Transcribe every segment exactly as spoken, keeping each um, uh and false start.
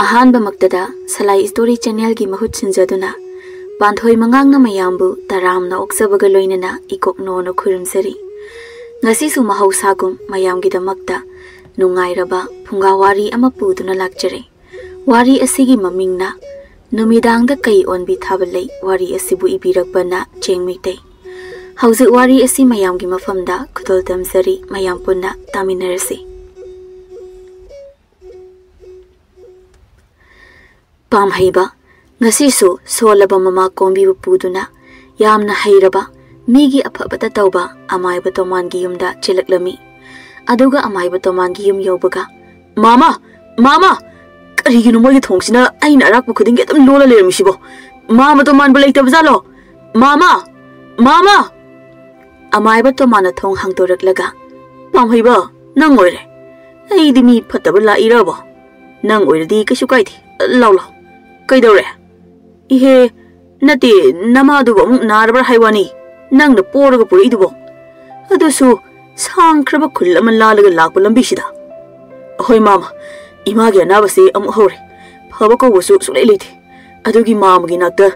ꯑꯍꯥꯟꯕꯃꯛꯇꯗ ꯁꯂꯥꯏ story ꯆꯦꯅꯦꯜꯒꯤ ꯃꯍꯨꯠ ꯁꯤꯟꯖꯗꯨꯅ ꯄꯥꯟꯊꯣꯏ ꯃꯉꯥꯡꯅ ꯃꯌꯥꯝꯕꯨ ꯇꯔꯥꯝꯅ ꯑꯣꯛꯆꯕꯒ ꯂꯣꯏꯅꯅ ꯏꯀꯣꯛ ꯅꯣꯅ ꯈꯨꯔꯨꯝꯖꯔꯤ꯫ ꯉꯁꯤꯁꯨ ꯃꯍꯧꯁꯥꯒꯨꯝ ꯃꯌꯥꯝꯒꯤꯗꯃꯛꯇ ꯅꯨꯡꯉꯥꯏꯔꯕ ꯐꯨꯡꯒꯥ ꯋꯥꯔꯤ ꯑꯃ ꯄꯨꯗꯨꯅ ꯂꯥꯛꯆꯔꯦ꯫ ꯋꯥꯔꯤ ꯑꯁꯤꯒꯤ ꯃꯃꯤꯡꯅ ꯅꯨꯃꯤꯗꯥꯡꯗ ꯀꯩ ꯑꯣꯟꯕꯤ ꯊꯥꯕ ꯂꯩ꯫ ꯋꯥꯔꯤ ꯑꯁꯤꯕꯨ ꯏꯕꯤꯔꯛꯄꯅ ꯆꯦꯡ ꯃꯩꯇꯩ꯫ ꯍꯧꯖꯤꯛ ꯋꯥꯔꯤ ꯑꯁꯤ ꯃꯌꯥꯝꯒꯤ ꯃꯐꯝꯗ ꯈꯨꯗꯣꯜ ꯇꯝꯖꯔꯤ, ꯃꯌꯥꯝ ꯄꯨꯟꯅ ꯇꯥꯃꯤꯟꯅꯔꯁꯤ꯫ ꯄꯥꯝꯍꯩꯕ ꯉꯁꯤꯁꯨ ꯁꯣꯜꯂꯕ ꯃꯃꯥ ꯀꯣꯝꯕꯤꯕꯨ ꯄꯨꯗꯨꯅ ꯌꯥꯝꯅ ꯍꯩꯔꯕ, ꯃꯤꯒꯤ ꯑꯐꯕꯇ ꯇꯧꯕ ꯑꯃꯥꯏꯕ ꯇꯣꯃꯥꯟꯒꯤ ꯌꯨꯝꯗ ꯆꯦꯜꯂꯛꯂꯝꯃꯤ꯫ ꯑꯗꯨꯒ ꯑꯃꯥꯏꯕ ꯇꯣꯃꯥꯟꯒꯤ ꯌꯨꯝ ꯌꯧꯕꯒ, "ꯃꯥꯃ! ꯃꯥꯃ! ꯀꯔꯤꯒꯤꯅꯣ ꯃꯣꯏꯒꯤ ꯊꯣꯡꯁꯤꯅ ꯑꯩꯅ ꯑꯔꯥꯛꯄ ꯈꯨꯗꯤꯡꯒꯤ ꯑꯗꯨꯝ ꯂꯣꯜꯂ ꯂꯩꯔꯝꯃꯤꯁꯤꯕꯣ? ꯃꯥꯃ ꯇꯣꯃꯥꯟꯕꯨ ꯂꯩꯇꯕꯖꯥꯠꯂꯣ? ꯃꯥꯃ! ꯃꯥꯃ!" ꯑꯃꯥꯏꯕ ꯇꯣꯃꯥꯟꯅ ꯊꯣꯡ ꯍꯥꯡꯗꯣꯔꯛꯂꯒ, "ꯄꯥꯝꯍꯩꯕ, ꯅꯪ ꯑꯣꯏꯔꯦ꯫ ꯑꯩꯗꯤ ꯃꯤ ꯐꯠꯇꯕ ꯂꯥꯛꯏꯔꯕꯣ? ꯅꯪ ꯑꯣꯏꯔꯗꯤ ꯀꯩꯁꯨ ꯀꯥꯏꯗꯦ꯫ ꯂꯥꯎ, ꯂꯥꯎ꯫ ꯀꯩꯗꯧꯔꯦ?" "ꯏꯍꯦ, ꯅꯠꯇꯦ, ꯅꯃꯥꯗꯨꯕꯨ ꯑꯃꯨꯛ ꯅꯥꯔꯕ꯭ꯔꯥ ꯍꯥꯏ ꯋꯥꯅꯤ, ꯅꯪꯅ ꯄꯣꯔꯒ ꯄꯨꯔꯛꯏꯗꯨꯕꯣ? ꯑꯗꯨꯁꯨ ꯁꯥꯡꯈ꯭ꯔꯕ ꯈꯨꯜ ꯑꯃ ꯂꯥꯜꯂꯒ ꯂꯥꯛꯄ ꯂꯝꯕꯤꯁꯤꯗ?" "ꯑꯍꯣꯏ ꯃꯥꯃ, ꯏꯃꯥꯒꯤ ꯑꯅꯥꯕꯁꯦ ꯑꯃꯨꯛ ꯍꯧꯔꯦ꯫ ꯐꯕ ꯀꯧꯕꯁꯨ ꯁꯨꯛꯂꯩ ꯂꯩꯇꯦ꯫ ꯑꯗꯨꯒꯤ ꯃꯥꯃꯒꯤ ꯅꯥꯛꯇ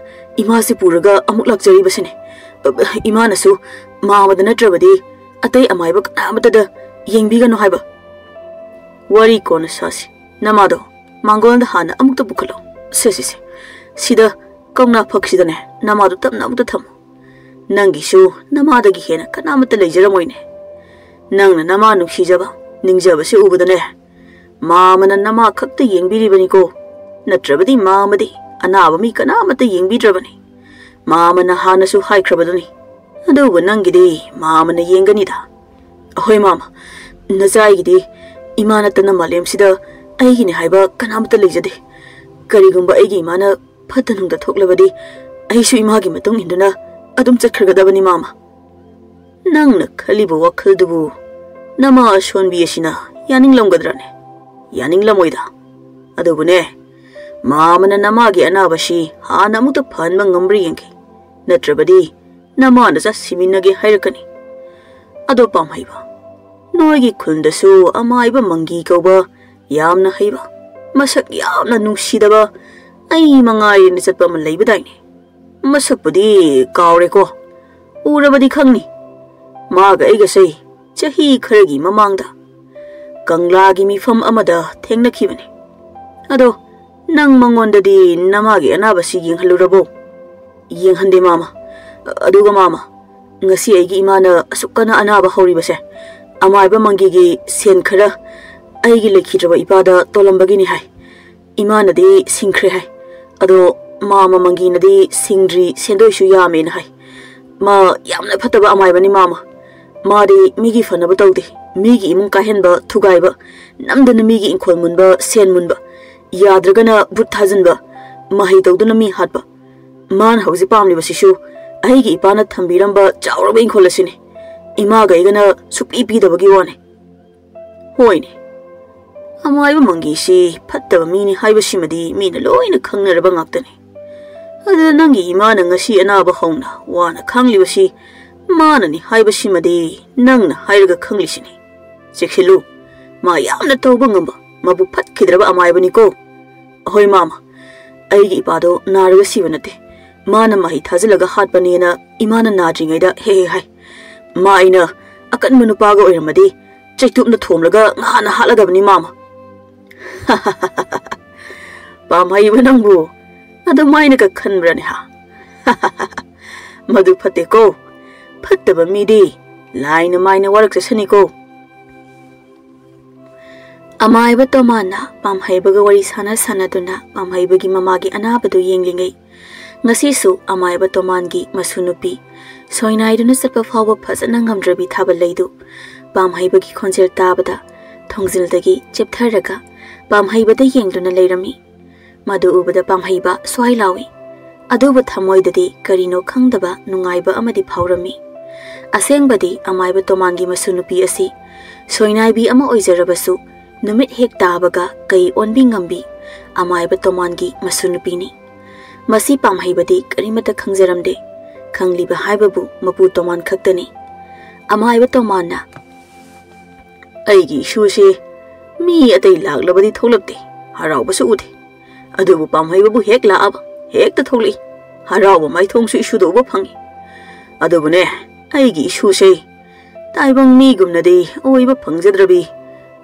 ꯏꯃꯥꯁꯤ ꯄꯨꯔꯒ ꯑꯃꯨꯛ ꯂꯥꯛꯆꯔꯤꯕꯁꯤꯅꯤ꯫ ꯏꯃꯥꯅꯁꯨ ꯃꯥꯃꯗ ꯅꯠꯇ꯭ꯔꯕꯗꯤ ꯑꯇꯩ ꯑꯃꯥꯏꯕ ꯀꯅꯥꯃꯠꯇꯗ ꯌꯦꯡꯕꯤꯒꯅꯨ ꯍꯥꯏꯕ꯫ ꯋꯥꯔꯤ ꯀꯣꯟꯅ ꯁꯥꯁꯤ꯫ ꯅꯃꯥꯗꯣ ꯃꯥꯡꯒꯣꯜꯗ ꯍꯥꯟꯅ ꯑꯃꯨꯛꯇ ꯄꯨꯈꯠꯂꯣ꯫ ꯁꯦ, ꯁꯦ, ꯁꯦ꯫ ꯁꯤꯗ ꯀꯧꯅꯥ ꯐꯛꯁꯤꯗꯅꯦ ꯅꯃꯥꯗꯣ ꯇꯞꯅ ꯑꯃꯨꯛꯇ ꯊꯝꯃꯨ꯫ ꯅꯪꯒꯤꯁꯨ ꯅꯃꯥꯗꯒꯤ ꯍꯦꯟꯅ ꯀꯅꯥꯃꯠꯇ ꯂꯩꯖꯔꯝꯃꯣꯏꯅꯦ꯫ ꯅꯪꯅ ꯅꯃꯥ ꯅꯨꯡꯁꯤꯖꯕ, ꯅꯤꯡꯖꯕꯁꯦ ꯎꯕꯗꯅꯦ, ꯃꯥꯃꯅ ꯅꯃꯥ ꯈꯛꯇ ꯌꯦꯡꯕꯤꯔꯤꯕꯅꯤꯀꯣ꯫ ꯅꯠꯇ꯭ꯔꯕꯗꯤ ꯃꯥꯃꯗꯤ ꯑꯅꯥꯕ ꯃꯤ ꯀꯅꯥꯃꯠꯇ ꯌꯦꯡꯕꯤꯗ꯭ꯔꯕꯅꯤ꯫ ꯃꯥꯃꯅ ꯍꯥꯟꯅꯁꯨ ꯍꯥꯏꯈ꯭ꯔꯕꯗꯨꯅꯤ꯫ ꯑꯗꯨꯕꯨ ꯅꯪꯒꯤꯗꯤ ꯃꯥꯃꯅ ꯌꯦꯡꯒꯅꯤꯗ꯫ ꯑꯍꯣꯏ ꯃꯥꯃ, ꯅꯆꯥꯏꯒꯤꯗꯤ ꯏꯃꯥ ꯅꯠꯇꯅ ꯃꯥꯂꯦꯝꯁꯤꯗ ꯑꯩꯒꯤꯅꯤ ꯍꯥꯏꯕ ꯀꯅꯥꯃꯠꯇ ꯂꯩꯖꯗꯦ꯫ ꯀꯔꯤꯒꯨꯝꯕ ꯑꯩꯒꯤ ꯏꯃꯥꯅ ꯐꯠꯇ ꯅꯨꯡꯗ ꯊꯣꯛꯂꯕꯗꯤ ꯑꯩꯁꯨ ꯏꯃꯥꯒꯤ ꯃꯇꯨꯡ ꯏꯟꯗꯨꯅ ꯑꯗꯨꯝ ꯆꯠꯈ꯭ꯔꯒꯗꯕꯅꯤ ꯃꯥꯃ꯫ ꯅꯪꯅ ꯈꯜꯂꯤꯕ ꯋꯥꯈꯜꯗꯨꯕꯨ ꯅꯃꯥ ꯑꯁꯣꯟꯕꯤ ꯑꯁꯤꯅ ꯌꯥꯅꯤꯡꯂꯝꯒꯗ꯭ꯔꯅꯦ? ꯌꯥꯅꯤꯡꯂꯝꯃꯣꯏꯗ꯫ ꯑꯗꯨꯕꯨꯅꯦ, ꯃꯥꯃꯅ ꯅꯃꯥꯒꯤ ꯑꯅꯥꯕꯁꯤ ꯍꯥꯟꯅ ꯑꯃꯨꯛꯇ ꯐꯍꯟꯕ ꯉꯝꯕ꯭ꯔꯥ ꯌꯦꯡꯒꯦ꯫ ꯅꯠꯇ꯭ꯔꯕꯗꯤ ꯅꯃꯥ ꯅꯆꯥ ꯁꯤꯃꯤꯟꯅꯒꯦ ꯍꯥꯏꯔꯛꯀꯅꯤ꯫ ꯑꯗꯣ ꯄꯥꯝꯍꯩꯕ, ꯅꯣꯏꯒꯤ ꯈꯨꯜꯗꯁꯨ ꯑꯃꯥꯏꯕ ꯃꯪꯒꯤ ꯀꯧꯕ ꯌꯥꯝꯅ ꯍꯩꯕ, ꯃꯁꯛ ꯌꯥꯝꯅ ꯅꯨꯡꯁꯤꯗꯕ ꯑꯩ ꯃꯉꯥꯏꯔꯦꯅ ꯆꯠꯄ ꯑꯃ ꯂꯩꯕꯗꯥꯏꯅꯦ꯫ ꯃꯁꯛꯄꯨꯗꯤ ꯀꯥꯎꯔꯦꯀꯣ, ꯎꯔꯕꯗꯤ ꯈꯪꯅꯤ꯫ ꯃꯥꯒ ꯑꯩꯒꯁꯦ ꯆꯍꯤ ꯈꯔꯒꯤ ꯃꯃꯥꯡꯗ ꯀꯪꯂꯥꯒꯤ ꯃꯤꯐꯝ ꯑꯃꯗ ꯊꯦꯡꯅꯈꯤꯕꯅꯤ꯫ ꯑꯗꯣ ꯅꯪ ꯃꯉꯣꯟꯗꯗꯤ ꯅꯃꯥꯒꯤ ꯑꯅꯥꯕꯁꯤ ꯌꯦꯡꯍꯜꯂꯨꯔꯕꯣ? ꯌꯦꯡꯍꯟꯗꯦ ꯃꯥꯃ꯫ ꯑꯗꯨꯒ ꯃꯥꯃ, ꯉꯁꯤ ꯑꯩꯒꯤ ꯏꯃꯥꯅ ꯑꯁꯨꯛ ꯀꯟꯅ ꯑꯅꯥꯕ ꯍꯧꯔꯤꯕꯁꯦ ꯑꯃꯥꯏꯕ ꯃꯪꯒꯤꯒꯤ ꯁꯦꯟ ꯈꯔ ꯑꯩꯒꯤ ꯂꯩꯈꯤꯗ꯭ꯔꯕ ꯏꯄꯥꯗ ꯇꯣꯜꯂꯝꯕꯒꯤꯅꯤ ꯍꯥꯏ꯫ ꯏꯃꯥꯅꯗꯤ ꯁꯤꯡꯈ꯭ꯔꯦ ꯍꯥꯏ꯫ ꯑꯗꯣ ꯃꯥꯃ ꯃꯪꯒꯤꯅꯗꯤ ꯁꯤꯡꯗ꯭ꯔꯤ, ꯁꯦꯟꯗꯣꯏꯁꯨ ꯌꯥꯝꯃꯦꯅ ꯍꯥꯏ꯫ ꯃꯥ ꯌꯥꯝꯅ ꯐꯠꯇꯕ ꯑꯃꯥꯏꯕꯅꯤ ꯃꯥꯃ꯫ ꯃꯥꯗꯤ ꯃꯤꯒꯤ ꯐꯅꯕ ꯇꯧꯗꯦ꯫ ꯃꯤꯒꯤ ꯏꯃꯨꯡ ꯀꯥꯏꯍꯟꯕ, ꯊꯨꯒꯥꯏꯕ, ꯅꯝꯗꯅ ꯃꯤꯒꯤ ꯏꯪꯈꯣꯜ ꯃꯨꯟꯕ, ꯁꯦꯟ ꯃꯨꯟꯕ, ꯌꯥꯗ꯭ꯔꯒꯅ ꯚꯨꯠ ꯊꯥꯖꯤꯟꯕ, ꯃꯍꯩ ꯇꯧꯗꯨꯅ ꯃꯤ ꯍꯥꯠꯄ꯫ ꯃꯥꯅ ꯍꯧꯖꯤꯛ ꯄꯥꯝꯂꯤꯕꯁꯤꯁꯨ ꯑꯩꯒꯤ ꯏꯄꯥꯅ ꯊꯝꯕꯤꯔꯝꯕ ꯆꯥꯎꯔꯕ ꯏꯪꯈꯣꯜ ꯑꯁꯤꯅꯤ꯫ ꯏꯃꯥꯒ ꯑꯩꯒꯅ ꯁꯨꯛꯄꯤ ꯄꯤꯗꯕꯒꯤ ꯋꯥꯅꯤ꯫ ꯍꯣꯏꯅꯦ, ꯑꯃꯥꯏꯕ ꯃꯪꯒꯤꯁꯤ ꯐꯠꯇꯕ ꯃꯤꯅꯤ ꯍꯥꯏꯕꯁꯤꯃꯗꯤ ꯃꯤꯅ ꯂꯣꯏꯅ ꯈꯪꯅꯔꯕ ꯉꯥꯛꯇꯅꯤ꯫ ꯑꯗꯨꯗ ꯅꯪꯒꯤ ꯏꯃꯥꯅ ꯉꯁꯤ ꯑꯅꯥꯕ ꯍꯧꯅ ꯋꯥꯅ ꯈꯥꯡꯂꯤꯕꯁꯤ ꯃꯥꯅꯅꯤ ꯍꯥꯏꯕꯁꯤꯃꯗꯤ ꯅꯪꯅ ꯍꯥꯏꯔꯒ ꯈꯪꯂꯤꯁꯤꯅꯤ꯫ ꯆꯦꯛꯁꯤꯜꯂꯨ, ꯃꯥ ꯌꯥꯝꯅ ꯇꯧꯕ ꯉꯝꯕ, ꯃꯕꯨꯛ ꯐꯠꯈꯤꯗ꯭ꯔꯕ ꯑꯃꯥꯏꯕꯅꯤꯀꯣ꯫ ꯑꯍꯣꯏ ꯃꯥꯃ, ꯑꯩꯒꯤ ꯏꯄꯥꯗꯣ ꯅꯥꯔꯒ ꯁꯤꯕ ꯅꯠꯇꯦ꯫ ꯃꯥꯅ ꯃꯍꯩ ꯊꯥꯖꯤꯜꯂꯒ ꯍꯥꯠꯄꯅꯦꯅ ꯏꯃꯥꯅ ꯅꯥꯗ꯭ꯔꯤꯉꯩꯗ ꯍꯦꯛ ꯍꯦꯛ ꯍꯥꯏ꯫ ꯃꯥ ꯑꯩꯅ ꯑꯀꯟꯕ ꯅꯨꯄꯥꯒ ꯑꯣꯏꯔꯝꯃꯗꯤ ꯆꯩꯇꯨꯞꯅ ꯊꯣꯝꯂꯒ ꯉꯍꯥꯟꯅ ꯍꯥꯠꯂꯗꯕꯅꯤ ꯃꯥꯃ꯫ ꯄꯥꯝꯍꯩꯕ ꯅꯪꯕꯨ ꯑꯗꯨꯃꯥꯏꯅꯒ ꯈꯟꯕ꯭ꯔꯅꯦ ꯍꯥ? ꯃꯗꯨ ꯐꯠꯇꯦꯀꯣ꯫ ꯐꯠꯇꯕ ꯃꯤꯗꯤ ꯂꯥꯏꯅ ꯃꯥꯏꯅ ꯋꯥꯔꯛꯆꯁꯅꯤꯀꯣ꯫ ꯑꯃꯥꯏꯕ ꯇꯣꯃꯥꯟꯅ ꯄꯥꯝꯍꯩꯕꯒ ꯋꯥꯔꯤ ꯁꯥꯟꯅ ꯁꯥꯟꯅꯗꯨꯅ ꯄꯥꯝꯍꯩꯕꯒꯤ ꯃꯃꯥꯒꯤ ꯑꯅꯥꯕꯗꯨ ꯌꯦꯡꯂꯤꯉꯩ, ꯉꯁꯤꯁꯨ ꯑꯃꯥꯏꯕ ꯇꯣꯃꯥꯟꯒꯤ ꯃꯁꯨ ꯅꯨꯄꯤ ꯁꯣꯏꯅꯥꯏꯗꯨꯅ ꯆꯠꯄ ꯐꯥꯎꯕ ꯐꯖꯅ ꯉꯝꯗ꯭ꯔꯕꯤ ꯊꯥꯕꯜꯂꯩꯗꯨ ꯄꯥꯝꯍꯩꯕꯒꯤ ꯈꯣꯟꯖꯦꯜ ꯇꯥꯕꯗ ꯊꯣꯡꯖꯤꯜꯗꯒꯤ ꯆꯦꯞꯊꯔꯒ ꯄꯥꯝꯍꯩꯕꯗ ꯌꯦꯡꯗꯨꯅ ꯂꯩꯔꯝꯃꯤ꯫ ꯃꯗꯨ ꯎꯕꯗ ꯄꯥꯝꯍꯩꯕ ꯁ꯭ꯋꯥꯏ ꯂꯥꯎꯏ꯫ ꯑꯗꯨꯕꯨ ꯊꯃꯣꯏꯗꯗꯤ ꯀꯔꯤꯅꯣ ꯈꯪꯗꯕ ꯅꯨꯡꯉꯥꯏꯕ ꯑꯃꯗꯤ ꯐꯥꯎꯔꯝꯃꯤ꯫ ꯑꯁꯦꯡꯕꯗꯤ ꯑꯃꯥꯏꯕ ꯇꯣꯃꯥꯟꯒꯤ ꯃꯁꯨ ꯅꯨꯄꯤ ꯑꯁꯤ ꯁꯣꯏꯅꯥꯏꯕꯤ ꯑꯃ ꯑꯣꯏꯖꯔꯕꯁꯨ, ꯅꯨꯃꯤꯠ ꯍꯦꯛ ꯇꯥꯕꯒ ꯀꯩ ꯑꯣꯟꯕꯤ ꯉꯝꯕꯤ ꯑꯃꯥꯏꯕ ꯇꯣꯃꯥꯟꯒꯤ ꯃꯁꯨ ꯅꯨꯄꯤꯅꯤ꯫ ꯃꯁꯤ ꯄꯥꯝꯍꯩꯕꯗꯤ ꯀꯔꯤꯃꯠꯇ ꯈꯪꯖꯔꯝꯗꯦ꯫ ꯈꯪꯂꯤꯕ ꯍꯥꯏꯕꯕꯨ ꯃꯄꯨ ꯇꯣꯃꯥꯟ ꯈꯛꯇꯅꯤ꯫ ꯑꯃꯥꯏꯕ ꯇꯣꯃꯥꯟꯅ, "ꯑꯩꯒꯤ ꯏꯁꯨꯁꯦ ꯃꯤ ꯑꯇꯩ ꯂꯥꯛꯂꯕꯗꯤ ꯊꯣꯛꯂꯛꯇꯦ꯫ ꯍꯔꯥꯎꯕꯁꯨ ꯎꯗꯦ꯫ ꯑꯗꯨꯕꯨ ꯄꯥꯝꯍꯩꯕꯕꯨ ꯍꯦꯛ ꯂꯥꯛꯑꯕ ꯍꯦꯛꯇ ꯊꯣꯛꯂꯛꯏ꯫ ꯍꯔꯥꯎꯕ ꯃꯥꯏꯊꯣꯡꯁꯨ ꯏꯁꯨꯗ ꯎꯕ ꯐꯪꯏ꯫ ꯑꯗꯨꯕꯨꯅꯦ, ꯑꯩꯒꯤ ꯏꯁꯨꯁꯦ ꯇꯥꯏꯕꯪ ꯃꯤꯒꯨꯝꯅꯗꯤ ꯑꯣꯏꯕ ꯐꯪꯖꯗ꯭ꯔꯕꯤ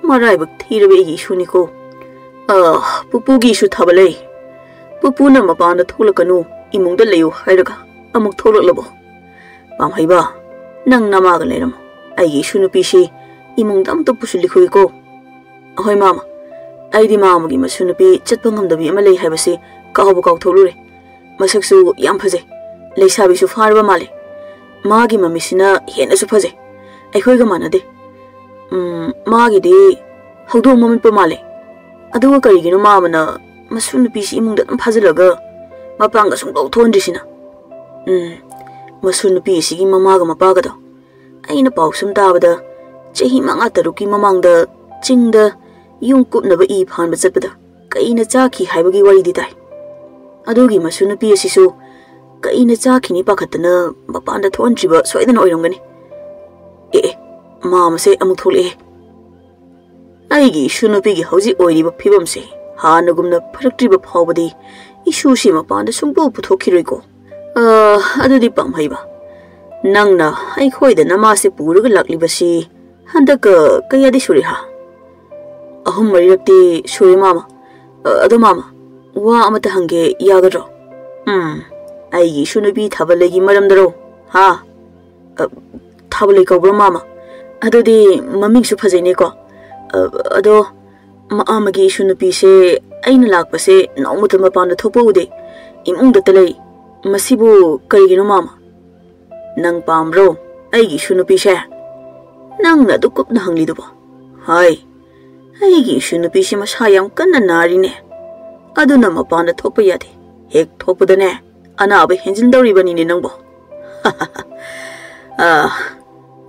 ꯃꯔꯥꯏꯕꯛ ꯊꯤꯔꯕꯤ ꯑꯩꯒꯤ ꯏꯁꯨꯅꯤꯀꯣ꯫ ꯑ, ꯄꯨꯄꯨꯒꯤ ꯏꯁꯨ ꯊꯥꯕ ꯂꯩ꯫ ꯄꯨꯄꯨꯅ ꯃꯄꯥꯟꯗ ꯊꯣꯛꯂꯛꯀꯅꯨ, ꯏꯃꯨꯡꯗ ꯂꯩꯌꯨ ꯍꯥꯏꯔꯒ ꯑꯃꯨꯛ ꯊꯣꯛꯂꯛꯂꯕꯣ? ꯄꯥꯝꯍꯩꯕ, ꯅꯪ ꯅꯃꯥꯒ ꯂꯩꯔꯝꯃꯣ꯫ ꯑꯩꯒꯤ ꯏꯁꯨ ꯅꯨꯄꯤꯁꯤ ꯏꯃꯨꯡꯗ ꯑꯝꯇ ꯄꯨꯁꯤꯜꯂꯤꯈꯨꯏꯀꯣ꯫ ꯑꯍꯣꯏ ꯃꯥꯃ, ꯑꯩꯗꯤ ꯃꯥꯃꯒꯤ ꯃꯁꯨ ꯅꯨꯄꯤ ꯆꯠꯄ ꯉꯝꯗꯕꯤ ꯑꯃ ꯂꯩ ꯍꯥꯏꯕꯁꯤ ꯀꯥꯎꯕ ꯀꯥꯎꯊꯣꯛꯂꯨꯔꯦ꯫ ꯃꯁꯛꯁꯨ ꯌꯥꯝ ꯐꯖꯩ, ꯂꯩꯁꯥꯕꯤꯁꯨ ꯐꯥꯔꯕ ꯃꯥꯜꯂꯦ꯫ ꯃꯥꯒꯤ ꯃꯃꯤꯠꯁꯤꯅ ꯍꯦꯟꯅꯁꯨ ꯐꯖꯩ, ꯑꯩꯈꯣꯏꯒ ꯃꯥꯟꯅꯗꯦ꯫ ꯎꯝ, ꯃꯥꯒꯤꯗꯤ ꯍꯧꯗꯣꯡ ꯃꯃꯤꯠꯄ ꯃꯥꯜꯂꯦ꯫ ꯑꯗꯨꯒ ꯀꯔꯤꯒꯤꯅꯣ ꯃꯥꯃꯅ ꯃꯁꯨ ꯅꯨꯄꯤꯁꯤ ꯏꯃꯨꯡꯗ ꯑꯗꯨꯝ ꯐꯥꯖꯤꯜꯂꯒ ꯃꯄꯥꯟꯒ ꯁꯨꯡꯊꯣꯛ ꯊꯣꯛꯍꯟꯗ꯭ꯔꯤꯁꯤꯅ? ꯎꯝ, ꯃꯁꯨ ꯅꯨꯄꯤ ꯑꯁꯤꯒꯤ ꯃꯃꯥꯒ ꯃꯄꯥꯒꯗꯣ ꯑꯩꯅ ꯄꯥꯎ ꯁꯨꯝ ꯇꯥꯕꯗ ꯆꯍꯤ ꯃꯉꯥ ꯇꯔꯨꯛꯀꯤ ꯃꯃꯥꯡꯗ ꯆꯤꯡꯗ ꯌꯨꯝ ꯀꯨꯞꯅꯕ ꯏ ꯐꯥꯟꯕ ꯆꯠꯄꯗ ꯀꯩꯅ ꯆꯥꯈꯤ ꯍꯥꯏꯕꯒꯤ ꯋꯥꯔꯤꯗꯤ ꯇꯥꯏ꯫ ꯑꯗꯨꯒꯤ ꯃꯁꯨ ꯅꯨꯄꯤ ꯑꯁꯤꯁꯨ ꯀꯩꯅ ꯆꯥꯈꯤꯅꯤ ꯄꯥꯈꯠꯇꯅ ꯃꯄꯥꯟꯗ ꯊꯣꯛꯍꯟꯗ꯭ꯔꯤꯕ ꯁꯣꯏꯗꯅ ꯑꯣꯏꯔꯝꯒꯅꯤ꯫ ꯑꯦ, ꯑꯦ, ꯃꯥꯃꯁꯦ ꯑꯃꯨꯛ ꯊꯣꯛꯂꯛꯑꯦ꯫ ꯑꯩꯒꯤ ꯏꯁꯨ ꯅꯨꯄꯤꯒꯤ ꯍꯧꯖꯤꯛ ꯑꯣꯏꯔꯤꯕ ꯐꯤꯕꯝꯁꯦ ꯍꯥꯟꯅꯒꯨꯝꯅ ꯐꯔꯛꯇ꯭ꯔꯤꯕ ꯐꯥꯎꯕꯗꯤ ꯏꯁꯨꯁꯤ ꯃꯄꯥꯟꯗ ꯁꯨꯡꯄꯨ ꯄꯨꯊꯣꯛꯈꯤꯔꯣꯏꯀꯣ꯫ ꯑ, ꯑꯗꯨꯗꯤ ꯄꯥꯝꯍꯩꯕ, ꯅꯪꯅ ꯑꯩꯈꯣꯏꯗ ꯅꯃꯥꯁꯦ ꯄꯨꯔꯒ ꯂꯥꯛꯂꯤꯕꯁꯤ ꯍꯟꯗꯛꯀ ꯀꯌꯥꯗꯤ ꯁꯨꯔꯦ ꯍꯥ? ꯑꯍꯨꯝ ꯃꯔꯤꯔꯛꯇꯤ ꯁꯨꯔꯦ ꯃꯥꯃ꯫ ꯑ, ꯑꯗꯣ ꯃꯥꯃ, ꯋꯥ ꯑꯃꯇ ꯍꯪꯒꯦ ꯌꯥꯒꯗ꯭ꯔꯣ? ꯎꯝ, ꯑꯩꯒꯤ ꯏꯁꯨ ꯅꯨꯄꯤ ꯊꯥꯕꯂꯩꯒꯤ ꯃꯔꯝꯗꯔꯣ? ꯍꯥ? ꯑ, ꯊꯥꯕꯂꯩ ꯀꯧꯕ꯭ꯔꯣ ꯃꯥꯃ? ꯑꯗꯨꯗꯤ ꯃꯃꯤꯡꯁꯨ ꯐꯖꯩꯅꯦꯀꯣ꯫ ꯑ, ꯑꯗꯣ ꯃꯥꯃꯒꯤ ꯏꯁꯨ ꯅꯨꯄꯤꯁꯦ ꯑꯩꯅ ꯂꯥꯛꯄꯁꯦ ꯅꯣꯡꯃꯇ ꯃꯄꯥꯟꯗ ꯊꯣꯛꯄ ꯎꯗꯦ꯫ ꯏꯃꯨꯡꯗꯇ ꯂꯩ꯫ ꯃꯁꯤꯕꯨ ꯀꯔꯤꯒꯤꯅꯣ ꯃꯥꯃ? ꯅꯪ ꯄꯥꯝꯕ꯭ꯔꯣ ꯑꯩꯒꯤ ꯏꯁꯨ ꯅꯨꯄꯤꯁꯦ? ꯅꯪꯅ ꯑꯗꯨ ꯀꯨꯞꯅ ꯍꯪꯂꯤꯗꯨꯕꯣ? ꯍꯣꯏ, ꯑꯩꯒꯤ ꯏꯁꯨ ꯅꯨꯄꯤꯁꯤ ꯃꯁꯥ ꯌꯥꯝ ꯀꯟꯅ ꯅꯥꯔꯤꯅꯦ꯫ ꯑꯗꯨꯅ ꯃꯄꯥꯟꯗ ꯊꯣꯛꯄ ꯌꯥꯗꯦ꯫ ꯍꯦꯛ ꯊꯣꯛꯄꯗꯅꯦ, ꯑꯅꯥꯕ ꯍꯦꯟꯖꯤꯟꯗꯧꯔꯤꯕꯅꯤꯅꯦ ꯅꯪꯕꯣ꯫ ꯑꯥ,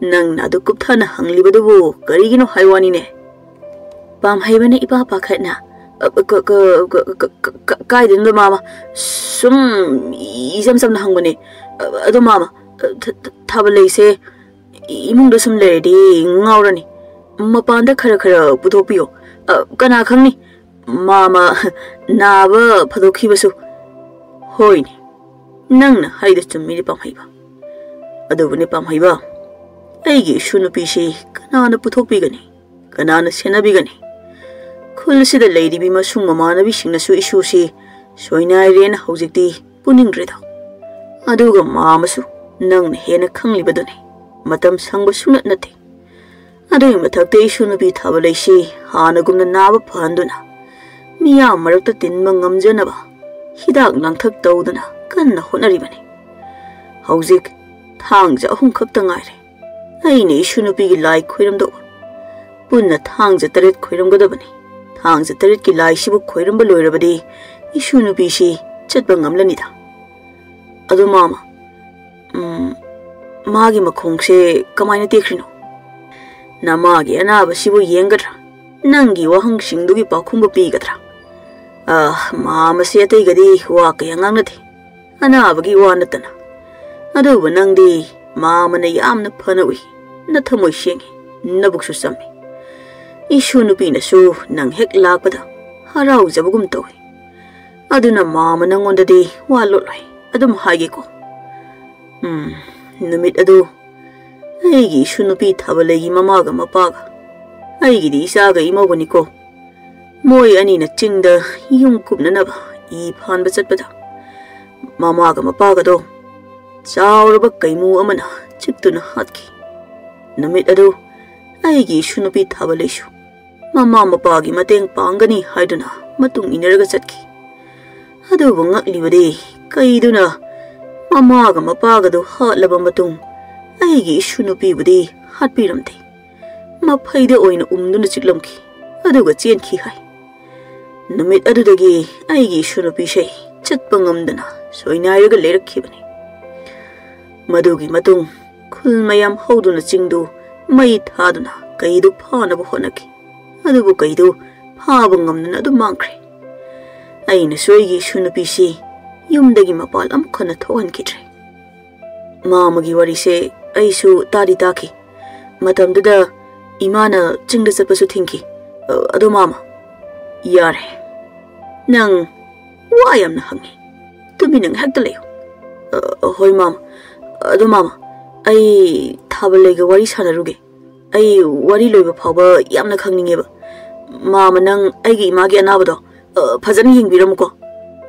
ꯅꯪꯅ ꯑꯗꯨ ꯀꯨꯞꯊꯅ ꯍꯪꯂꯤꯕꯗꯨꯕꯨ ꯀꯔꯤꯒꯤꯅꯣ ꯍꯥꯏ ꯋꯥꯅꯤꯅꯦ꯫ ꯄꯥꯝꯍꯩꯕꯅ ꯏꯄꯥ ꯄꯥꯈꯠꯅ, "ꯑ, ꯀ-, ꯀ-, ꯀꯥꯏꯗꯩꯅꯣꯗ ꯃꯥꯃ? ꯁꯨꯝ ꯏꯆꯝ ꯆꯝꯅ ꯍꯪꯕꯅꯦ꯫ ꯑ, ꯑꯗꯣ ꯃꯥꯃ, ꯑ, ꯊ-, ꯊ-, ꯊꯥꯕꯂꯩꯁꯦ ꯏꯃꯨꯡꯗ ꯁꯨꯝ ꯂꯩꯔꯗꯤ ꯉꯥꯎꯔꯅꯤ꯫ ꯃꯄꯥꯟꯗ ꯈꯔ ꯈꯔ ꯄꯨꯊꯣꯛꯄꯤꯌꯣ꯫ ꯑ, ꯀꯅꯥ ꯈꯪꯅꯤ? ꯃꯥꯃ ꯅꯥꯕ ꯐꯥꯗꯣꯛꯈꯤꯕꯁꯨ꯫ ꯍꯣꯏꯅꯦ, ꯅꯪꯅ ꯍꯥꯏꯗꯣ ꯆꯨꯝꯃꯤꯅꯦ ꯄꯥꯝꯍꯩꯕ꯫ ꯑꯗꯨꯕꯨꯅꯦ ꯄꯥꯝꯍꯩꯕ, ꯑꯩꯒꯤ ꯏꯁꯨ ꯅꯨꯄꯤꯁꯤ ꯀꯅꯥꯅ ꯄꯨꯊꯣꯛꯄꯤꯒꯅꯤ? ꯀꯅꯥꯅ ꯁꯦꯟꯅꯕꯤꯒꯅꯤ? ꯈꯨꯜ ꯑꯁꯤꯗ ꯂꯩꯔꯤꯕꯤ ꯃꯁꯨꯡ ꯃꯃꯥꯟꯅꯕꯤꯁꯤꯡꯅꯁꯨ ꯏꯁꯨꯁꯤ ꯁꯣꯏꯅꯥꯏꯔꯦꯅ ꯍꯧꯖꯤꯛꯇꯤ ꯄꯨꯅꯤꯡꯗ꯭ꯔꯦꯗ꯫ ꯑꯗꯨꯒ ꯃꯥꯃꯁꯨ ꯅꯪꯅ ꯍꯦꯟꯅ ꯈꯪꯂꯤꯕꯗꯨꯅꯤ, ꯃꯇꯝ ꯁꯪꯕ ꯁꯨꯡꯅꯠ ꯅꯠꯇꯦ꯫ ꯑꯗꯨꯒꯤ ꯃꯊꯛꯇ ꯏꯁꯨ ꯅꯨꯄꯤ ꯊꯥꯕ ꯂꯩꯁꯤ ꯍꯥꯟꯅꯒꯨꯝꯅ ꯅꯥꯕ ꯐꯍꯟꯗꯨꯅ, ꯃꯤꯌꯥꯝ ꯃꯔꯛꯇ ꯇꯤꯟꯕ ꯉꯝꯖꯅꯕ ꯍꯤꯗꯥꯛ ꯂꯥꯡꯊꯛ ꯇꯧꯗꯨꯅ ꯀꯟꯅ ꯍꯣꯠꯅꯔꯤꯕꯅꯤ꯫ ꯍꯧꯖꯤꯛ ꯊꯥꯡꯖ ꯑꯍꯨꯝ ꯈꯛꯇ ꯉꯥꯏꯔꯦ꯫ ꯑꯩꯅ ꯏꯁꯨ ꯅꯨꯄꯤꯒꯤ ꯂꯥꯏ ꯈꯣꯏꯔꯝꯗꯣꯛꯑꯣ꯫ ꯄꯨꯟꯅ ꯊꯥꯡꯖ ꯇꯔꯦꯠ ꯈꯣꯏꯔꯝꯒꯗꯕꯅꯤ꯫ ꯊꯥꯡꯖ ꯇꯔꯦꯠꯀꯤ ꯂꯥꯏꯁꯤꯕꯨ ꯈꯣꯏꯔꯝꯕ ꯂꯣꯏꯔꯕꯗꯤ ꯏꯁꯨ ꯅꯨꯄꯤꯁꯤ ꯆꯠꯄ ꯉꯝꯂꯅꯤꯗ꯫ ꯑꯗꯨ ꯃꯥꯃ, ꯎꯝ, ꯃꯥꯒꯤ ꯃꯈꯣꯡꯁꯦ ꯀꯃꯥꯏꯅ ꯇꯦꯛꯈ꯭ꯔꯤꯅꯣ? ꯅꯃꯥꯒꯤ ꯑꯅꯥꯕꯁꯤꯕꯨ ꯌꯦꯡꯒꯗ꯭ꯔꯥ? ꯅꯪꯒꯤ ꯋꯥꯍꯪꯁꯤꯡꯗꯨꯒꯤ ꯄꯥꯎꯈꯨꯝꯕꯨ ꯄꯤꯒꯗ꯭ꯔꯥ? ꯑ, ꯃꯥꯃꯁꯦ ꯑꯇꯩꯒꯗꯤ ꯋꯥ ꯀꯌꯥ ꯉꯥꯡꯅꯗꯦ, ꯑꯅꯥꯕꯒꯤ ꯋꯥ ꯅꯠꯇꯅ꯫ ꯑꯗꯨꯕꯨ ꯅꯪꯗꯤ ꯃꯥꯃꯅ ꯌꯥꯝꯅ ꯐꯅ ꯎꯏ, ꯅꯊꯃꯣꯏ ꯁꯦꯡꯉꯤ, ꯅꯕꯨꯛꯁꯨ ꯆꯝꯃꯤ꯫ ꯏꯁꯨ ꯅꯨꯄꯤꯅꯁꯨ ꯅꯪ ꯍꯦꯛ ꯂꯥꯛꯄꯗ ꯍꯔꯥꯎꯖꯕꯒꯨꯝ ꯇꯧꯏ꯫ ꯑꯗꯨꯅ ꯃꯥꯃ ꯅꯪꯉꯣꯟꯗꯗꯤ ꯋꯥ ꯂꯣꯠꯂꯣꯏ, ꯑꯗꯨꯝ ꯍꯥꯏꯒꯦꯀꯣ꯫ ꯎꯝ, ꯅꯨꯃꯤꯠ ꯑꯗꯨ ꯑꯩꯒꯤ ꯏꯁꯨ ꯅꯨꯄꯤ ꯊꯥꯕꯂꯩꯒꯤ ꯃꯃꯥꯒ ꯃꯄꯥꯒ, ꯑꯩꯒꯤꯗꯤ ꯏꯆꯥꯒ ꯏꯃꯧꯒꯅꯤꯀꯣ, ꯃꯣꯏ ꯑꯅꯤꯅ ꯆꯤꯡꯗ ꯌꯨꯝ ꯀꯨꯞꯅꯅꯕ ꯏ ꯐꯥꯟꯕ ꯆꯠꯄꯗ ꯃꯃꯥꯒ ꯃꯄꯥꯒꯗꯣ ꯆꯥꯎꯔꯕ ꯀꯩꯃꯨ ꯑꯃꯅ ꯆꯤꯛꯇꯨꯅ ꯍꯥꯠꯈꯤ꯫ ꯅꯨꯃꯤꯠ ꯑꯗꯨ ꯑꯩꯒꯤ ꯏꯁꯨ ꯅꯨꯄꯤ ꯊꯥꯕꯂꯩꯁꯨ ꯃꯃꯥ ꯃꯄꯥꯒꯤ ꯃꯇꯦꯡ ꯄꯥꯡꯒꯅꯤ ꯍꯥꯏꯗꯨꯅ ꯃꯇꯨꯡ ꯏꯟꯅꯔꯒ ꯆꯠꯈꯤ꯫ ꯑꯗꯨꯕꯨ ꯉꯛꯂꯤꯕꯗꯤ ꯀꯩꯗꯨꯅ ꯃꯃꯥꯒ ꯃꯄꯥꯒꯗꯨ ꯍꯥꯠꯂꯕ ꯃꯇꯨꯡ ꯑꯩꯒꯤ ꯏꯁꯨ ꯅꯨꯄꯤꯕꯨꯗꯤ ꯍꯥꯠꯄꯤꯔꯝꯗꯦ꯫ ꯃꯐꯩꯗ ꯑꯣꯏꯅ ꯎꯝꯗꯨꯅ ꯆꯤꯛꯂꯝꯈꯤ, ꯑꯗꯨꯒ ꯆꯦꯟꯈꯤ ꯍꯥꯏ꯫ ꯅꯨꯃꯤꯠ ꯑꯗꯨꯗꯒꯤ ꯑꯩꯒꯤ ꯏꯁꯨ ꯅꯨꯄꯤꯁꯦ ꯆꯠꯄ ꯉꯝꯗꯅ ꯁꯣꯏꯅꯥꯏꯔꯒ ꯂꯩꯔꯛꯈꯤꯕꯅꯤ꯫ ꯃꯗꯨꯒꯤ ꯃꯇꯨꯡ ꯈꯨꯜ ꯃꯌꯥꯝ ꯍꯧꯗꯨꯅ ꯆꯤꯡꯗꯨ ꯃꯩ ꯊꯥꯗꯨꯅ ꯀꯩꯗꯨ ꯐꯥꯅꯕ ꯍꯣꯠꯅꯈꯤ꯫ ꯑꯗꯨꯕꯨ ꯀꯩꯗꯨ ꯐꯥꯕ ꯉꯝꯗꯅ ꯑꯗꯨꯝ ꯃꯥꯡꯈ꯭ꯔꯦ꯫ ꯑꯩꯅꯁꯨ ꯑꯩꯒꯤ ꯏꯁꯨ ꯅꯨꯄꯤꯁꯤ ꯌꯨꯝꯗꯒꯤ ꯃꯄꯥꯜ ꯑꯃꯨꯛ ꯍꯟꯅ ꯊꯣꯛꯍꯟꯈꯤꯗ꯭ꯔꯦ꯫ ꯃꯥꯃꯒꯤ ꯋꯥꯔꯤꯁꯦ ꯑꯩꯁꯨ ꯇꯥꯗꯤ ꯇꯥꯈꯤ꯫ ꯃꯇꯝꯗꯨꯗ ꯏꯃꯥꯅ ꯆꯤꯡꯗ ꯆꯠꯄꯁꯨ ꯊꯤꯡꯈꯤ꯫ ꯑ, ꯑꯗꯣ ꯃꯥꯃ, ꯌꯥꯔꯦ, ꯅꯪ ꯋꯥ ꯌꯥꯝꯅ ꯍꯪꯉꯤ꯫ ꯇꯨꯃꯤꯟꯅ ꯉꯥꯏꯍꯥꯛꯇ ꯂꯩꯌꯨ꯫ "ꯑ, ꯍꯣꯏ, ꯃꯥꯃ꯫ ꯑꯗꯣ, ꯃꯥꯃ, ꯑꯩ ꯊꯥꯕꯜꯂꯩꯒ ꯋꯥꯔꯤ ꯁꯥꯟꯅꯔꯨꯒꯦ꯫ ꯑꯩ ꯋꯥꯔꯤ ꯂꯣꯏꯕ ꯐꯥꯎꯕ ꯌꯥꯝꯅ ꯈꯪꯅꯤꯡꯉꯦꯕ꯫ ꯃꯥꯃ, ꯅꯪ ꯑꯩꯒꯤ ꯏꯃꯥꯒꯤ ꯑꯅꯥꯕꯗꯣ, ꯑ, ꯐꯖꯅ ꯌꯦꯡꯕꯤꯔꯝꯃꯨꯀꯣ꯫"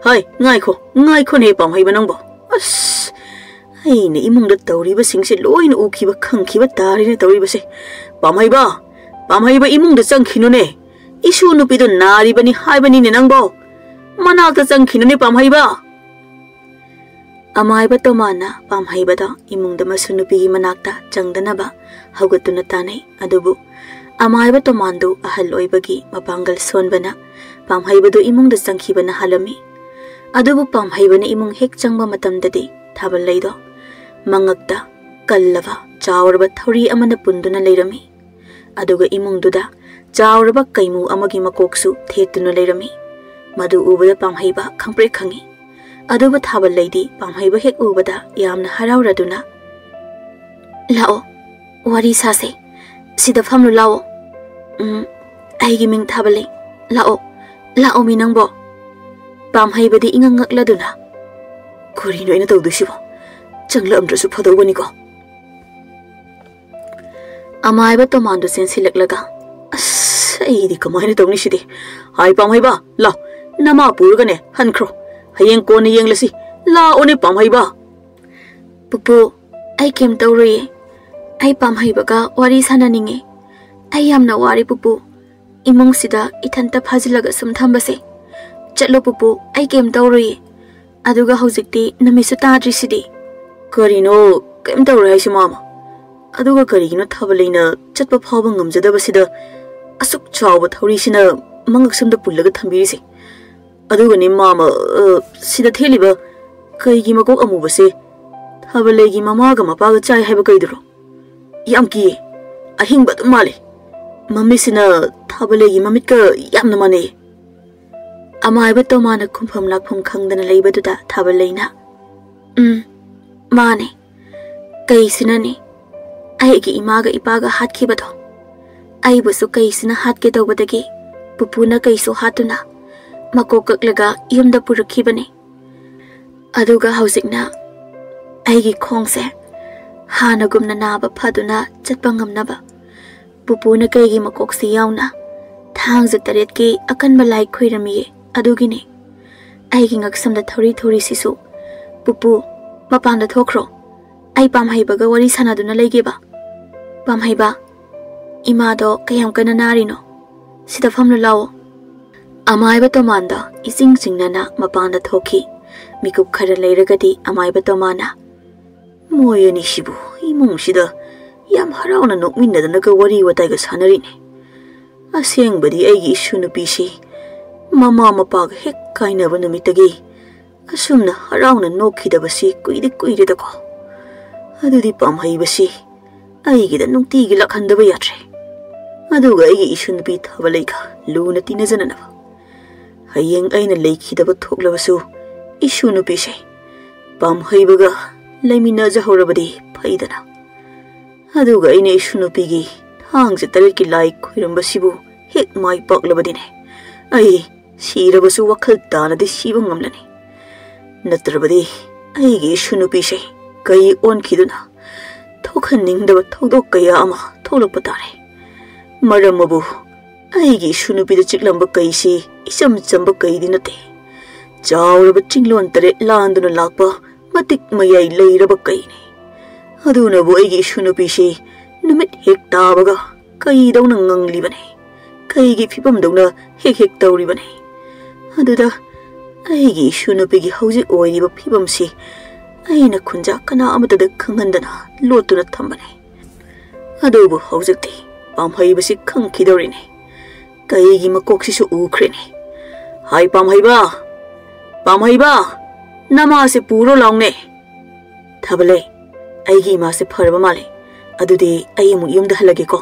"ꯍꯥꯏ, ꯉꯥꯏꯈꯣ, ꯉꯥꯏꯈꯣꯅꯦ, ꯄꯥꯝꯍꯩꯕ ꯅꯪꯕꯣ꯫ ꯑꯁ, ꯑꯩꯅ ꯏꯃꯨꯡꯗ ꯇꯧꯔꯤꯕꯁꯤꯡꯁꯦ ꯂꯣꯏꯅ ꯎꯈꯤꯕ ꯈꯪꯈꯤꯕ ꯇꯥꯔꯦꯅꯦ ꯇꯧꯔꯤꯕꯁꯦ꯫ ꯄꯥꯝꯍꯩꯕ, ꯄꯥꯝꯍꯩꯕ, ꯏꯃꯨꯡꯗ ꯆꯪꯈꯤꯅꯨꯅꯦ꯫ ꯏꯁꯨ ꯅꯨꯄꯤꯗꯨ ꯅꯥꯔꯤꯕꯅꯤ ꯍꯥꯏꯕꯅꯤꯅꯦ ꯅꯪꯕꯣ꯫ ꯃꯅꯥꯛꯇ ꯆꯪꯈꯤꯅꯨꯅꯦ, ꯄꯥꯝꯍꯩꯕ꯫" ꯑꯃꯥꯏꯕ ꯇꯣꯃꯥꯟꯅ ꯄꯥꯝꯍꯩꯕꯗ ꯏꯃꯨꯡꯗ ꯃꯁꯨ ꯅꯨꯄꯤꯒꯤ ꯃꯅꯥꯛꯇ ꯆꯪꯗꯅꯕ ꯍꯧꯒꯠꯇꯨꯅ ꯇꯥꯅꯩ꯫ ꯑꯗꯨꯕꯨ ꯑꯃꯥꯏꯕ ꯇꯣꯃꯥꯟꯗꯨ ꯑꯍꯜ ꯑꯣꯏꯕꯒꯤ ꯃꯄꯥꯡꯒꯜ ꯁꯣꯟꯕꯅ ꯄꯥꯝꯍꯩꯕꯗꯨ ꯏꯃꯨꯡꯗ ꯆꯪꯈꯤꯕꯅ ꯍꯥꯜꯂꯝꯃꯤ꯫ ꯑꯗꯨꯕꯨ ꯄꯥꯝꯍꯩꯕꯅ ꯏꯃꯨꯡ ꯍꯦꯛ ꯆꯪꯕ ꯃꯇꯝꯗꯗꯤ ꯊꯥꯕꯜꯂꯩꯗꯣ ꯃꯉꯛꯇ ꯀꯜꯂꯕ ꯆꯥꯎꯔꯕ ꯊꯧꯔꯤ ꯑꯃꯅ ꯄꯨꯟꯗꯨꯅ ꯂꯩꯔꯝꯃꯤ꯫ ꯑꯗꯨꯒ ꯏꯃꯨꯡꯗꯨꯗ ꯆꯥꯎꯔꯕ ꯀꯩꯃꯨ ꯑꯃꯒꯤ ꯃꯀꯣꯛꯁꯨ ꯊꯦꯠꯇꯨꯅ ꯂꯩꯔꯝꯃꯤ꯫ ꯃꯗꯨ ꯎꯕꯗ ꯄꯥꯝꯍꯩꯕ ꯈꯪꯄ꯭ꯔꯦꯛ ꯈꯪꯉꯤ꯫ ꯑꯗꯨꯕꯨ ꯊꯥꯕꯜꯂꯩꯗꯤ ꯄꯥꯝꯍꯩꯕ ꯍꯦꯛ ꯎꯕꯗ ꯌꯥꯝꯅ ꯍꯔꯥꯎꯔꯗꯨꯅ, "ꯂꯥꯛꯑꯣ, ꯋꯥꯔꯤ ꯁꯥꯁꯦ꯫ ꯁꯤꯗ ꯐꯝꯂꯨ ꯂꯥꯛꯑꯣ꯫ ꯎꯝ, ꯑꯩꯒꯤ ꯃꯤꯡ ꯊꯥꯕꯜꯂꯩ꯫ ꯂꯥꯛꯑꯣ, ꯂꯥꯛꯑꯣ ꯃꯤ ꯅꯪꯕꯣ꯫" ꯄꯥꯝꯍꯩꯕꯗꯤ ꯏꯉꯛ ꯉꯛꯂꯗꯨꯅ, "ꯀꯔꯤꯅꯣ ꯑꯩꯅ ꯇꯧꯗꯣꯏꯁꯤꯕꯣ? ꯆꯪꯂꯛꯑꯝꯗ꯭ꯔꯁꯨ ꯐꯗꯧꯕꯅꯤꯀꯣ꯫" ꯑꯃꯥꯏꯕ ꯇꯣꯃꯥꯟꯗꯨ ꯆꯦꯟꯁꯤꯜꯂꯛꯂꯒ, "ꯑꯁ, ꯑꯩꯗꯤ ꯀꯃꯥꯏꯅ ꯇꯧꯅꯤ ꯁꯤꯗꯤ? ꯍꯥꯏ ꯄꯥꯝꯍꯩꯕ, ꯂꯥꯎ, ꯅꯃꯥ ꯄꯨꯔꯒꯅꯦ ꯍꯟꯈ꯭ꯔꯣ꯫ ꯍꯌꯦꯡ ꯀꯣꯟꯅ ꯌꯦꯡꯂꯁꯤ꯫ ꯂꯥꯛꯑꯣꯅꯦ ꯄꯥꯝꯍꯩꯕ꯫" "ꯄꯨꯄꯨ, ꯑꯩ ꯀꯩꯝ ꯇꯧꯔꯣꯏꯌꯦ꯫ ꯑꯩ ꯄꯥꯝꯍꯩꯕꯒ ꯋꯥꯔꯤ ꯁꯥꯟꯅꯅꯤꯡꯉꯦ꯫ ꯑꯩ ꯌꯥꯝꯅ ꯋꯥꯔꯦ ꯄꯨꯄꯨ꯫ ꯏꯃꯨꯡꯁꯤꯗ ꯏꯊꯟꯇ ꯐꯥꯖꯤꯜꯂꯒ ꯁꯨꯝ ꯊꯝꯕꯁꯦ꯫ ꯆꯠꯂꯣ ꯄꯨꯄꯨ, ꯑꯩ ꯀꯩꯝ ꯇꯧꯔꯣꯏꯌꯦ꯫ ꯑꯗꯨꯒ ꯍꯧꯖꯤꯛꯇꯤ ꯅꯨꯃꯤꯠꯁꯨ ꯇꯥꯗ꯭ꯔꯤꯁꯤꯗꯤ꯫" "ꯀꯔꯤꯅꯣ ꯀꯩꯝ ꯇꯧꯔꯣꯏ ꯍꯥꯏꯁꯤ, ꯃꯥꯃ? ꯑꯗꯨꯒ ꯀꯔꯤꯒꯤꯅꯣ ꯊꯥꯕꯜꯂꯩꯅ ꯆꯠꯄ ꯐꯥꯎꯕ ꯉꯝꯖꯗꯕꯁꯤꯗ ꯑꯁꯨꯛ ꯆꯥꯎꯕ ꯊꯧꯔꯤꯁꯤꯅ ꯃꯉꯛꯁꯝꯗ ꯄꯨꯜꯂꯒ ꯊꯝꯕꯤꯔꯤꯁꯦ? ꯑꯗꯨꯒꯅꯦ ꯃꯥꯃ, ꯑ, ꯁꯤꯗ ꯊꯦꯠꯂꯤꯕ ꯀꯩꯒꯤ ꯃꯀꯣꯛ ꯑꯃꯨꯕꯁꯦ ꯊꯥꯕꯜꯂꯩꯒꯤ ꯃꯃꯥꯒ ꯃꯄꯥꯒ ꯆꯥꯏ ꯍꯥꯏꯕ ꯀꯩꯗꯨꯔꯣ? ꯌꯥꯝ ꯀꯤꯌꯦ꯫ ꯑꯍꯤꯡꯕ ꯑꯗꯨꯝ ꯃꯥꯜꯂꯦ꯫ ꯃꯃꯤꯠꯁꯤꯅ ꯊꯥꯕꯜꯂꯩꯒꯤ ꯃꯃꯤꯠꯀ ꯌꯥꯝꯅ ꯃꯥꯟꯅꯩꯌꯦ꯫" ꯑꯃꯥꯏꯕ ꯇꯣꯃꯥꯅ ꯈꯨꯝꯐꯝ ꯂꯥꯛꯐꯝ ꯈꯪꯗꯅ ꯂꯩꯕꯗꯨꯗ ꯊꯥꯕꯜꯂꯩꯅ, "ꯎꯝ, ꯃꯥꯅꯦ꯫ ꯀꯩꯁꯤꯅꯅꯦ, ꯑꯩꯒꯤ ꯏꯃꯥꯒ ꯏꯄꯥꯒ ꯍꯥꯠꯈꯤꯕꯗꯣ, ꯑꯩꯕꯨꯁꯨ ꯀꯩꯁꯤꯅ ꯍꯥꯠꯀꯦ ꯇꯧꯕꯗꯒꯤ ꯄꯨꯄꯨꯅ ꯀꯩꯁꯨ ꯍꯥꯠꯇꯨꯅ ꯃꯀꯣꯛ ꯀꯛꯂꯒ ꯌꯨꯝꯗ ꯄꯨꯔꯛꯈꯤꯕꯅꯤ꯫ ꯑꯗꯨꯒ ꯍꯧꯖꯤꯛꯅ ꯑꯩꯒꯤ ꯈꯣꯡꯁꯦ ꯍꯥꯟꯅꯒꯨꯝꯅ ꯅꯥꯕ ꯐꯗꯨꯅ ꯆꯠꯄ ꯉꯝꯅꯕ ꯄꯨꯄꯨꯅ ꯀꯩꯒꯤ ꯃꯀꯣꯛꯁꯤ ꯌꯥꯎꯅ ꯊꯥꯡꯖ ꯇꯔꯦꯠꯀꯤ ꯑꯀꯟꯕ ꯂꯥꯏ ꯈꯣꯏꯔꯝꯃꯤꯌꯦ꯫ ꯑꯗꯨꯒꯤꯅꯦ ꯑꯩꯒꯤ ꯉꯛꯁꯝꯗ ꯊꯧꯔꯤ ꯊꯧꯔꯤꯁꯤꯁꯨ꯫ "ꯄꯨꯄꯨ, ꯃꯄꯥꯟꯗ ꯊꯣꯛꯈ꯭ꯔꯣ꯫ ꯑꯩ ꯄꯥꯝꯍꯩꯕꯒ ꯋꯥꯔꯤ ꯁꯥꯟꯅꯗꯨꯅ ꯂꯩꯒꯦꯕ꯫ ꯄꯥꯝꯍꯩꯕ, ꯏꯃꯥꯗꯣ ꯀꯌꯥꯝ ꯀꯟꯅ ꯅꯥꯔꯤꯅꯣ? ꯁꯤꯗ ꯐꯝꯂꯨ ꯂꯥꯛꯑꯣ꯫" ꯑꯃꯥꯏꯕ ꯇꯣꯃꯥꯟꯗꯣ ꯏꯆꯤꯡ ꯆꯤꯡꯅꯅ ꯃꯄꯥꯟꯗ ꯊꯣꯛꯈꯤ꯫ ꯃꯤꯀꯨꯞ ꯈꯔ ꯂꯩꯔꯒꯗꯤ ꯑꯃꯥꯏꯕ ꯇꯣꯃꯥꯟꯅ, "ꯃꯣꯏ ꯑꯅꯤꯁꯤꯕꯨ ꯏꯃꯨꯡꯁꯤꯗ ꯌꯥꯝ ꯍꯔꯥꯎꯅ ꯅꯣꯛꯃꯤꯟꯅꯗꯅꯒ ꯋꯥꯔꯤ ꯋꯥꯇꯥꯏꯒ ꯁꯥꯟꯅꯔꯤꯅꯦ꯫ ꯑꯁꯦꯡꯕꯗꯤ ꯑꯩꯒꯤ ꯏꯁꯨ ꯅꯨꯄꯤꯁꯤ ꯃꯃꯥ ꯃꯄꯥꯒ ꯍꯦꯛ ꯀꯥꯏꯅꯕ ꯅꯨꯃꯤꯠꯇꯒꯤ ꯑꯁꯨꯝꯅ ꯍꯔꯥꯎꯅ ꯅꯣꯛꯈꯤꯗꯕꯁꯤ ꯀꯨꯏꯗꯤ ꯀꯨꯏꯔꯦꯗꯀꯣ꯫ ꯑꯗꯨꯗꯤ ꯄꯥꯝꯍꯩꯕꯁꯤ ꯑꯩꯒꯤꯗ ꯅꯨꯡꯇꯤꯒꯤ ꯂꯥꯛꯍꯟꯗꯕ ꯌꯥꯗ꯭ꯔꯦ꯫ ꯑꯗꯨꯒ ꯑꯩꯒꯤ ꯏꯁꯨ ꯅꯨꯄꯤ ꯊꯥꯕꯂꯩꯒ ꯂꯨꯅ ꯇꯤꯟꯅꯖꯅꯅꯕ꯫ ꯍꯌꯦꯡ ꯑꯩꯅ ꯂꯩꯈꯤꯗꯕ ꯊꯣꯛꯂꯕꯁꯨ ꯏꯁꯨ ꯅꯨꯄꯤꯁꯦ ꯄꯥꯝꯍꯩꯕꯒ ꯂꯩꯃꯤꯟꯅꯖꯍꯧꯔꯕꯗꯤ ꯐꯩꯗꯅ꯫ ꯑꯗꯨꯒ ꯑꯩꯅ ꯏꯁꯨ ꯅꯨꯄꯤꯒꯤ ꯊꯥꯡꯖ ꯇꯔꯦꯠꯀꯤ ꯂꯥꯏ ꯈꯣꯏꯔꯝꯕꯁꯤꯕꯨ ꯍꯦꯛ ꯃꯥꯏ ꯄꯥꯛꯂꯕꯗꯤꯅꯦ, ꯑꯩ ꯁꯤꯔꯕꯁꯨ ꯋꯥꯈꯜ ꯇꯥꯅꯗꯤ ꯁꯤꯕ ꯉꯝꯂꯅꯤ꯫ ꯅꯠꯇ꯭ꯔꯕꯗꯤ ꯑꯩꯒꯤ ꯏꯁꯨ ꯅꯨꯄꯤꯁꯦ ꯀꯩ ꯑꯣꯟꯈꯤꯗꯨꯅ ꯊꯣꯛꯍꯟꯅꯤꯡꯗꯕ ꯊꯧꯗꯣꯛ ꯀꯌꯥ ꯑꯃ ꯊꯣꯛꯂꯛꯄ ꯇꯥꯔꯦ꯫ ꯃꯔꯝ ꯑꯕꯨ ꯑꯩꯒꯤ ꯏꯁꯨ ꯅꯨꯄꯤꯗ ꯆꯤꯛꯂꯝꯕ ꯀꯩꯁꯤ ꯏꯆꯝ ꯆꯝꯕ ꯀꯩꯗꯤ ꯅꯠꯇꯦ꯫ ꯆꯥꯎꯔꯕ ꯆꯤꯡꯂꯣꯟ ꯇꯔꯦꯠ ꯂꯥꯟꯗꯨꯅ ꯂꯥꯛꯄ ꯃꯇꯤꯛ ꯃꯌꯥꯏ ꯂꯩꯔꯕ ꯀꯩꯅꯤ꯫ ꯑꯗꯨꯅꯕꯨ ꯑꯩꯒꯤ ꯏꯁꯨ ꯅꯨꯄꯤꯁꯤ ꯅꯨꯃꯤꯠ ꯍꯦꯛ ꯇꯥꯕꯒ ꯀꯩꯗꯧꯅ ꯉꯪꯂꯤꯕꯅꯤ, ꯀꯩꯒꯤ ꯐꯤꯕꯝꯗꯧꯅ ꯍꯦꯛ ꯍꯦꯛ ꯇꯧꯔꯤꯕꯅꯤ꯫ ꯑꯗꯨꯗ ꯑꯩꯒꯤ ꯏꯁꯨ ꯅꯨꯄꯤꯒꯤ ꯍꯧꯖꯤꯛ ꯑꯣꯏꯔꯤꯕ ꯐꯤꯕꯝꯁꯤ ꯑꯩꯅ ꯈꯨꯟꯖꯥ ꯀꯅꯥ ꯑꯃꯠꯇꯗ ꯈꯪꯍꯟꯗꯅ ꯂꯣꯠꯇꯨꯅ ꯊꯝꯕꯅꯤ꯫ ꯑꯗꯨꯕꯨ ꯍꯧꯖꯤꯛꯇꯤ ꯄꯥꯝꯍꯩꯕꯁꯤ ꯈꯪꯈꯤꯗꯧꯔꯤꯅꯤ꯫ ꯀꯩꯒꯤ ꯃꯀꯣꯛꯁꯤꯁꯨ ꯎꯈ꯭ꯔꯦꯅꯦ꯫ ꯍꯥꯏ ꯄꯥꯝꯍꯩꯕ, ꯄꯥꯝꯍꯩꯕ, ꯅꯃꯥꯁꯦ ꯄꯨꯔꯣ ꯂꯥꯎꯅꯦ꯫ ꯊꯥꯕꯂꯩ, ꯑꯩꯒꯤ ꯏꯃꯥꯁꯦ ꯐꯔꯕ ꯃꯥꯜꯂꯦ꯫ ꯑꯗꯨꯗꯤ ꯑꯩ ꯑꯃꯨꯛ ꯌꯨꯝꯗ ꯍꯜꯂꯒꯦꯀꯣ꯫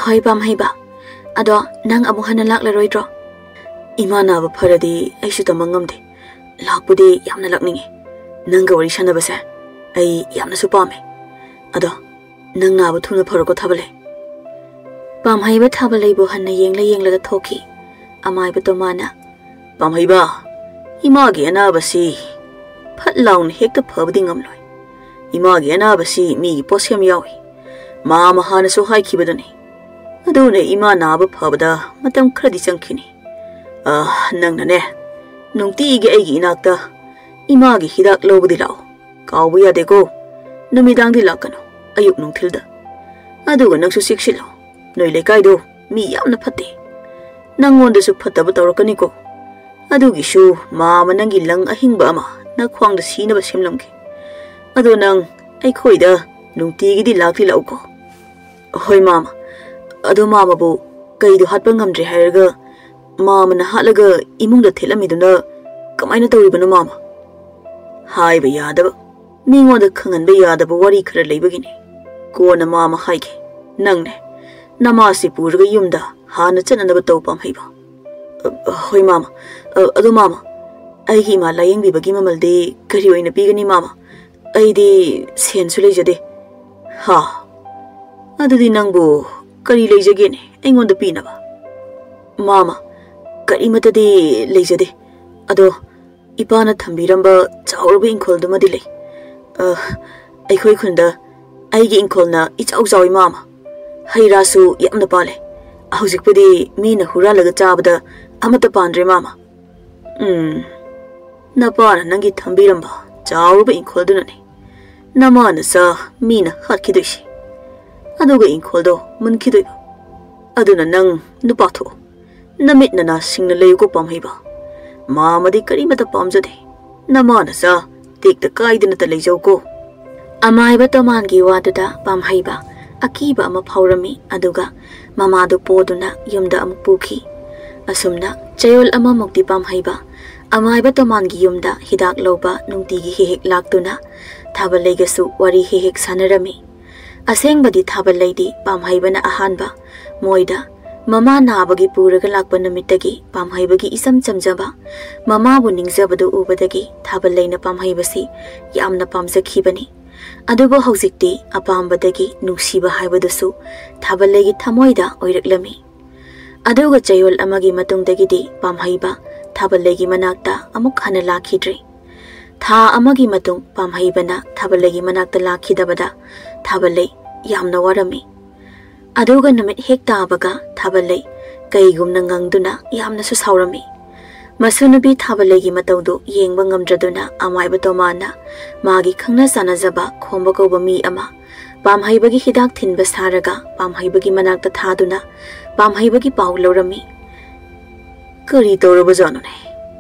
ꯍꯣꯏ ꯄꯥꯝꯍꯩꯕ, ꯑꯗꯣ ꯅꯪ ꯑꯃꯨꯛ ꯍꯟꯅ ꯂꯥꯛꯂꯔꯣꯏꯗ꯭ꯔꯣ? ꯏꯃꯥ ꯅꯥꯕ ꯐꯔꯗꯤ ꯑꯩꯁꯨ ꯇꯝꯕ ꯉꯝꯗꯦ꯫ ꯂꯥꯛꯄꯨꯗꯤ ꯌꯥꯝꯅ ꯂꯥꯛꯅꯤꯡꯉꯤ꯫ ꯅꯪꯒ ꯋꯥꯔꯤ ꯁꯥꯟꯅꯕꯁꯦ ꯑꯩ ꯌꯥꯝꯅꯁꯨ ꯄꯥꯝꯃꯦ꯫ ꯑꯗꯣ ꯅꯪ ꯅꯥꯕ ꯊꯨꯅ ꯐꯔꯣꯀꯣ ꯊꯥꯕꯂꯩ꯫ ꯄꯥꯝꯍꯩꯕ ꯊꯥꯕꯂꯩꯕꯨ ꯍꯟꯅ ꯌꯦꯡꯂ ꯌꯦꯡꯂꯒ ꯊꯣꯛꯈꯤ꯫ ꯑꯃꯥꯏꯕ ꯇꯣꯃꯥꯅ, "ꯄꯥꯝꯍꯩꯕ, ꯏꯃꯥꯒꯤ ꯑꯅꯥꯕꯁꯤ ꯐꯠ ꯂꯥꯎꯅ ꯍꯦꯛꯇ ꯐꯕꯗꯤ ꯉꯝꯂꯣꯏ꯫ ꯏꯃꯥꯒꯤ ꯑꯅꯥꯕꯁꯤ ꯃꯤꯒꯤ ꯄꯣꯠꯁꯦꯝ ꯌꯥꯎꯏ꯫ ꯃꯥꯃ ꯍꯥꯟꯅꯁꯨ ꯍꯥꯏꯈꯤꯕꯗꯨꯅꯤ꯫ ꯑꯗꯨꯅ ꯏꯃꯥ ꯅꯥꯕ ꯐꯕꯗ ꯃꯇꯝ ꯈꯔꯗꯤ ꯆꯪꯈꯤꯅꯤ꯫ ꯑ, ꯅꯪꯅꯅꯦ, ꯅꯨꯡꯇꯤꯒꯤ ꯑꯩꯒꯤ ꯏꯅꯥꯛꯇ ꯏꯃꯥꯒꯤ ꯍꯤꯗꯥꯛ ꯂꯧꯕꯗꯤ ꯂꯥꯛꯑꯣ꯫ ꯀꯥꯎꯕ ꯌꯥꯗꯦꯀꯣ꯫ ꯅꯨꯃꯤꯗꯥꯡꯗꯤ ꯂꯥꯛꯀꯅꯨ, ꯑꯌꯨꯛ ꯅꯨꯡꯊꯤꯜꯗ꯫ ꯑꯗꯨꯒ ꯅꯪꯁꯨ ꯆꯦꯛꯁꯤꯜꯂꯣ꯫ ꯅꯣꯏ ꯂꯩꯀꯥꯏꯗꯣ ꯃꯤ ꯌꯥꯝꯅ ꯐꯠꯇꯦ꯫ ꯅꯪꯉꯣꯟꯗꯁꯨ ꯐꯠꯇꯕ ꯇꯧꯔꯛꯀꯅꯤꯀꯣ꯫ ꯑꯗꯨꯒꯤꯁꯨ ꯃꯥꯃ ꯅꯪꯒꯤ ꯂꯪ ꯑꯍꯤꯡꯕ ꯑꯃ ꯅꯈ꯭ꯋꯥꯡꯗ ꯁꯤꯅꯕ ꯁꯦꯝꯂꯝꯒꯦ꯫ ꯑꯗꯣ ꯅꯪ ꯑꯩꯈꯣꯏꯗ ꯅꯨꯡꯇꯤꯒꯤꯗꯤ ꯂꯥꯛꯇꯤ ꯂꯥꯛꯎꯀꯣ꯫" "ꯍꯣꯏ ꯃꯥꯃ꯫ ꯑꯗꯣ ꯃꯥꯃꯕꯨ ꯀꯩꯗꯣ ꯍꯥꯠꯄ ꯉꯝꯗ꯭ꯔꯦ ꯍꯥꯏꯔꯒ ꯃꯥꯃꯅ ꯍꯥꯠꯂꯒ ꯏꯃꯨꯡꯗ ꯊꯦꯠꯂꯝꯃꯤꯗꯨꯅ ꯀꯃꯥꯏꯅ ꯇꯧꯔꯤꯕꯅꯣ ꯃꯥꯃ?" "ꯍꯥꯏꯕ ꯌꯥꯗꯕ, ꯃꯤꯉꯣꯟꯗ ꯈꯪꯍꯟꯕ ꯌꯥꯗꯕ ꯋꯥꯔꯤ ꯈꯔ ꯂꯩꯕꯒꯤꯅꯤ꯫ ꯀꯣꯟꯅ ꯃꯥꯃ ꯍꯥꯏꯒꯦ꯫ ꯅꯪꯅꯦ, ꯅꯃꯥꯁꯤ ꯄꯨꯔꯒ ꯌꯨꯝꯗ ꯍꯥꯟꯅ ꯆꯠꯅꯅꯕ ꯇꯧ, ꯄꯥꯝꯍꯩꯕ꯫" "ꯑ, ꯍꯣꯏ ꯃꯥꯃ꯫ ꯑ, ꯑꯗꯣ ꯃꯥꯃ, ꯑꯩꯒꯤ ꯏꯃꯥ ꯂꯥꯌꯦꯡꯕꯤꯕꯒꯤ ꯃꯃꯜꯗꯤ ꯀꯔꯤ ꯑꯣꯏꯅ ꯄꯤꯒꯅꯤ ꯃꯥꯃ? ꯑꯩꯗꯤ ꯁꯦꯟꯁꯨ ꯂꯩꯖꯗꯦ꯫" "ꯍꯥ? ꯑꯗꯨꯗꯤ ꯅꯪꯕꯨ ꯀꯔꯤ ꯂꯩꯖꯒꯦꯅꯦ ꯑꯩꯉꯣꯟꯗ ꯄꯤꯅꯕ?" "ꯃꯥꯃ, ꯀꯔꯤꯃꯠꯇꯗꯤ ꯂꯩꯖꯗꯦ꯫ ꯑꯗꯣ ꯏꯄꯥꯅ ꯊꯝꯕꯤꯔꯝꯕ ꯆꯥꯎꯔꯕ ꯏꯪꯈꯣꯜꯗꯨꯃꯗꯤ ꯂꯩ꯫ ꯑ, ꯑꯩꯈꯣꯏ ꯈꯨꯟꯗ ꯑꯩꯒꯤ ꯏꯪꯈꯣꯜꯅ ꯏꯆꯥꯎ ꯆꯥꯎꯏ ꯃꯥꯃ꯫ ꯍꯩ ꯔꯥꯁꯨ ꯌꯥꯝꯅ ꯄꯥꯜꯂꯦ꯫ ꯍꯧꯖꯤꯛꯄꯨꯗꯤ ꯃꯤꯅ ꯍꯨꯔꯥꯜꯂꯒ ꯆꯥꯕꯗ ꯑꯃꯠꯇ ꯄꯥꯟꯗ꯭ꯔꯦ ꯃꯥꯃ꯫" "ꯎꯝ, ꯅꯄꯥꯅ ꯅꯪꯒꯤ ꯊꯝꯕꯤꯔꯝꯕ ꯆꯥꯎꯔꯕ ꯏꯪꯈꯣꯜꯗꯨꯅꯅꯤ ꯅꯃꯥ ꯅꯆꯥ ꯃꯤꯅ ꯍꯥꯠꯈꯤꯗꯣꯏꯁꯤ꯫ ꯑꯗꯨꯒ ꯏꯪꯈꯣꯜꯗꯣ ꯃꯨꯟꯈꯤꯗꯣꯏꯕ꯫ ꯑꯗꯨꯅ ꯅꯪ ꯅꯨꯄꯥ ꯊꯣꯛꯑꯣ꯫ ꯅꯃꯤꯠ ꯅꯅꯥ ꯁꯤꯡꯅ ꯂꯩꯌꯨꯀꯣ, ꯄꯥꯝꯍꯩꯕ꯫ ꯃꯥꯃꯗꯤ ꯀꯔꯤꯃꯠꯇ ꯄꯥꯝꯖꯗꯦ꯫ ꯅꯃꯥ ꯅꯆꯥ ꯇꯦꯛꯇ ꯀꯥꯏꯗꯅꯇ ꯂꯩꯖꯧꯀꯣ꯫" ꯑꯃꯥꯏꯕ ꯇꯣꯃꯥꯟꯒꯤ ꯋꯥꯗꯨꯗ ꯄꯥꯝꯍꯩꯕ ꯑꯀꯤꯕ ꯑꯃ ꯐꯥꯎꯔꯝꯃꯤ, ꯑꯗꯨꯒ ꯃꯃꯥꯗꯨ ꯄꯣꯗꯨꯅ ꯌꯨꯝꯗ ꯑꯃꯨꯛ ꯄꯨꯈꯤ꯫ ꯑꯁꯨꯝꯅ ꯆꯌꯣꯜ ꯑꯃꯃꯨꯛꯇꯤ ꯄꯥꯝꯍꯩꯕ ꯑꯃꯥꯏꯕ ꯇꯣꯃꯥꯟꯒꯤ ꯌꯨꯝꯗ ꯍꯤꯗꯥꯛ ꯂꯧꯕ ꯅꯨꯡꯇꯤꯒꯤ ꯍꯦꯛ ꯍꯦꯛ ꯂꯥꯛꯇꯨꯅ ꯊꯥꯕꯂꯩꯒꯁꯨ ꯋꯥꯔꯤ ꯍꯦꯛ ꯍꯦꯛ ꯁꯥꯟꯅꯔꯝꯃꯤ꯫ ꯑꯁꯦꯡꯕꯗꯤ ꯊꯥꯕꯂꯩꯗꯤ ꯄꯥꯝꯍꯩꯕꯅ ꯑꯍꯥꯟꯕ ꯃꯣꯏꯗ ꯃꯃꯥ ꯅꯥꯕꯒꯤ ꯄꯨꯔꯒ ꯂꯥꯛꯄ ꯅꯨꯃꯤꯠꯇꯒꯤ ꯄꯥꯝꯍꯩꯕꯒꯤ ꯏꯆꯝ ꯆꯝꯖꯕ ꯃꯃꯥꯕꯨ ꯅꯤꯡꯖꯕꯗꯨ ꯎꯕꯗꯒꯤ ꯊꯥꯕꯂꯩꯅ ꯄꯥꯝꯍꯩꯕꯁꯤ ꯌꯥꯝꯅ ꯄꯥꯝꯖꯈꯤꯕꯅꯤ꯫ ꯑꯗꯨꯕꯨ ꯍꯧꯖꯤꯛꯇꯤ ꯑꯄꯥꯝꯕꯗꯒꯤ ꯅꯨꯡꯁꯤꯕ ꯍꯥꯏꯕꯗꯨꯁꯨ ꯊꯥꯕꯜꯂꯩꯒꯤ ꯊꯃꯣꯏꯗ ꯑꯣꯏꯔꯛꯂꯝꯃꯤ꯫ ꯑꯗꯨꯒ ꯆꯌꯣꯜ ꯑꯃꯒꯤ ꯃꯇꯨꯡꯗꯒꯤꯗꯤ ꯄꯥꯝꯍꯩꯕ ꯊꯥꯕꯜꯂꯩꯒꯤ ꯃꯅꯥꯛꯇ ꯑꯃꯨꯛ ꯍꯟꯅ ꯂꯥꯛꯈꯤꯗ꯭ꯔꯦ꯫ ꯊꯥ ꯑꯃꯒꯤ ꯃꯇꯨꯡ ꯄꯥꯝꯍꯩꯕꯅ ꯊꯥꯕꯜꯂꯩꯒꯤ ꯃꯅꯥꯛꯇ ꯂꯥꯛꯈꯤꯗꯕꯗ ꯊꯥꯕꯜꯂꯩ ꯌꯥꯝꯅ ꯋꯥꯔꯝꯃꯤ꯫ ꯑꯗꯨꯒ ꯅꯨꯃꯤꯠ ꯍꯦꯛ ꯇꯥꯕꯒ ꯊꯥꯕꯜꯂꯩ ꯀꯩꯒꯨꯝꯅ ꯉꯪꯗꯨꯅ ꯌꯥꯝꯅꯁꯨ ꯁꯥꯎꯔꯝꯃꯤ꯫ ꯃꯁꯨ ꯅꯨꯄꯤ ꯊꯥꯕꯜꯂꯩꯒꯤ ꯃꯇꯧꯗꯨ ꯌꯦꯡꯕ ꯉꯝꯗ꯭ꯔꯗꯨꯅ ꯑꯃꯥꯏꯕ ꯇꯣꯃꯥꯅ ꯃꯥꯒꯤ ꯈꯪꯅ ꯆꯥꯟꯅꯖꯕ ꯈꯣꯝꯕ ꯀꯧꯕ ꯃꯤ ꯑꯃ ꯄꯥꯝꯍꯩꯕꯒꯤ ꯍꯤꯗꯥꯛ ꯊꯤꯟꯕ ꯁꯥꯔꯒ ꯄꯥꯝꯍꯩꯕꯒꯤ ꯃꯅꯥꯛꯇ ꯊꯥꯗꯨꯅ ꯄꯥꯝꯍꯩꯕꯒꯤ ꯄꯥꯎ ꯂꯧꯔꯝꯃꯤ꯫ "ꯀꯔꯤ ꯇꯧꯔꯕꯖꯥꯠꯅꯣꯅꯦ?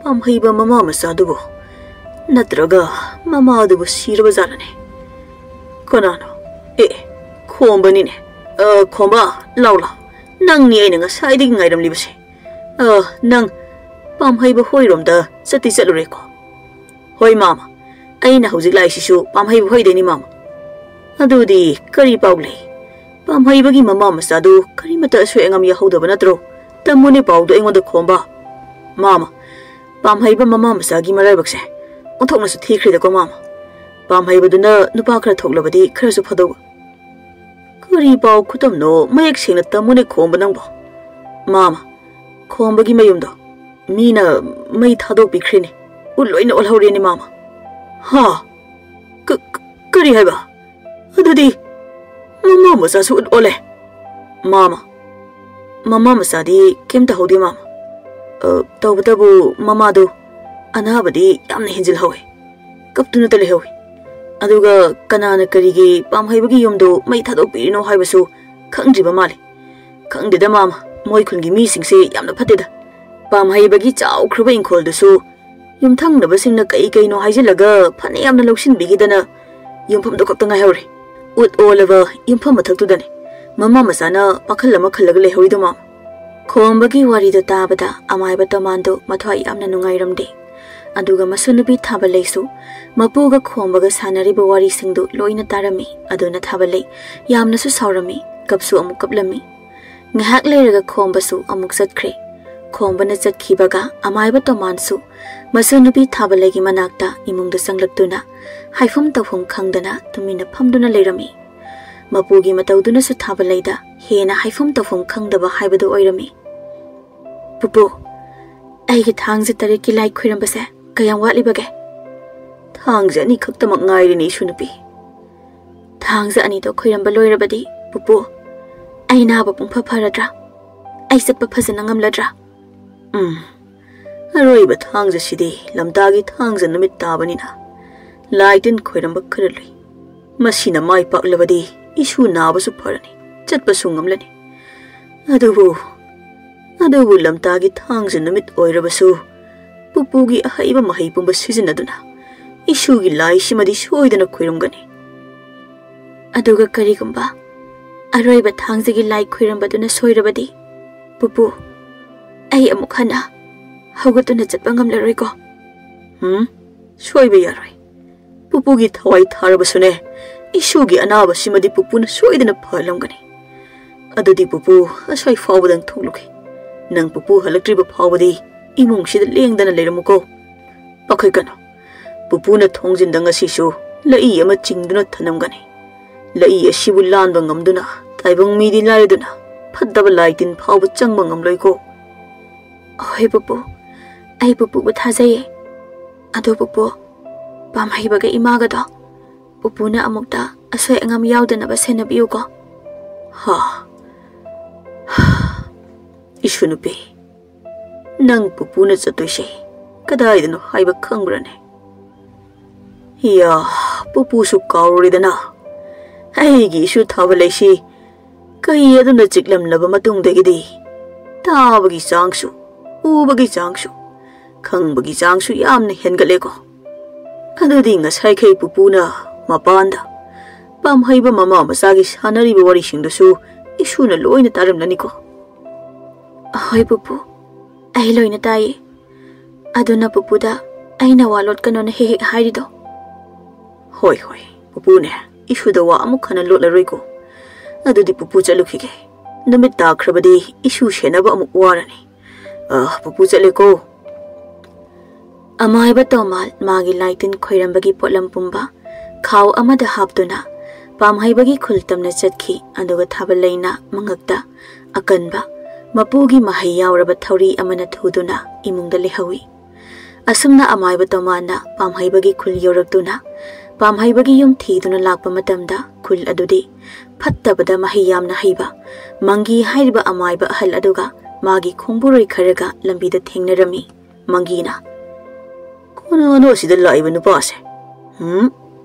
ꯄꯥꯝꯍꯩꯕ ꯃꯃꯥ ꯃꯆꯥꯗꯨꯕꯨ? ꯅꯠꯇ꯭ꯔꯒ ꯃꯃꯥꯗꯨꯕꯨ ꯁꯤꯔꯕꯖꯥꯠꯂꯅꯦ? ꯀꯅꯥꯅꯣ? ꯑꯦ, ꯈꯣꯝꯕꯅꯤꯅꯦ꯫ ꯑ, ꯈꯣꯝꯕ, ꯂꯥꯎ ꯂꯥꯎ꯫ ꯅꯪꯅꯤ ꯑꯩꯅ ꯉꯁꯥꯏꯗꯒꯤ ꯉꯥꯏꯔꯝꯂꯤꯕꯁꯦ꯫ ꯑ, ꯅꯪ ꯄꯥꯝꯍꯩꯕ ꯍꯣꯏꯔꯣꯝꯗ ꯆꯠꯇꯤ ꯆꯠꯂꯨꯔꯦꯀꯣ?" "ꯍꯣꯏ ꯃꯥꯃ, ꯑꯩꯅ ꯍꯧꯖꯤꯛ ꯂꯥꯛꯏꯁꯤꯁꯨ ꯄꯥꯝꯍꯩꯕ ꯍꯣꯏꯗꯩꯅꯤ ꯃꯥꯃ꯫ ꯑꯗꯨꯗꯤ ꯀꯔꯤ ꯄꯥꯎ ꯂꯩ? ꯄꯥꯝꯍꯩꯕꯒꯤ ꯃꯃꯥ ꯃꯆꯥꯗꯨ ꯀꯔꯤꯃꯠꯇ ꯑꯁꯣꯏ ꯑꯉꯥꯝ ꯌꯥꯍꯧꯗꯕ ꯅꯠꯇ꯭ꯔꯣ? ꯇꯝꯃꯨꯅꯦ ꯄꯥꯎꯗꯣ ꯑꯩꯉꯣꯟꯗ ꯈꯣꯝꯕ꯫ ꯃꯥꯃ, ꯄꯥꯝꯍꯩꯕ ꯃꯃꯥ ꯃꯆꯥꯒꯤ ꯃꯔꯥꯏꯕꯛꯁꯦ ꯑꯣꯟꯊꯣꯛꯅꯁꯨ ꯊꯤꯈ꯭ꯔꯦꯗꯀꯣ ꯃꯥꯃ꯫ ꯄꯥꯝꯍꯩꯕꯗꯨꯅ ꯅꯨꯄꯥ ꯈꯔ ꯊꯣꯛꯂꯕꯗꯤ ꯈꯔꯁꯨ ꯐꯗꯧꯕ꯫ ꯀꯔꯤ ꯄꯥꯎ ꯈꯨꯇꯝꯅꯣ? ꯃꯌꯦꯛ ꯁꯦꯡꯅ ꯇꯝꯃꯨꯅꯦ ꯈꯣꯝꯕ ꯅꯪꯕꯣ꯫ ꯃꯥꯃ, ꯈꯣꯝꯕꯒꯤ ꯃꯌꯨꯝꯗꯣ ꯃꯤꯅ ꯃꯩ ꯊꯥꯗꯣꯛꯄꯤꯈ꯭ꯔꯦꯅꯦ꯫ ꯎꯠ ꯂꯣꯏꯅ ꯑꯣꯜꯍꯧꯔꯦꯅꯦ ꯃꯥꯃ꯫ ꯍꯥ? ꯀ-, ꯀ-, ꯀꯔꯤ ꯍꯥꯏꯕ? ꯑꯗꯨꯗꯤ ꯃꯃꯥ ꯃꯆꯥꯁꯨ ꯎꯠ ꯑꯣꯜꯂꯦ? ꯃꯥꯃ, ꯃꯃꯥ ꯃꯆꯥꯗꯤ ꯀꯩꯝ ꯇꯧꯍꯧꯗꯦ ꯃꯥꯃ꯫ ꯑ, ꯇꯧꯕꯇꯕꯨ ꯃꯃꯥꯗꯨ ꯑꯅꯥꯕꯗꯤ ꯌꯥꯝꯅ ꯍꯦꯟꯖꯤꯜꯍꯧꯋꯦ꯫ ꯀꯞꯇꯨꯅꯇ ꯂꯩꯍꯧꯋꯤ꯫ ꯑꯗꯨꯒ ꯀꯅꯥꯅ ꯀꯔꯤꯒꯤ ꯄꯥꯝꯍꯩꯕꯒꯤ ꯌꯨꯝꯗꯨ ꯃꯩ ꯊꯥꯗꯣꯛꯄꯤꯔꯤꯅꯣ ꯍꯥꯏꯕꯁꯨ ꯈꯪꯗ꯭ꯔꯤꯕ ꯃꯥꯜꯂꯤ꯫ ꯈꯪꯗꯦꯗ ꯃꯥꯃ, ꯃꯣꯏ ꯈꯨꯟꯒꯤ ꯃꯤꯁꯤꯡꯁꯦ ꯌꯥꯝꯅ ꯐꯠꯇꯦꯗ꯫ ꯄꯥꯝꯍꯩꯕꯒꯤ ꯆꯥꯎꯈ꯭ꯔꯕ ꯏꯪꯈꯣꯜꯗꯨꯁꯨ ꯌꯨꯝꯊꯪꯅꯕꯁꯤꯡꯅ ꯀꯩ ꯀꯩꯅꯣ ꯍꯥꯏꯖꯤꯜꯂꯒ ꯐꯅ ꯌꯥꯝꯅ ꯂꯧꯁꯤꯟꯕꯤꯈꯤꯗꯅ ꯌꯨꯝꯐꯝꯗꯨ ꯈꯛꯇ ꯉꯥꯏꯍꯧꯔꯦ꯫ ꯎꯠ ꯑꯣꯜꯂꯕ ꯌꯨꯝꯐꯝ ꯃꯊꯛꯇꯨꯗꯅꯦ ꯃꯃꯥ ꯃꯆꯥꯅ ꯄꯥꯈꯜ ꯑꯃ ꯈꯜꯂꯒ ꯂꯩꯍꯧꯔꯤꯗꯣ ꯃꯥꯃ꯫ ꯈꯣꯝꯕꯒꯤ ꯋꯥꯔꯤꯗꯨ ꯇꯥꯕꯗ ꯑꯃꯥꯏꯕ ꯇꯣꯃꯥꯟꯗꯨ ꯃꯊ꯭ꯋꯥꯏ ꯌꯥꯝꯅ ꯅꯨꯡꯉꯥꯏꯔꯝꯗꯦ꯫ ꯑꯗꯨꯒ ꯃꯁꯨ ꯅꯨꯄꯤ ꯊꯥꯕꯜꯂꯩꯁꯨ ꯃꯄꯨꯒ ꯈꯣꯝꯕꯒ ꯁꯥꯟꯅꯔꯤꯕ ꯋꯥꯔꯤꯁꯤꯡꯗꯨ ꯂꯣꯏꯅ ꯇꯥꯔꯝꯃꯤ꯫ ꯑꯗꯨꯅ ꯊꯥꯕꯜꯂꯩ ꯌꯥꯝꯅꯁꯨ ꯁꯥꯎꯔꯝꯃꯤ, ꯀꯞꯁꯨ ꯑꯃꯨꯛ ꯀꯞꯂꯝꯃꯤ꯫ ꯉꯥꯏꯍꯥꯛ ꯂꯩꯔꯒ ꯈꯣꯝꯕꯁꯨ ꯑꯃꯨꯛ ꯆꯠꯈ꯭ꯔꯦ꯫ ꯈꯣꯝꯕꯅ ꯆꯠꯈꯤꯕꯒ ꯑꯃꯥꯏꯕ ꯇꯣꯃꯥꯟꯁꯨ ꯃꯁꯨ ꯅꯨꯄꯤ ꯊꯥꯕꯂꯩꯒꯤ ꯃꯅꯥꯛꯇ ꯏꯃꯨꯡꯗ ꯆꯪꯂꯛꯇꯨꯅ ꯍꯥꯏꯐꯝ ꯇꯧꯐꯝ ꯈꯪꯗꯅ ꯇꯨꯃꯤꯟꯅ ꯐꯝꯗꯨꯅ ꯂꯩꯔꯝꯃꯤ꯫ ꯃꯄꯨꯒꯤ ꯃꯇꯧꯗꯨꯅꯁꯨ ꯊꯥꯕꯂꯩꯗ ꯍꯦꯟꯅ ꯍꯥꯏꯐꯝ ꯇꯧꯐꯝ ꯈꯪꯗꯕ ꯍꯥꯏꯕꯗꯨ ꯑꯣꯏꯔꯝꯃꯤ꯫ "ꯄꯨꯄꯨ, ꯑꯩꯒꯤ ꯊꯥꯡꯖ ꯇꯔꯦꯠꯀꯤ ꯂꯥꯏ ꯈꯣꯏꯔꯝꯕꯁꯦ ꯀꯌꯥꯝ ꯋꯥꯠꯂꯤꯕꯒꯦ?" "ꯊꯥꯡꯖ ꯑꯅꯤꯈꯛꯇꯃꯛ ꯉꯥꯏꯔꯦꯅꯦ, ꯏꯁꯨ ꯅꯨꯄꯤ꯫" "ꯊꯥꯡꯖ ꯑꯅꯤꯗꯣ ꯈꯣꯏꯔꯝꯕ ꯂꯣꯏꯔꯕꯗꯤ, ꯄꯨꯄꯨ, ꯑꯩ ꯅꯥꯕ ꯄꯨꯡꯐ ꯐꯔꯗ꯭ꯔꯥ? ꯑꯩ ꯆꯠꯄ ꯐꯖꯅ ꯉꯝꯂꯗ꯭ꯔꯥ?" "ꯎꯝ, ꯑꯔꯣꯏꯕ ꯊꯥꯡꯖꯁꯤꯗꯤ ꯂꯝꯇꯥꯒꯤ ꯊꯥꯡꯖ ꯅꯨꯃꯤꯠ ꯇꯥꯕꯅꯤꯅ ꯂꯥꯏ ꯇꯤꯟ ꯈꯣꯏꯔꯝꯕ ꯈꯔ ꯂꯨꯏ꯫ ꯃꯁꯤꯅ ꯃꯥꯏ ꯄꯥꯛꯂꯕꯗꯤ ꯏꯁꯨ ꯅꯥꯕꯁꯨ ꯐꯔꯅꯤ, ꯆꯠꯄꯁꯨ ꯉꯝꯂꯅꯤ꯫ ꯑꯗꯨꯕꯨ, ꯑꯗꯨꯕꯨ ꯂꯝꯇꯥꯒꯤ ꯊꯥꯡꯖ ꯅꯨꯃꯤꯠ ꯑꯣꯏꯔꯕꯁꯨ ꯄꯨꯄꯨꯒꯤ ꯑꯍꯩꯕ ꯃꯍꯩ ꯄꯨꯝꯕ ꯁꯤꯖꯤꯟꯅꯗꯨꯅ ꯏꯁꯨꯒꯤ ꯂꯥꯏꯁꯤꯃꯗꯤ ꯁꯣꯏꯗꯅ ꯈꯣꯏꯔꯝꯒꯅꯤ꯫" "ꯑꯗꯨꯒ ꯀꯔꯤꯒꯨꯝꯕ ꯑꯔꯣꯏꯕ ꯊꯥꯡꯖꯒꯤ ꯂꯥꯏ ꯈꯣꯏꯔꯝꯕꯗꯨꯅ ꯁꯣꯏꯔꯕꯗꯤ, ꯄꯨꯄꯨ, ꯑꯩ ꯑꯃꯨꯛ ꯍꯟꯅ ꯍꯧꯒꯠꯇꯨꯅ ꯆꯠꯄ ꯉꯝꯂꯔꯣꯏꯀꯣ?" "ꯎꯝ, ꯁꯣꯏꯕ ꯌꯥꯔꯣꯏ꯫ ꯄꯨꯄꯨꯒꯤ ꯊꯋꯥꯏ ꯊꯥꯔꯕꯁꯨꯅꯦ, ꯏꯁꯨꯒꯤ ꯑꯅꯥꯕꯁꯤꯃꯗꯤ ꯄꯨꯄꯨꯅ ꯁꯣꯏꯗꯅ ꯐꯍꯜꯂꯝꯒꯅꯤ꯫ ꯑꯗꯨꯗꯤ ꯄꯨꯄꯨ ꯑꯁ꯭ꯋꯥꯏ ꯐꯥꯎꯕꯗꯪ ꯊꯣꯛꯂꯨꯒꯦ꯫ ꯅꯪ ꯄꯨꯄꯨ ꯍꯜꯂꯛꯇ꯭ꯔꯤꯕ ꯐꯥꯎꯕꯗꯤ ꯏꯃꯨꯡꯁꯤꯗ ꯂꯦꯡꯗꯅ ꯂꯩꯔꯝꯃꯨꯀꯣ꯫ ꯄꯥꯈꯠꯀꯅꯨ, ꯄꯨꯄꯨꯅ ꯊꯣꯡꯖꯤꯟꯗ ꯉꯁꯤꯁꯨ ꯂꯩꯏ ꯑꯃ ꯆꯤꯡꯗꯨꯅ ꯊꯅꯝꯒꯅꯤ꯫ ꯂꯩꯏ ꯑꯁꯤꯕꯨ ꯂꯥꯟꯕ ꯉꯝꯗꯨꯅ ꯇꯥꯏꯕꯪ ꯃꯤꯗꯤ ꯂꯥꯏꯔꯗꯨꯅ ꯐꯠꯇꯕ ꯂꯥꯏ ꯇꯤꯟ ꯐꯥꯎꯕ ꯆꯪꯕ ꯉꯝꯂꯣꯏꯀꯣ꯫" "ꯍꯣꯏ ꯄꯨꯄꯨ, ꯑꯩ ꯄꯨꯄꯨꯕꯨ ꯊꯥꯖꯩꯌꯦ꯫ ꯑꯗꯣ ꯄꯨꯄꯨ, ꯄꯥꯝꯍꯩꯕꯒ ꯏꯃꯥꯒꯗꯣ ꯄꯨꯄꯨꯅ ꯑꯃꯨꯛꯇ ꯑꯁꯣꯏ ꯑꯉꯥꯝ ꯌꯥꯎꯗꯅꯕ ꯁꯦꯟꯅꯕꯤꯌꯨꯀꯣ꯫" "ꯍꯥ, ꯏꯁꯨ ꯅꯨꯄꯤ, ꯅꯪ ꯄꯨꯄꯨꯅ ꯆꯠꯇꯣꯏꯁꯦ ꯀꯗꯥꯏꯗꯅꯣ ꯍꯥꯏꯕ ꯈꯪꯕ꯭ꯔꯅꯦ?" "ꯏꯌꯥ, ꯄꯨꯄꯨꯁꯨ ꯀꯥꯎꯔꯨꯔꯦꯗꯅ꯫ ꯑꯩꯒꯤ ꯏꯁꯨ ꯊꯥꯕ ꯂꯩꯁꯤ ꯀꯩ ꯑꯗꯨꯅ ꯆꯤꯛꯂꯝꯂꯕ ꯃꯇꯨꯡꯗꯒꯤꯗꯤ ꯇꯥꯕꯒꯤ ꯆꯥꯡꯁꯨ, ꯎꯕꯒꯤ ꯆꯥꯡꯁꯨ, ꯈꯪꯕꯒꯤ ꯆꯥꯡꯁꯨ ꯌꯥꯝꯅ ꯍꯦꯟꯒꯠꯂꯦꯀꯣ꯫ ꯑꯗꯨꯗꯤ ꯉꯁꯥꯏꯈꯩ ꯄꯨꯄꯨꯅ ꯃꯄꯥꯟꯗ ꯄꯥꯝꯍꯩꯕ ꯃꯃꯥ ꯃꯆꯥꯒꯤ ꯁꯥꯟꯅꯔꯤꯕ ꯋꯥꯔꯤꯁꯤꯡꯗꯨꯁꯨ ꯏꯁꯨꯅ ꯂꯣꯏꯅ ꯇꯥꯔꯝꯂꯅꯤꯀꯣ꯫" "ꯍꯣꯏ ꯄꯨꯄꯨ, ꯑꯩ ꯂꯣꯏꯅ ꯇꯥꯏꯌꯦ꯫ ꯑꯗꯨꯅ ꯄꯨꯄꯨꯗ ꯑꯩꯅ ꯋꯥ ꯂꯣꯠꯀꯅꯣꯅ ꯍꯦꯛ ꯍꯦꯛ ꯍꯥꯏꯔꯤꯗꯣ꯫" "ꯍꯣꯏ, ꯍꯣꯏ, ꯄꯨꯄꯨꯅꯦ, ꯏꯁꯨꯗ ꯋꯥ ꯑꯃꯨꯛ ꯍꯟꯅ ꯂꯣꯠꯂꯔꯣꯏꯀꯣ꯫ ꯑꯗꯨꯗꯤ ꯄꯨꯄꯨ ꯆꯠꯂꯨꯈꯤꯒꯦ꯫ ꯅꯨꯃꯤꯠ ꯇꯥꯈ꯭ꯔꯕꯗꯤ ꯏꯁꯨ ꯁꯦꯟꯅꯕ ꯑꯃꯨꯛ ꯋꯥꯔꯅꯤ꯫ ꯑ, ꯄꯨꯄꯨ ꯆꯠꯂꯦꯀꯣ꯫ ꯑꯃꯥꯏꯕ ꯇꯣꯃꯥꯜ ꯃꯥꯒꯤ ꯂꯥꯏꯇꯤꯟ ꯈꯣꯏꯔꯝꯕꯒꯤ ꯄꯣꯠꯂꯝ ꯄꯨꯝꯕ ꯈꯥꯎ ꯑꯃꯗ ꯍꯥꯞꯇꯨꯅ ꯄꯥꯝꯍꯩꯕꯒꯤ ꯈꯨꯜ ꯇꯝꯅ ꯆꯠꯈꯤ, ꯑꯗꯨꯒ ꯊꯥꯕꯜ ꯂꯩꯅ ꯃꯉꯛꯇ ꯑꯀꯟꯕ ꯃꯄꯨꯒꯤ ꯃꯍꯩ ꯌꯥꯎꯔꯕ ꯊꯧꯔꯤ ꯑꯃꯅ ꯊꯨꯗꯨꯅ ꯏꯃꯨꯡꯗ ꯂꯩꯍꯧꯏ꯫ ꯑꯁꯨꯝꯅ ꯑꯃꯥꯏꯕ ꯇꯣꯃꯥꯜꯅ ꯄꯥꯝꯍꯩꯕꯒꯤ ꯈꯨꯜ ꯌꯧꯔꯛꯇꯨꯅ ꯄꯥꯝꯍꯩꯕꯒꯤ ꯌꯨꯝ ꯊꯤꯗꯨꯅ ꯂꯥꯛꯄ ꯃꯇꯝꯗ, ꯈꯨꯜ ꯑꯗꯨꯗꯤ ꯐꯠꯇꯕꯗ ꯃꯍꯩ ꯌꯥꯝꯅ ꯍꯩꯕ ꯃꯪꯒꯤ ꯍꯥꯏꯔꯤꯕ ꯑꯃꯥꯏꯕ ꯑꯍꯜ ꯑꯗꯨꯒ ꯃꯥꯒꯤ ꯈꯣꯡꯕꯨꯔꯣꯏ ꯈꯔꯒ ꯂꯝꯕꯤꯗ ꯊꯦꯡꯅꯔꯝꯃꯤ꯫ ꯃꯪꯒꯤꯅ, "ꯀꯅꯥꯅꯣ ꯑꯁꯤꯗ ꯂꯥꯛꯏꯕ ꯅꯨꯄꯥꯁꯦ? ꯍꯨꯝ?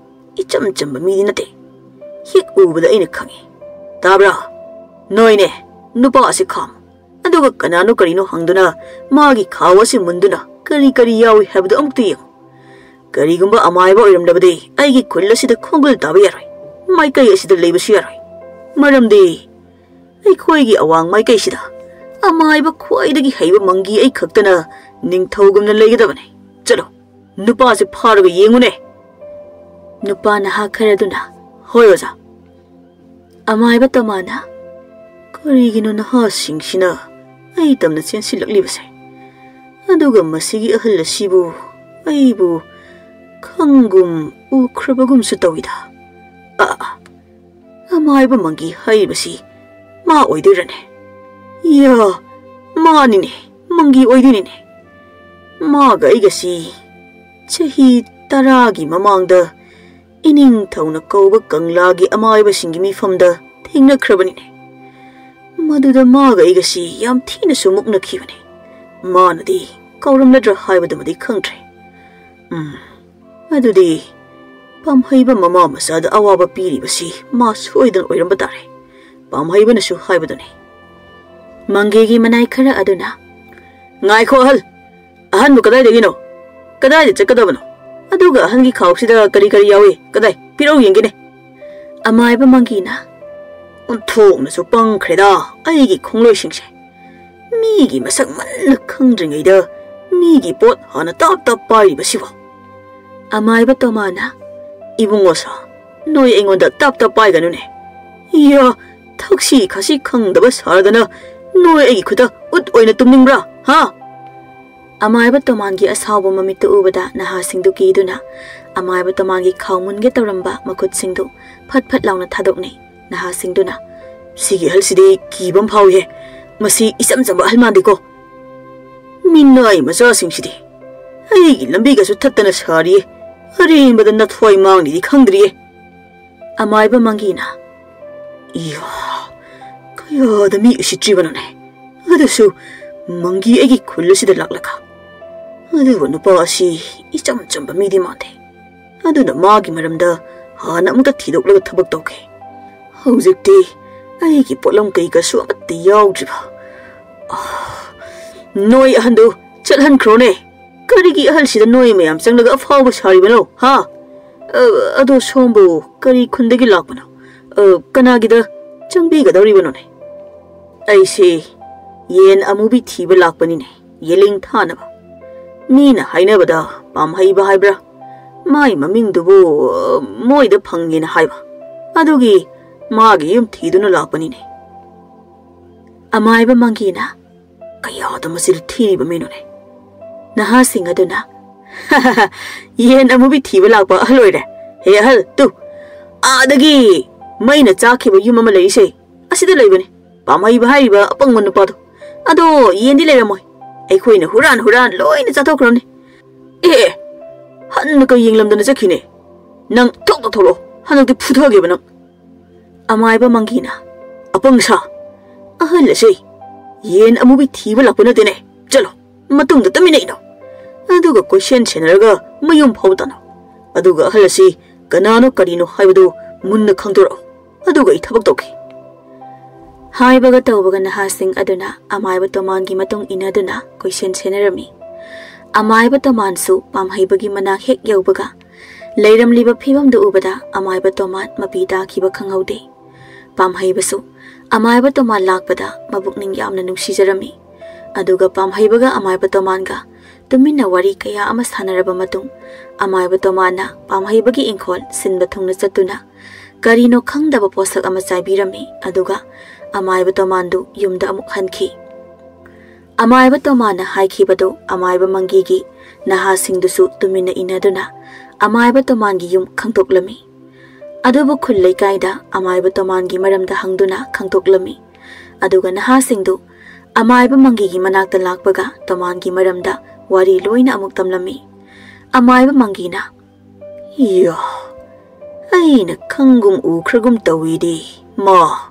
ꯏꯆꯝ ꯆꯝꯕ ꯃꯤꯗꯤ ꯅꯠꯇꯦ꯫ ꯍꯦꯛ ꯎꯕꯗ ꯑꯩꯅ ꯈꯪꯉꯤ꯫ ꯇꯥꯕ꯭ꯔꯥ? ꯅꯣꯏꯅꯦ, ꯅꯨꯄꯥ ꯑꯁꯤ ꯈꯥꯝꯃꯨ꯫ ꯑꯗꯨꯒ ꯀꯅꯥꯅꯣ ꯀꯔꯤꯅꯣ ꯍꯪꯗꯨꯅ ꯃꯥꯒꯤ ꯈꯥꯎ ꯑꯁꯤ ꯃꯨꯟꯗꯨꯅ ꯀꯔꯤ ꯀꯔꯤ ꯌꯥꯎꯏ ꯍꯥꯏꯕꯗꯨ ꯑꯃꯨꯛꯇ ꯌꯦꯡꯉꯨ꯫ ꯀꯔꯤꯒꯨꯝꯕ ꯑꯃꯥꯏꯕ ꯑꯣꯏꯔꯝꯂꯕꯗꯤ ꯑꯩꯒꯤ ꯈꯨꯜ ꯑꯁꯤꯗ ꯈꯣꯡꯒꯨꯜ ꯇꯥꯕ ꯌꯥꯔꯣꯏ, ꯃꯥꯏꯀꯩ ꯑꯁꯤꯗ ꯂꯩꯕꯁꯨ ꯌꯥꯔꯣꯏ꯫ ꯃꯔꯝꯗꯤ ꯑꯩꯈꯣꯏꯒꯤ ꯑꯋꯥꯡ ꯃꯥꯏꯀꯩꯁꯤꯗ ꯑꯃꯥꯏꯕ ꯈ꯭ꯋꯥꯏꯗꯒꯤ ꯍꯩꯕ ꯃꯪꯒꯤ ꯑꯩ ꯈꯛꯇꯅ ꯅꯤꯡꯊꯧꯒꯨꯝꯅ ꯂꯩꯒꯗꯕꯅꯤ꯫ ꯆꯠꯂꯣ, ꯅꯨꯄꯥꯁꯦ ꯐꯥꯔꯒ ꯌꯦꯡꯉꯨꯅꯦ꯫" ꯅꯨꯄꯥ ꯅꯍꯥ ꯈꯔꯗꯨꯅ, "ꯍꯣꯏ ꯑꯣꯖꯥ꯫" ꯑꯃꯥꯏꯕ ꯇꯣꯃꯥꯜꯅ, "ꯀꯔꯤꯒꯤꯅꯣ ꯅꯍꯥꯁꯤꯡꯁꯤꯅ ꯑꯩ ꯇꯝꯅ ꯆꯦꯟꯁꯤꯜꯂꯛꯂꯤꯕꯁꯦ? ꯑꯗꯨꯒ ꯃꯁꯤꯒꯤ ꯑꯍꯜ ꯑꯁꯤꯕꯨ ꯑꯩꯕꯨ ꯈꯪꯒꯨꯝ ꯎꯈ꯭ꯔꯕꯒꯨꯝꯁꯨ ꯇꯧꯏꯗ꯫ ꯑ, ꯑ, ꯑꯃꯥꯏꯕ ꯃꯪꯒꯤ ꯍꯥꯏꯔꯤꯕꯁꯤ ꯃꯥ ꯑꯣꯏꯗꯣꯏꯔꯅꯦ? ꯌꯥ, ꯃꯥꯅꯤꯅꯦ, ꯃꯪꯒꯤ ꯑꯣꯏꯗꯣꯏꯅꯤꯅꯦ꯫ ꯃꯥꯒ ꯑꯩꯒꯁꯤ ꯆꯍꯤ ꯇꯔꯥꯒꯤ ꯃꯃꯥꯡꯗ ꯏꯅꯤꯡꯊꯧꯅ ꯀꯧꯕ ꯀꯪꯂꯥꯒꯤ ꯑꯃꯥꯏꯕꯁꯤꯡꯒꯤ ꯃꯤꯐꯝꯗ ꯊꯦꯡꯅꯈ꯭ꯔꯕꯅꯤꯅꯦ꯫ ꯃꯗꯨꯗ ꯃꯥꯒ ꯑꯩꯒꯁꯤ ꯌꯥꯝ ꯊꯤꯅꯁꯨ ꯃꯨꯛꯅꯈꯤꯕꯅꯤ꯫ ꯃꯥꯅꯗꯤ ꯀꯧꯔꯝꯂꯗ꯭ꯔꯥ ꯍꯥꯏꯕꯗꯨꯃꯗꯤ ꯈꯪꯗ꯭ꯔꯦ꯫ ꯎꯝ, ꯑꯗꯨꯗꯤ ꯄꯥꯝꯍꯩꯕ ꯃꯃꯥ ꯃꯆꯥꯗ ꯑꯋꯥꯕ ꯄꯤꯔꯤꯕꯁꯤ ꯃꯥ ꯁꯣꯏꯗꯅ ꯑꯣꯏꯔꯝꯕ ꯇꯥꯔꯦ꯫ ꯄꯥꯝꯍꯩꯕꯅꯁꯨ ꯍꯥꯏꯕꯗꯨꯅꯤ꯫" ꯃꯪꯒꯤꯒꯤ ꯃꯅꯥꯏ ꯈꯔ ꯑꯗꯨꯅ, "ꯉꯥꯏꯈꯣ ꯑꯍꯜ, ꯑꯍꯟꯕꯨ ꯀꯗꯥꯏꯗꯒꯤꯅꯣ? ꯀꯗꯥꯏꯗ ꯆꯠꯀꯗꯕꯅꯣ? ꯑꯗꯨꯒ ꯑꯍꯟꯒꯤ ꯈꯥꯎꯁꯤꯗ ꯀꯔꯤ ꯀꯔꯤ ꯌꯥꯎꯏ? ꯀꯗꯥꯏ? ꯄꯤꯔꯛꯎ ꯌꯦꯡꯒꯦꯅꯦ꯫" ꯑꯃꯥꯏꯕ ꯃꯪꯒꯤꯅ, "ꯑꯣꯟꯊꯣꯛꯅꯁꯨ ꯄꯪꯈ꯭ꯔꯦꯗ ꯑꯩꯒꯤ ꯈꯣꯡꯂꯣꯏꯁꯤꯡꯁꯦ꯫ ꯃꯤꯒꯤ ꯃꯁꯛ ꯃꯟꯅ ꯈꯪꯗ꯭ꯔꯤꯉꯩꯗ ꯃꯤꯒꯤ ꯄꯣꯠ ꯍꯥꯟꯅ ꯇꯥꯞ ꯇꯥꯞ ꯄꯥꯏꯔꯤꯕꯁꯤꯕꯨ꯫" ꯑꯃꯥꯏꯕ ꯇꯣꯃꯥꯜꯅ, "ꯏꯕꯨꯡꯉꯣ ꯁꯥ, ꯅꯣꯏ ꯑꯩꯉꯣꯟꯗ ꯇꯥꯞ ꯇꯥꯞ ꯄꯥꯏꯒꯅꯨꯅꯦ꯫ ꯏꯌꯥ, ꯊꯛꯁꯤ ꯈꯥꯁꯤ ꯈꯪꯗꯕ ꯁꯥꯔꯗꯅ ꯅꯣꯏ ꯑꯩꯒꯤ ꯈꯨꯠꯇ ꯎꯠ ꯑꯣꯏꯅ ꯇꯨꯝꯅꯤꯡꯕ꯭ꯔꯥ, ꯍꯥ? ꯑꯃꯥꯏꯕ ꯇꯣꯃꯥꯟꯒꯤ ꯑꯁꯥꯎꯕ ꯃꯃꯤꯠꯇꯨ ꯎꯕꯗ ꯅꯍꯥꯁꯤꯡꯗꯨ ꯀꯤꯗꯨꯅ ꯑꯃꯥꯏꯕ ꯇꯣꯃꯥꯟꯒꯤ ꯈꯥꯎ ꯃꯨꯟꯒꯦ ꯇꯧꯔꯝꯕ ꯃꯈꯨꯠꯁꯤꯡꯗꯨ ꯐꯠ ꯐꯠ ꯂꯥꯎꯅ ꯊꯥꯗꯣꯛꯅꯩ꯫ ꯅꯍꯥꯁꯤꯡꯗꯨꯅ, "ꯁꯤꯒꯤ ꯑꯍꯜꯁꯤꯗꯤ ꯀꯤꯕ ꯑꯃ ꯐꯥꯎꯏꯍꯦ꯫ ꯃꯁꯤ ꯏꯆꯝ ꯆꯝꯕ ꯑꯍꯜ ꯃꯥꯟꯗꯦꯀꯣ꯫ ꯃꯤꯅꯥꯏ ꯃꯆꯥꯁꯤꯡꯁꯤꯗꯤ ꯑꯩꯒꯤ ꯂꯝꯕꯤꯒꯁꯨ ꯊꯠꯇꯅ ꯁꯥꯔꯤꯌꯦ꯫ ꯑꯔꯦꯝꯕꯗ ꯅꯊ꯭ꯋꯥꯏ ꯃꯥꯡꯅꯤꯗꯤ ꯈꯪꯗ꯭ꯔꯤꯌꯦ꯫" ꯑꯃꯥꯏꯕ ꯃꯪꯒꯤꯅ, "ꯏꯌꯥ, ꯀꯌꯥꯗ ꯃꯤ ꯎꯁꯤꯠꯇ꯭ꯔꯤꯕꯅꯣꯅꯦ? ꯑꯗꯨꯁꯨ ꯃꯪꯒꯤ ꯑꯩꯒꯤ ꯈꯨꯜ ꯑꯁꯤꯗ ꯂꯥꯛꯂꯒ꯫ ꯑꯗꯨꯕꯨ ꯅꯨꯄꯥ ꯑꯁꯤ ꯏꯆꯝ ꯆꯝꯕ ꯃꯤꯗꯤ ꯃꯥꯟꯗꯦ꯫ ꯑꯗꯨꯅ ꯃꯥꯒꯤ ꯃꯔꯝꯗ ꯍꯥꯟꯅ ꯑꯃꯨꯛꯇ ꯊꯤꯗꯣꯛꯂꯒ ꯊꯕꯛ ꯇꯧꯒꯦ꯫ ꯍꯧꯖꯤꯛꯇꯤ ꯑꯩꯒꯤ ꯄꯣꯠꯂꯝ ꯀꯩꯀꯥꯁꯨ ꯑꯃꯠꯇ ꯌꯥꯎꯗ꯭ꯔꯤꯕ꯫ ꯑꯥ, ꯅꯣꯏ ꯑꯍꯟꯗꯨ ꯆꯠꯍꯟꯈ꯭ꯔꯣꯅꯦ꯫ ꯀꯔꯤꯒꯤ ꯑꯍꯜꯁꯤꯗ ꯅꯣꯏ ꯃꯌꯥꯝ ꯆꯪꯂꯒ ꯑꯐꯥꯎꯕ ꯁꯥꯔꯤꯕꯅꯣ, ꯍꯥ? ꯑ, ꯑꯗꯣ ꯁꯣꯝꯕꯨ ꯀꯔꯤ ꯈꯨꯟꯗꯒꯤ ꯂꯥꯛꯄꯅꯣ? ꯑ, ꯀꯅꯥꯒꯤꯗ ꯆꯪꯕꯤꯒꯗꯧꯔꯤꯕꯅꯣꯅꯦ?" "ꯑꯩꯁꯦ ꯌꯦꯟ ꯑꯃꯨꯕꯤ ꯊꯤꯕ ꯂꯥꯛꯄꯅꯤꯅꯦ, ꯌꯦꯂꯤꯡ ꯊꯥꯅꯕ꯫ ꯃꯤꯅ ꯍꯥꯏꯅꯕꯗ ꯄꯥꯝꯍꯩꯕ ꯍꯥꯏꯕ꯭ꯔꯥ? ꯃꯥꯏ ꯃꯃꯤꯡꯗꯨꯕꯨ, ꯑ, ꯃꯣꯏꯗ ꯐꯪꯉꯦꯅ ꯍꯥꯏꯕ꯫ ꯑꯗꯨꯒꯤ ꯃꯥꯒꯤ ꯌꯨꯝ ꯊꯤꯗꯨꯅ ꯂꯥꯛꯄꯅꯤꯅꯦ꯫" ꯑꯃꯥꯏꯕ ꯃꯪꯒꯤꯅ, "ꯀꯌꯥꯗ ꯃꯁꯤꯗ ꯊꯤꯔꯤꯕ ꯃꯤꯅꯣꯅꯦ?" ꯅꯍꯥꯁꯤꯡ ꯑꯗꯨꯅ, "ꯌꯦꯟ ꯑꯃꯨꯕꯤ ꯊꯤꯕ ꯂꯥꯛꯄ ꯑꯍꯜ ꯑꯣꯏꯔꯦ꯫ ꯍꯦ ꯑꯍꯜ, ꯇꯨ, ꯑꯥꯗꯒꯤ ꯃꯩꯅ ꯆꯥꯛꯈꯤꯕ ꯌꯨꯝ ꯑꯃ ꯂꯩꯔꯤꯁꯦ, ꯑꯁꯤꯗ ꯂꯩꯕꯅꯤ꯫ ꯄꯥꯝꯍꯩꯕ ꯍꯥꯏꯔꯤꯕ ꯑꯄꯪꯕ ꯅꯨꯄꯥꯗꯣ꯫ ꯑꯗꯣ ꯌꯦꯟꯗꯤ ꯂꯩꯔꯝꯃꯣꯏ꯫ ꯑꯩꯈꯣꯏꯅ ꯍꯨꯔꯥꯟ ꯍꯨꯔꯥꯟ ꯂꯣꯏꯅ ꯆꯥꯊꯣꯛꯈ꯭ꯔꯕꯅꯤ꯫ ꯑꯦ, ꯑꯦ, ꯍꯟꯅꯀ ꯌꯦꯡꯂꯝꯗꯅ ꯆꯠꯈꯤꯅꯦ꯫ ꯅꯪ ꯊꯣꯛꯇ ꯊꯣꯛꯂꯛꯑꯣ꯫ ꯍꯟꯗꯛꯇꯤ ꯐꯨꯊꯒꯦꯕ ꯅꯪ꯫" ꯑꯃꯥꯏꯕ ꯃꯪꯒꯤꯅ, "ꯑꯄꯪ ꯁꯥ, ꯑꯍꯜ ꯑꯁꯦ ꯌꯦꯟ ꯑꯃꯨꯕꯤ ꯊꯤꯕ ꯂꯥꯛꯄ ꯅꯠꯇꯦꯅꯦ꯫ ꯆꯠꯂꯣ, ꯃꯇꯨꯡꯗ ꯇꯨꯃꯤꯟꯅ ꯏꯅꯣ꯫" ꯑꯗꯨꯒ ꯀꯣꯏꯁꯦꯟ ꯁꯦꯟꯅꯔꯒ ꯃꯌꯨꯝ ꯐꯥꯎꯕ ꯇꯥꯅꯧ꯫ ꯑꯗꯨꯒ ꯑꯍꯜ ꯑꯁꯤ ꯀꯅꯥꯅꯣ ꯀꯔꯤꯅꯣ ꯍꯥꯏꯕꯗꯨ ꯃꯨꯟꯅ ꯈꯪꯗꯣꯔꯛꯎ꯫ ꯑꯗꯨꯒ ꯑꯩ ꯊꯕꯛ ꯇꯧꯒꯦ꯫ ꯍꯥꯏꯕꯒ ꯇꯧꯕꯒ ꯅꯍꯥꯁꯤꯡ ꯑꯗꯨꯅ ꯑꯃꯥꯏꯕ ꯇꯣꯃꯥꯟꯒꯤ ꯃꯇꯨꯡ ꯏꯟꯅꯗꯨꯅ ꯀꯣꯏꯁꯦꯟ ꯁꯦꯟꯅꯔꯝꯃꯤ꯫ ꯑꯃꯥꯏꯕ ꯇꯣꯃꯥꯟꯁꯨ ꯄꯥꯝꯍꯩꯕꯒꯤ ꯃꯅꯥꯛ ꯍꯦꯛ ꯌꯧꯕꯒ, ꯂꯩꯔꯝꯂꯤꯕ ꯐꯤꯕꯝꯗꯨ ꯎꯕꯗ ꯑꯃꯥꯏꯕ ꯇꯣꯃꯥꯟ ꯃꯄꯤ ꯇꯥꯈꯤꯕ ꯈꯪꯍꯧꯗꯦ꯫ ꯄꯥꯝꯍꯩꯕꯁꯨ ꯑꯃꯥꯏꯕ ꯇꯣꯃꯥꯟ ꯂꯥꯛꯄꯗ ꯃꯕꯨꯛꯅꯤꯡ ꯌꯥꯝꯅ ꯅꯨꯡꯁꯤꯖꯔꯝꯃꯤ꯫ ꯑꯗꯨꯒ ꯄꯥꯝꯍꯩꯕꯒ ꯑꯃꯥꯏꯕ ꯇꯣꯃꯥꯟꯒ ꯇꯨꯃꯤꯟꯅ ꯋꯥꯔꯤ ꯀꯌꯥ ꯑꯃ ꯁꯥꯟꯅꯔꯕ ꯃꯇꯨꯡ, ꯑꯃꯥꯏꯕ ꯇꯣꯃꯥꯟꯅ ꯄꯥꯝꯍꯩꯕꯒꯤ ꯏꯪꯈꯣꯜ ꯁꯤꯟꯕ ꯊꯨꯡꯅ ꯆꯠꯇꯨꯅ ꯀꯔꯤꯅꯣ ꯈꯪꯗꯕ ꯄꯣꯠꯁꯛ ꯑꯃ ꯆꯥꯏꯕꯤꯔꯝꯃꯤ꯫ ꯑꯗꯨꯒ ꯑꯃꯥꯏꯕ ꯇꯣꯃꯥꯟꯗꯨ ꯌꯨꯝꯗ ꯑꯃꯨꯛ ꯍꯟꯈꯤ꯫ ꯑꯃꯥꯏꯕ ꯇꯣꯃꯥꯟꯅ ꯍꯥꯏꯈꯤꯕꯗꯨ ꯑꯃꯥꯏꯕ ꯃꯪꯒꯤꯒꯤ ꯅꯍꯥꯁꯤꯡꯗꯨꯁꯨ ꯇꯨꯃꯤꯟꯅ ꯏꯟꯅꯗꯨꯅ ꯑꯃꯥꯏꯕ ꯇꯣꯃꯥꯟꯒꯤ ꯌꯨꯝ ꯈꯪꯗꯣꯛꯂꯝꯃꯤ꯫ ꯑꯗꯨꯕꯨ ꯈꯨꯜ ꯂꯩꯀꯥꯏꯗ ꯑꯃꯥꯏꯕ ꯇꯣꯃꯥꯟꯒꯤ ꯃꯔꯝꯗ ꯍꯪꯗꯨꯅ ꯈꯪꯗꯣꯛꯂꯝꯃꯤ꯫ ꯑꯗꯨꯒ ꯅꯍꯥꯁꯤꯡꯗꯨ ꯑꯃꯥꯏꯕ ꯃꯪꯒꯤꯒꯤ ꯃꯅꯥꯛꯇ ꯂꯥꯛꯄꯒ ꯇꯣꯃꯥꯟꯒꯤ ꯃꯔꯝꯗ ꯋꯥꯔꯤ ꯂꯣꯏꯅ ꯑꯃꯨꯛ ꯇꯝꯂꯝꯃꯤ꯫ ꯑꯃꯥꯏꯕ ꯃꯪꯒꯤꯅ, "ꯏꯌꯥ, ꯑꯩꯅ ꯈꯪꯒꯨꯝ ꯎꯈ꯭ꯔꯒꯨꯝ ꯇꯧꯏꯗꯤ, ꯃꯥ꯫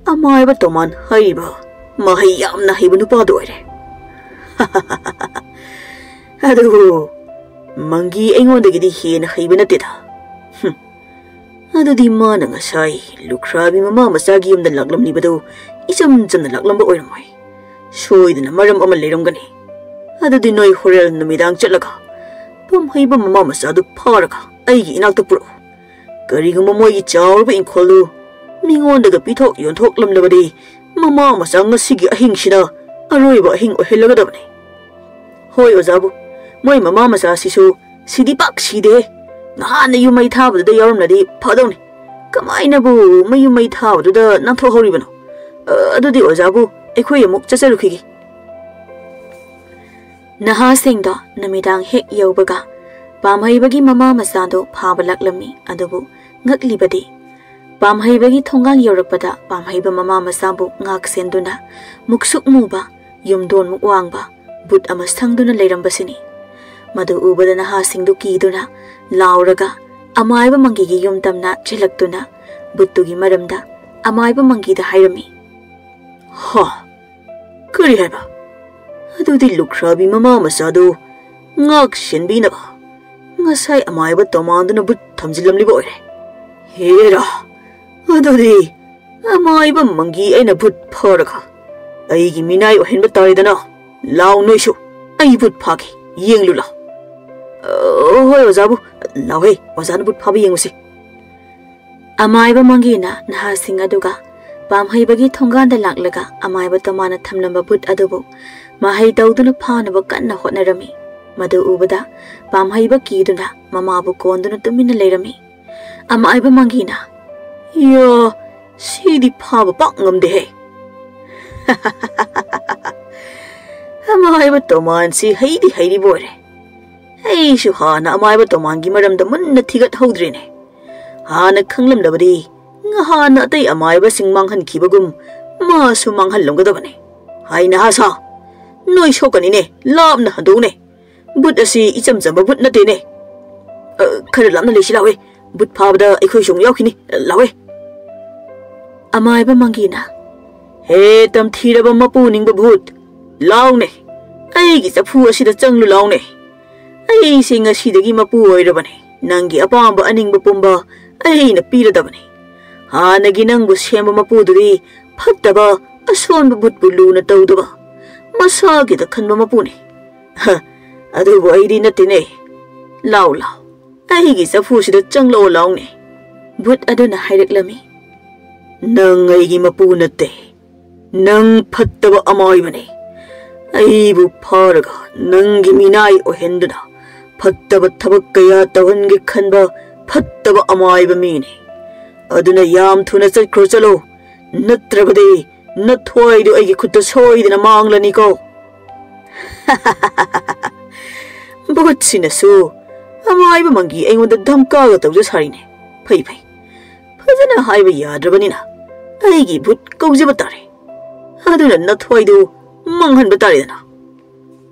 ꯑꯃꯥꯏꯕ ꯇꯣꯃꯥꯟ ꯍꯥꯏꯔꯤꯕ ꯃꯍꯩ ꯌꯥꯝꯅ ꯍꯩꯕ ꯅꯨꯄꯥꯗꯨ ꯑꯣꯏꯔꯦ꯫ ꯑꯗꯨꯕꯨ ꯃꯪꯒꯤ ꯑꯩꯉꯣꯟꯗꯒꯤꯗꯤ ꯍꯦꯟꯅ ꯍꯩꯕ ꯅꯠꯇꯦꯗ꯫ ꯍꯨꯝ꯫ ꯑꯗꯨꯗꯤ ꯃꯥꯅ ꯉꯁꯥꯏ ꯂꯨꯈ꯭ꯔꯥꯕꯤ ꯃꯃꯥ ꯃꯆꯥꯒꯤ ꯌꯨꯝꯗ ꯂꯥꯛꯂꯝꯂꯤꯕꯗꯨ ꯏꯆꯝ ꯆꯝꯅ ꯂꯥꯛꯂꯝꯕ ꯑꯣꯏꯔꯝꯃꯣꯏ꯫ ꯁꯣꯏꯗꯅ ꯃꯔꯝ ꯑꯃ ꯂꯩꯔꯝꯒꯅꯤ꯫ ꯑꯗꯨꯗꯤ ꯅꯣꯏ ꯍꯣꯔꯦꯟ ꯅꯨꯃꯤꯗꯥꯡ ꯆꯠꯂꯒ ꯄꯥꯝꯍꯩꯕ ꯃꯃꯥ ꯃꯆꯥꯗꯨ ꯐꯥꯔꯒ ꯑꯩꯒꯤ ꯏꯅꯥꯛꯇ ꯄꯨꯔꯛꯎ꯫ ꯀꯔꯤꯒꯨꯝꯕ ꯃꯣꯏꯒꯤ ꯆꯥꯎꯔꯕ ꯏꯪꯈꯣꯜꯗꯨ ꯃꯤꯉꯣꯟꯗꯒ ꯄꯤꯊꯣꯛ ꯌꯣꯟꯊꯣꯛꯂꯝꯂꯕꯗꯤ ꯃꯃꯥ ꯃꯆꯥ ꯉꯁꯤꯒꯤ ꯑꯍꯤꯡꯁꯤꯅ ꯑꯔꯣꯏꯕ ꯑꯍꯤꯡ ꯑꯣꯏꯍꯜꯂꯒꯗꯕꯅꯤ꯫ ꯍꯣꯏ ꯑꯣꯖꯥꯕꯨ, ꯃꯣꯏ ꯃꯃꯥ ꯃꯆꯥꯁꯤꯁꯨ ꯁꯤꯗꯤ ꯄꯥꯛ ꯁꯤꯗꯦ꯫ ꯉꯍꯥꯟꯅ ꯌꯨꯝ ꯃꯩ ꯊꯥꯕꯗꯨꯗ ꯌꯥꯎꯔꯝꯂꯗꯤ ꯐꯗꯧꯅꯤ꯫ ꯀꯃꯥꯏꯅꯕꯨ ꯃꯌꯨꯝ ꯃꯩ ꯊꯥꯕꯗꯨꯗ ꯅꯥꯟꯊꯣꯛꯍꯧꯔꯤꯕꯅꯣ? ꯑ, ꯑꯗꯨꯗꯤ ꯑꯣꯖꯥꯕꯨ, ꯑꯩꯈꯣꯏ ꯑꯃꯨꯛ ꯆꯠꯆꯔꯨꯈꯤꯒꯦ꯫" ꯅꯍꯥꯁꯤꯡꯗꯣ ꯅꯨꯃꯤꯗꯥꯡ ꯍꯦꯛ ꯌꯧꯕꯒ ꯄꯥꯝꯍꯩꯕꯒꯤ ꯃꯃꯥ ꯃꯆꯥꯗꯣ ꯐꯥꯕ ꯂꯥꯛꯂꯝꯃꯤ꯫ ꯑꯗꯨꯕꯨ ꯉꯛꯂꯤꯕꯗꯤ, ꯄꯥꯝꯍꯩꯕꯒꯤ ꯊꯣꯡꯒꯥꯟ ꯌꯧꯔꯛꯄꯗ ꯄꯥꯝꯍꯩꯕ ꯃꯃꯥ ꯃꯆꯥꯕꯨ ꯉꯥꯛ ꯁꯦꯟꯗꯨꯅ ꯃꯨꯛꯁꯨꯛ ꯃꯨꯕ, ꯌꯨꯝꯗꯣꯟꯃꯨꯛ ꯋꯥꯡꯕ ꯕꯨꯠ ꯑꯃ ꯁꯪꯗꯨꯅ ꯂꯩꯔꯝꯕꯁꯤꯅꯤ꯫ ꯃꯗꯨ ꯎꯕꯗ ꯅꯍꯥꯁꯤꯡꯗꯨ ꯀꯤꯗꯨꯅ ꯂꯥꯎꯔꯒ ꯑꯃꯥꯏꯕ ꯃꯪꯒꯤꯒꯤ ꯌꯨꯝ ꯇꯝꯅ ꯆꯦꯜꯂꯛꯇꯨꯅ ꯕꯨꯠꯇꯨꯒꯤ ꯃꯔꯝꯗ ꯑꯃꯥꯏꯕ ꯃꯪꯒꯤꯗ ꯍꯥꯏꯔꯝꯃꯤ꯫ "ꯍꯥ? ꯀꯔꯤ ꯍꯥꯏꯕ? ꯑꯗꯨꯗꯤ ꯂꯨꯈ꯭ꯔꯥꯕꯤ ꯃꯃꯥ ꯃꯆꯥꯗꯨ ꯉꯥꯛ ꯁꯦꯟꯕꯤꯅꯕ ꯉꯁꯥꯏ ꯑꯃꯥꯏꯕ ꯇꯣꯃꯥꯟꯗꯨꯅ ꯕꯨꯠ ꯊꯝꯖꯤꯜꯂꯝꯂꯤꯕ ꯑꯣꯏꯔꯦ꯫ ꯍꯦꯔꯥ, ꯑꯗꯨꯗꯤ ꯑꯃꯥꯏꯕ ꯃꯪꯒꯤ ꯑꯩꯅ ꯕꯨꯠ ꯐꯥꯔꯒ ꯑꯩꯒꯤ ꯃꯤꯅꯥꯏ ꯑꯣꯏꯍꯟꯕ ꯇꯥꯔꯦꯗꯅ꯫ ꯂꯥꯎ ꯅꯣꯏꯁꯨ, ꯑꯩ ꯕꯨꯠ ꯐꯥꯒꯦ, ꯌꯦꯡꯂꯨ ꯂꯥꯎ꯫" "ꯑ, ꯍꯣꯏ ꯑꯣꯖꯥꯕꯨ, ꯂꯥꯎꯍꯦ, ꯑꯣꯖꯥꯅ ꯕꯨꯠ ꯐꯥꯕ ꯌꯦꯡꯉꯨꯁꯤ꯫" ꯑꯃꯥꯏꯕ ꯃꯪꯒꯤꯅ ꯅꯍꯥꯁꯤꯡ ꯑꯗꯨꯒ ꯄꯥꯝꯍꯩꯕꯒꯤ ꯊꯣꯡꯒꯥꯟꯗ ꯂꯥꯛꯂꯒ ꯑꯃꯥꯏꯕ ꯇꯣꯃꯥꯟꯅ ꯊꯝꯂꯝꯕ ꯕꯨꯠ ꯑꯗꯨꯕꯨ ꯃꯍꯩ ꯇꯧꯗꯨꯅ ꯐꯥꯅꯕ ꯀꯟꯅ ꯍꯣꯠꯅꯔꯝꯃꯤ꯫ ꯃꯗꯨ ꯎꯕꯗ ꯄꯥꯝꯍꯩꯕ ꯀꯤꯗꯨꯅ ꯃꯃꯥꯕꯨ ꯀꯣꯟꯗꯨꯅ ꯇꯨꯃꯤꯟꯅ ꯂꯩꯔꯝꯃꯤ꯫ ꯑꯃꯥꯏꯕ ꯃꯪꯒꯤꯅ, "ꯌꯥ, ꯁꯤꯗꯤ ꯐꯥꯕ ꯄꯥꯛ ꯉꯝꯗꯦꯍꯦ꯫ ꯑꯃꯥꯏꯕ ꯇꯣꯃꯥꯟꯁꯤ ꯍꯩꯗꯤ ꯍꯩꯔꯤꯕ ꯑꯣꯏꯔꯦ꯫ ꯑꯩꯁꯨ ꯍꯥꯟꯅ ꯑꯃꯥꯏꯕ ꯇꯣꯃꯥꯟꯒꯤ ꯃꯔꯝꯗ ꯃꯨꯟꯅ ꯊꯤꯒꯠꯍꯧꯗ꯭ꯔꯦꯅꯦ꯫ ꯍꯥꯟꯅ ꯈꯪꯂꯝꯂꯕꯗꯤ ꯉꯍꯥꯟꯅ ꯑꯇꯩ ꯑꯃꯥꯏꯕꯁꯤꯡ ꯃꯥꯡꯍꯟꯈꯤꯕꯒꯨꯝ ꯃꯥꯁꯨ ꯃꯥꯡꯍꯜꯂꯝꯒꯗꯕꯅꯤ꯫ ꯍꯥꯏ ꯅꯍꯥ ꯁꯥ, ꯅꯣꯏ ꯁꯣꯛꯀꯅꯤꯅꯦ, ꯂꯥꯞꯅ ꯍꯟꯗꯣꯛꯎꯅꯦ꯫ ꯕꯨꯠ ꯑꯁꯤ ꯏꯆꯝ ꯆꯝꯕ ꯕꯨꯠ ꯅꯠꯇꯦꯅꯦ꯫ ꯑ, ꯈꯔ ꯂꯥꯞꯅ ꯂꯩꯁꯤ ꯂꯥꯎꯋꯦ꯫ ꯕꯨꯠ ꯐꯥꯕꯗ ꯑꯩꯈꯣꯏꯁꯨ ꯑꯃꯨꯛ ꯌꯥꯎꯈꯤꯅꯤ꯫ ꯂꯥꯎꯋꯦ꯫ ꯑꯃꯥꯏꯕ ꯃꯪꯒꯤꯅ, "ꯍꯦ ꯇꯝꯊꯤꯔꯕ ꯃꯄꯨ ꯅꯤꯡꯕ ꯕꯨꯠ, ꯂꯥꯎꯅꯦ꯫ ꯑꯩꯒꯤ ꯆꯐꯨ ꯑꯁꯤꯗ ꯆꯪꯂꯨ ꯂꯥꯎꯅꯦ꯫ ꯑꯩꯁꯦ ꯉꯁꯤꯗꯒꯤ ꯃꯄꯨ ꯑꯣꯏꯔꯕꯅꯤ꯫ ꯅꯪꯒꯤ ꯑꯄꯥꯝꯕ ꯑꯅꯤꯡꯕ ꯄꯨꯝꯕ ꯑꯩꯅ ꯄꯤꯔꯗꯕꯅꯤ꯫ ꯍꯥꯟꯅꯒꯤ ꯅꯪꯕꯨ ꯁꯦꯝꯕ ꯃꯄꯨꯗꯨꯗꯤ ꯐꯠꯇꯕ, ꯑꯁꯣꯟꯕ ꯕꯨꯠꯄꯨ ꯂꯨꯅ ꯇꯧꯗꯕ, ꯃꯁꯥꯒꯤꯗ ꯈꯟꯕ ꯃꯄꯨꯅꯤ꯫ ꯍ, ꯑꯗꯨꯕꯨ ꯑꯩꯗꯤ ꯅꯠꯇꯦꯅꯦ꯫ ꯂꯥꯎ, ꯂꯥꯎ, ꯑꯩꯒꯤ ꯆꯐꯨꯁꯤꯗ ꯆꯪꯂꯛꯑꯣ ꯂꯥꯎꯅꯦ꯫" ꯕꯨꯠ ꯑꯗꯨꯅ ꯍꯥꯏꯔꯛꯂꯝꯃꯤ, "ꯅꯪ ꯑꯩꯒꯤ ꯃꯄꯨ ꯅꯠꯇꯦ꯫ ꯅꯪ ꯐꯠꯇꯕ ꯑꯃꯥꯏꯕꯅꯤ꯫ ꯑꯩꯕꯨ ꯐꯥꯔꯒ ꯅꯪꯒꯤ ꯃꯤꯅꯥꯏ ꯑꯣꯏꯍꯟꯗꯨꯅ ꯐꯠꯇꯕ ꯊꯕꯛ ꯀꯌꯥ ꯇꯧꯍꯟꯒꯦ ꯈꯟꯕ ꯐꯠꯇꯕ ꯑꯃꯥꯏꯕ ꯃꯤꯅꯤ꯫ ꯑꯗꯨꯅ ꯌꯥꯝ ꯊꯨꯅ ꯆꯠꯈ꯭ꯔꯣ ꯆꯠꯂꯣ, ꯅꯠꯇ꯭ꯔꯕꯗꯤ ꯅꯊ꯭ꯋꯥꯏꯗꯨ ꯑꯩꯒꯤ ꯈꯨꯠꯇ ꯁꯣꯏꯗꯅ ꯃꯥꯡꯂꯅꯤꯀꯣ꯫" ꯕꯨꯠꯁꯤꯅꯁꯨ ꯑꯃꯥꯏꯕ ꯃꯪꯒꯤ ꯑꯩꯉꯣꯟꯗ ꯙꯝꯀꯥꯒ ꯇꯧꯖ ꯁꯥꯔꯤꯅꯦ꯫ ꯐꯩ, ꯐꯩ꯫ ꯐꯖꯅ ꯍꯥꯏꯕ ꯌꯥꯗ꯭ꯔꯕꯅꯤꯅ ꯑꯩꯒꯤ ꯕꯨꯠ ꯀꯧꯖꯕ ꯇꯥꯔꯦ꯫ ꯑꯗꯨꯅ ꯅꯊ꯭ꯋꯥꯏꯗꯨ ꯃꯥꯡꯍꯟꯕ ꯇꯥꯔꯦꯗꯅ꯫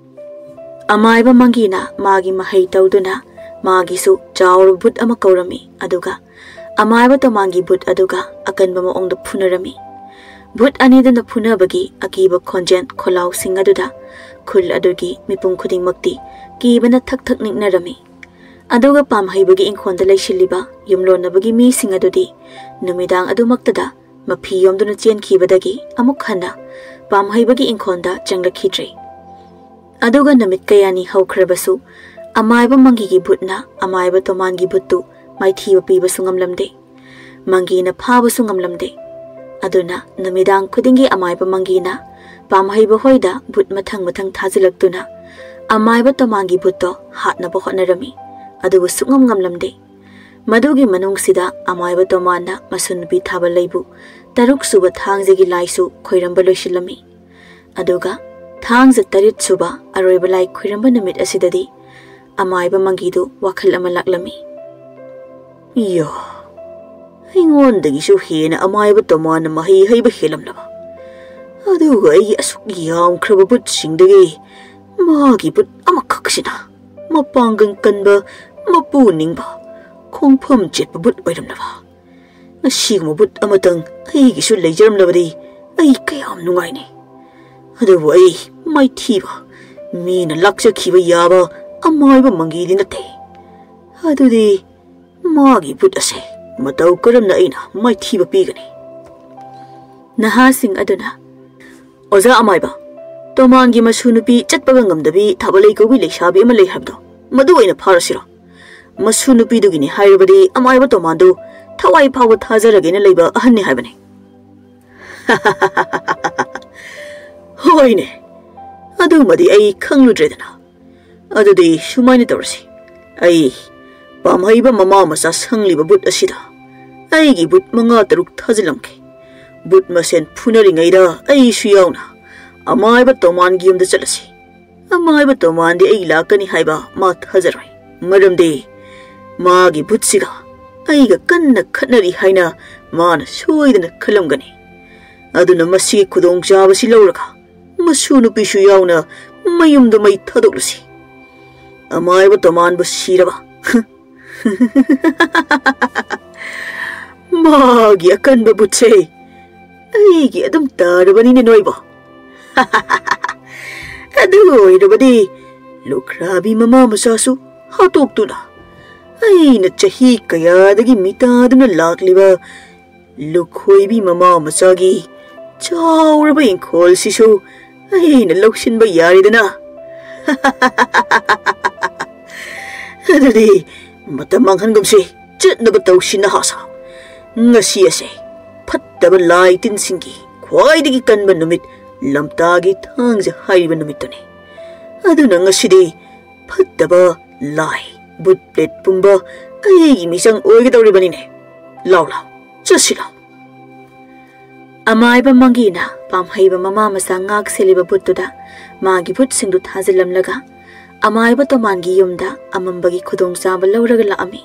ꯑꯃꯥꯏꯕ ꯃꯪꯒꯤꯅ ꯃꯥꯒꯤ ꯃꯍꯩ ꯇꯧꯗꯨꯅ ꯃꯥꯒꯤꯁꯨ ꯆꯥꯎꯔꯕ ꯕꯨꯠ ꯑꯃ ꯀꯧꯔꯝꯃꯤ꯫ ꯑꯗꯨꯒ ꯑꯃꯥꯏꯕ ꯇꯣꯃꯥꯟꯒꯤ ꯕꯨꯠ ꯑꯗꯨꯒ ꯑꯀꯟꯕ ꯃꯑꯣꯡꯗ ꯐꯨꯅꯔꯝꯃꯤ꯫ ꯕꯨꯠ ꯑꯅꯤꯗꯨꯅ ꯐꯨꯅꯕꯒꯤ ꯑꯀꯤꯕ ꯈꯣꯟꯖꯦꯜ ꯈꯣꯜꯂꯥꯎꯁꯤꯡ ꯑꯗꯨꯗ ꯈꯨꯜ ꯑꯗꯨꯒꯤ ꯃꯤꯄꯨꯝ ꯈꯨꯗꯤꯡꯃꯛꯇꯤ ꯀꯤꯕꯅ ꯊꯛ ꯊꯛ ꯅꯤꯛꯅꯔꯝꯃꯤ꯫ ꯑꯗꯨꯒ ꯄꯥꯝꯍꯩꯕꯒꯤ ꯏꯪꯈꯣꯜꯗ ꯂꯩꯁꯤꯜꯂꯤꯕ ꯌꯨꯝꯂꯣꯟꯅꯕꯒꯤ ꯃꯤꯁꯤꯡ ꯑꯗꯨꯗꯤ ꯅꯨꯃꯤꯗꯥꯡ ꯑꯗꯨꯃꯛꯇꯗ ꯃꯐꯤ ꯌꯣꯝꯗꯨꯅ ꯆꯦꯟꯈꯤꯕꯗꯒꯤ ꯑꯃꯨꯛ ꯍꯟꯅ ꯄꯥꯝꯍꯩꯕꯒꯤ ꯏꯪꯈꯣꯜꯗ ꯆꯪꯂꯛꯈꯤꯗ꯭ꯔꯦ꯫ ꯑꯗꯨꯒ ꯅꯨꯃꯤꯠ ꯀꯌꯥꯅꯤ ꯍꯧꯈ꯭ꯔꯕꯁꯨ ꯑꯃꯥꯏꯕ ꯃꯪꯒꯤꯒꯤ ꯕꯨꯠꯅ ꯑꯃꯥꯏꯕ ꯇꯣꯃꯥꯟꯒꯤ ꯕꯨꯠꯇꯨ ꯃꯥꯏꯊꯤꯕ ꯄꯤꯕꯁꯨ ꯉꯝꯂꯝꯗꯦ꯫ ꯃꯪꯒꯤꯅ ꯐꯥꯕꯁꯨ ꯉꯝꯂꯝꯗꯦ꯫ ꯑꯗꯨꯅ ꯅꯨꯃꯤꯗꯥꯡ ꯈꯨꯗꯤꯡꯒꯤ ꯑꯃꯥꯏꯕ ꯃꯪꯒꯤꯅ ꯄꯥꯝꯍꯩꯕ ꯍꯣꯏꯗ ꯕꯨꯠ ꯃꯊꯪ ꯃꯊꯪ ꯊꯥꯖꯤꯜꯂꯛꯇꯨꯅ ꯑꯃꯥꯏꯕ ꯇꯣꯃꯥꯟꯒꯤ ꯕꯨꯠꯇꯣ ꯍꯥꯠꯅꯕ ꯍꯣꯠꯅꯔꯝꯃꯤ꯫ ꯑꯗꯨꯕꯨ ꯁꯨꯛꯉꯝ ꯉꯝꯂꯝꯗꯦ꯫ ꯃꯗꯨꯒꯤ ꯃꯅꯨꯡꯁꯤꯗ ꯑꯃꯥꯏꯕ ꯇꯣꯃꯥꯟꯅ ꯃꯁꯨ ꯅꯨꯄꯤ ꯊꯥꯕ ꯂꯩꯕꯨ ꯇꯔꯨꯛ ꯁꯨꯕ ꯊꯥꯡꯖꯒꯤ ꯂꯥꯏꯁꯨ ꯈꯣꯏꯔꯝꯕ ꯂꯣꯏꯁꯤꯜꯂꯝꯃꯤ꯫ ꯑꯗꯨꯒ ꯊꯥꯡꯖ ꯇꯔꯦꯠ ꯁꯨꯕ ꯑꯔꯣꯏꯕ ꯂꯥꯏ ꯈꯣꯏꯔꯝꯕ ꯅꯨꯃꯤꯠ ꯑꯁꯤꯗꯗꯤ ꯑꯃꯥꯏꯕ ꯃꯪꯒꯤꯗꯨ ꯋꯥꯈꯜ ꯑꯃ ꯂꯥꯛꯂꯝꯃꯤ꯫ ꯏꯌꯥ, ꯑꯩꯉꯣꯟꯗꯒꯤꯁꯨ ꯍꯦꯟꯅ ꯑꯃꯥꯏꯕ ꯇꯣꯃꯥꯟꯅ ꯃꯍꯩ ꯍꯩꯕ ꯍꯦꯜꯂꯝꯂꯕ, ꯑꯗꯨꯒ ꯑꯩꯒꯤ ꯑꯁꯨꯛ ꯌꯥꯝꯈ꯭ꯔꯕ ꯕꯨꯠꯁꯤꯡꯗꯒꯤ ꯃꯥꯒꯤ ꯕꯨꯠ ꯑꯃꯈꯛꯁꯤꯅ ꯃꯄꯥꯡꯒꯜ ꯀꯟꯕ, ꯃꯄꯨ ꯅꯤꯡꯕ, ꯈꯣꯡꯐꯝ ꯆꯦꯠꯄ ꯕꯨꯠ ꯑꯣꯏꯔꯝꯂꯕ꯫ ꯑꯁꯤꯒꯨꯝꯕ ꯕꯨꯠ ꯑꯃꯇꯪ ꯑꯩꯒꯤꯁꯨ ꯂꯩꯖꯔꯝꯂꯕꯗꯤ ꯑꯩ ꯀꯌꯥꯝ ꯅꯨꯡꯉꯥꯏꯅꯤ꯫ ꯑꯗꯨꯕꯨ ꯑꯩ ꯃꯥꯏꯊꯤꯕ, ꯃꯤꯅ ꯂꯥꯛꯆꯈꯤꯕ ꯌꯥꯕ ꯑꯃꯥꯏꯕ ꯃꯪꯒꯤꯗꯤ ꯅꯠꯇꯦ꯫ ꯑꯗꯨꯗꯤ ꯃꯥꯒꯤ ꯕꯨꯠ ꯑꯁꯦ ꯃꯇꯧ ꯀꯔꯝꯅ ꯑꯩꯅ ꯃꯥꯏꯊꯤꯕ ꯄꯤꯒꯅꯤ? ꯅꯍꯥꯁꯤꯡ ꯑꯗꯨꯅ, "ꯑꯣꯖꯥ ꯑꯃꯥꯏꯕ, ꯇꯣꯃꯥꯟꯒꯤ ꯃꯁꯨ ꯅꯨꯄꯤ ꯆꯠꯄꯒ ꯉꯝꯗꯕꯤ ꯊꯥꯕꯜꯂꯩ ꯀꯧꯕꯤ ꯂꯩꯁꯥꯕꯤ ꯑꯃ ꯂꯩ ꯍꯥꯏꯕꯗꯣ, ꯃꯗꯨ ꯑꯣꯏꯅ ꯐꯥꯔꯁꯤꯔꯣ? ꯃꯁꯨ ꯅꯨꯄꯤꯗꯨꯒꯤꯅꯤ ꯍꯥꯏꯔꯕꯗꯤ ꯑꯃꯥꯏꯕ ꯇꯣꯃꯥꯟꯗꯨ ꯊꯋꯥꯏ ꯐꯥꯎꯕ ꯊꯥꯖꯔꯒꯦꯅ ꯂꯩꯕ ꯑꯍꯟꯅꯤ ꯍꯥꯏꯕꯅꯤ꯫" "ꯍꯣꯏꯅꯦ, ꯑꯗꯨꯃꯗꯤ ꯑꯩ ꯈꯪꯂꯨꯗ꯭ꯔꯦꯗꯅ꯫ ꯑꯗꯨꯗꯤ ꯁꯨꯃꯥꯏꯅ ꯇꯧꯔꯁꯤ, ꯑꯩ ꯄꯥꯝꯍꯩꯕ ꯃꯃꯥ ꯃꯆꯥ ꯁꯪꯂꯤꯕ ꯕꯨꯠ ꯑꯁꯤꯗ ꯑꯩꯒꯤ ꯕꯨꯠ ꯃꯉꯥ ꯇꯔꯨꯛ ꯊꯥꯖꯤꯜꯂꯝꯒꯦ꯫ ꯕꯨꯠ ꯃꯁꯦꯟ ꯐꯨꯅꯔꯤꯉꯩꯗ ꯑꯩꯁꯨ ꯌꯥꯎꯅ ꯑꯃꯥꯏꯕ ꯇꯣꯃꯥꯟꯒꯤ ꯌꯨꯝꯗ ꯆꯠꯂꯁꯤ꯫ ꯑꯃꯥꯏꯕ ꯇꯣꯃꯥꯟꯗꯤ ꯑꯩ ꯂꯥꯛꯀꯅꯤ ꯍꯥꯏꯕ ꯃꯥ ꯊꯥꯖꯔꯣꯏ, ꯃꯔꯝꯗꯤ ꯃꯥꯒꯤ ꯕꯨꯠꯁꯤꯒ ꯑꯩꯒ ꯀꯟꯅ ꯈꯠꯅꯔꯤ ꯍꯥꯏꯅ ꯃꯥꯅ ꯁꯣꯏꯗꯅ ꯈꯜꯂꯝꯒꯅꯤ꯫ ꯑꯗꯨꯅ ꯃꯁꯤꯒꯤ ꯈꯨꯗꯣꯡꯆꯥꯕꯁꯤ ꯂꯧꯔꯒ ꯃꯁꯨ ꯅꯨꯄꯤꯁꯨ ꯌꯥꯎꯅ ꯃꯌꯨꯝꯗ ꯃꯩ ꯊꯥꯗꯣꯛꯂꯨꯁꯤ꯫ ꯑꯃꯥꯏꯕ ꯇꯣꯃꯥꯟꯕꯨ ꯁꯤꯔꯕ? ꯃꯥꯒꯤ ꯑꯀꯟꯕ ꯕꯨꯠꯁꯦ ꯑꯩꯒꯤ ꯑꯗꯨꯝ ꯇꯥꯔꯕꯅꯤꯅꯦ ꯅꯣꯏꯕꯣ꯫" "ꯑꯗꯨ ꯑꯣꯏꯔꯕꯗꯤ ꯂꯨꯈ꯭ꯔꯥꯕꯤ ꯃꯃꯥ ꯃꯆꯥꯁꯨ ꯍꯥꯠꯇꯣꯛꯇꯨꯅ ꯑꯩꯅ ꯆꯍꯤ ꯀꯌꯥꯗꯒꯤ ꯃꯤꯇꯥꯗꯨꯅ ꯂꯥꯛꯂꯤꯕ ꯂꯨꯈꯣꯏꯕꯤ ꯃꯃꯥ ꯃꯆꯥꯒꯤ ꯆꯥꯎꯔꯕ ꯏꯪꯈꯣꯜꯁꯤꯁꯨ ꯑꯩꯅ ꯂꯧꯁꯤꯟꯕ ꯌꯥꯔꯦꯗꯅ꯫" "ꯑꯗꯨꯗꯤ ꯃꯇꯝ ꯃꯥꯡꯍꯟꯒꯨꯝꯁꯤ, ꯆꯠꯅꯕ ꯇꯧꯁꯤ ꯅꯍꯥꯁꯥ꯫ ꯉꯁꯤ ꯑꯁꯦ ꯐꯠꯇꯕ ꯂꯥꯏ ꯇꯤꯟꯁꯤꯡꯒꯤ ꯈ꯭ꯋꯥꯏꯗꯒꯤ ꯀꯟꯕ ꯅꯨꯃꯤꯠ, ꯂꯝꯇꯥꯒꯤ ꯊꯥꯡꯖ ꯍꯥꯏꯔꯤꯕ ꯅꯨꯃꯤꯠꯇꯨꯅꯤ꯫ ꯑꯗꯨꯅ ꯉꯁꯤꯗꯤ ꯐꯠꯇꯕ ꯂꯥꯏ, ꯕꯨꯠ ꯄ꯭ꯔꯦꯠ ꯄꯨꯝꯕ ꯑꯩꯒꯤ ꯃꯤꯆꯪ ꯑꯣꯏꯒꯗꯧꯔꯤꯕꯅꯤꯅꯦ꯫ ꯂꯥꯎ ꯂꯥꯎ, ꯆꯠꯁꯤ ꯂꯥꯎ꯫ ꯑꯃꯥꯏꯕ ꯃꯪꯒꯤꯅ ꯄꯥꯝꯍꯩꯕ ꯃꯃꯥ ꯃꯆꯥ ꯉꯥꯛ ꯁꯦꯜꯂꯤꯕ ꯕꯨꯠꯇꯨꯗ ꯃꯥꯒꯤ ꯕꯨꯠꯁꯤꯡꯗꯨ ꯊꯥꯖꯤꯜꯂꯝꯂꯒ ꯑꯃꯥꯏꯕ ꯇꯣꯃꯥꯟꯒꯤ ꯌꯨꯝꯗ ꯑꯃꯝꯕꯒꯤ ꯈꯨꯗꯣꯡꯆꯥꯕ ꯂꯧꯔꯒ ꯂꯥꯛꯑꯝꯃꯤ꯫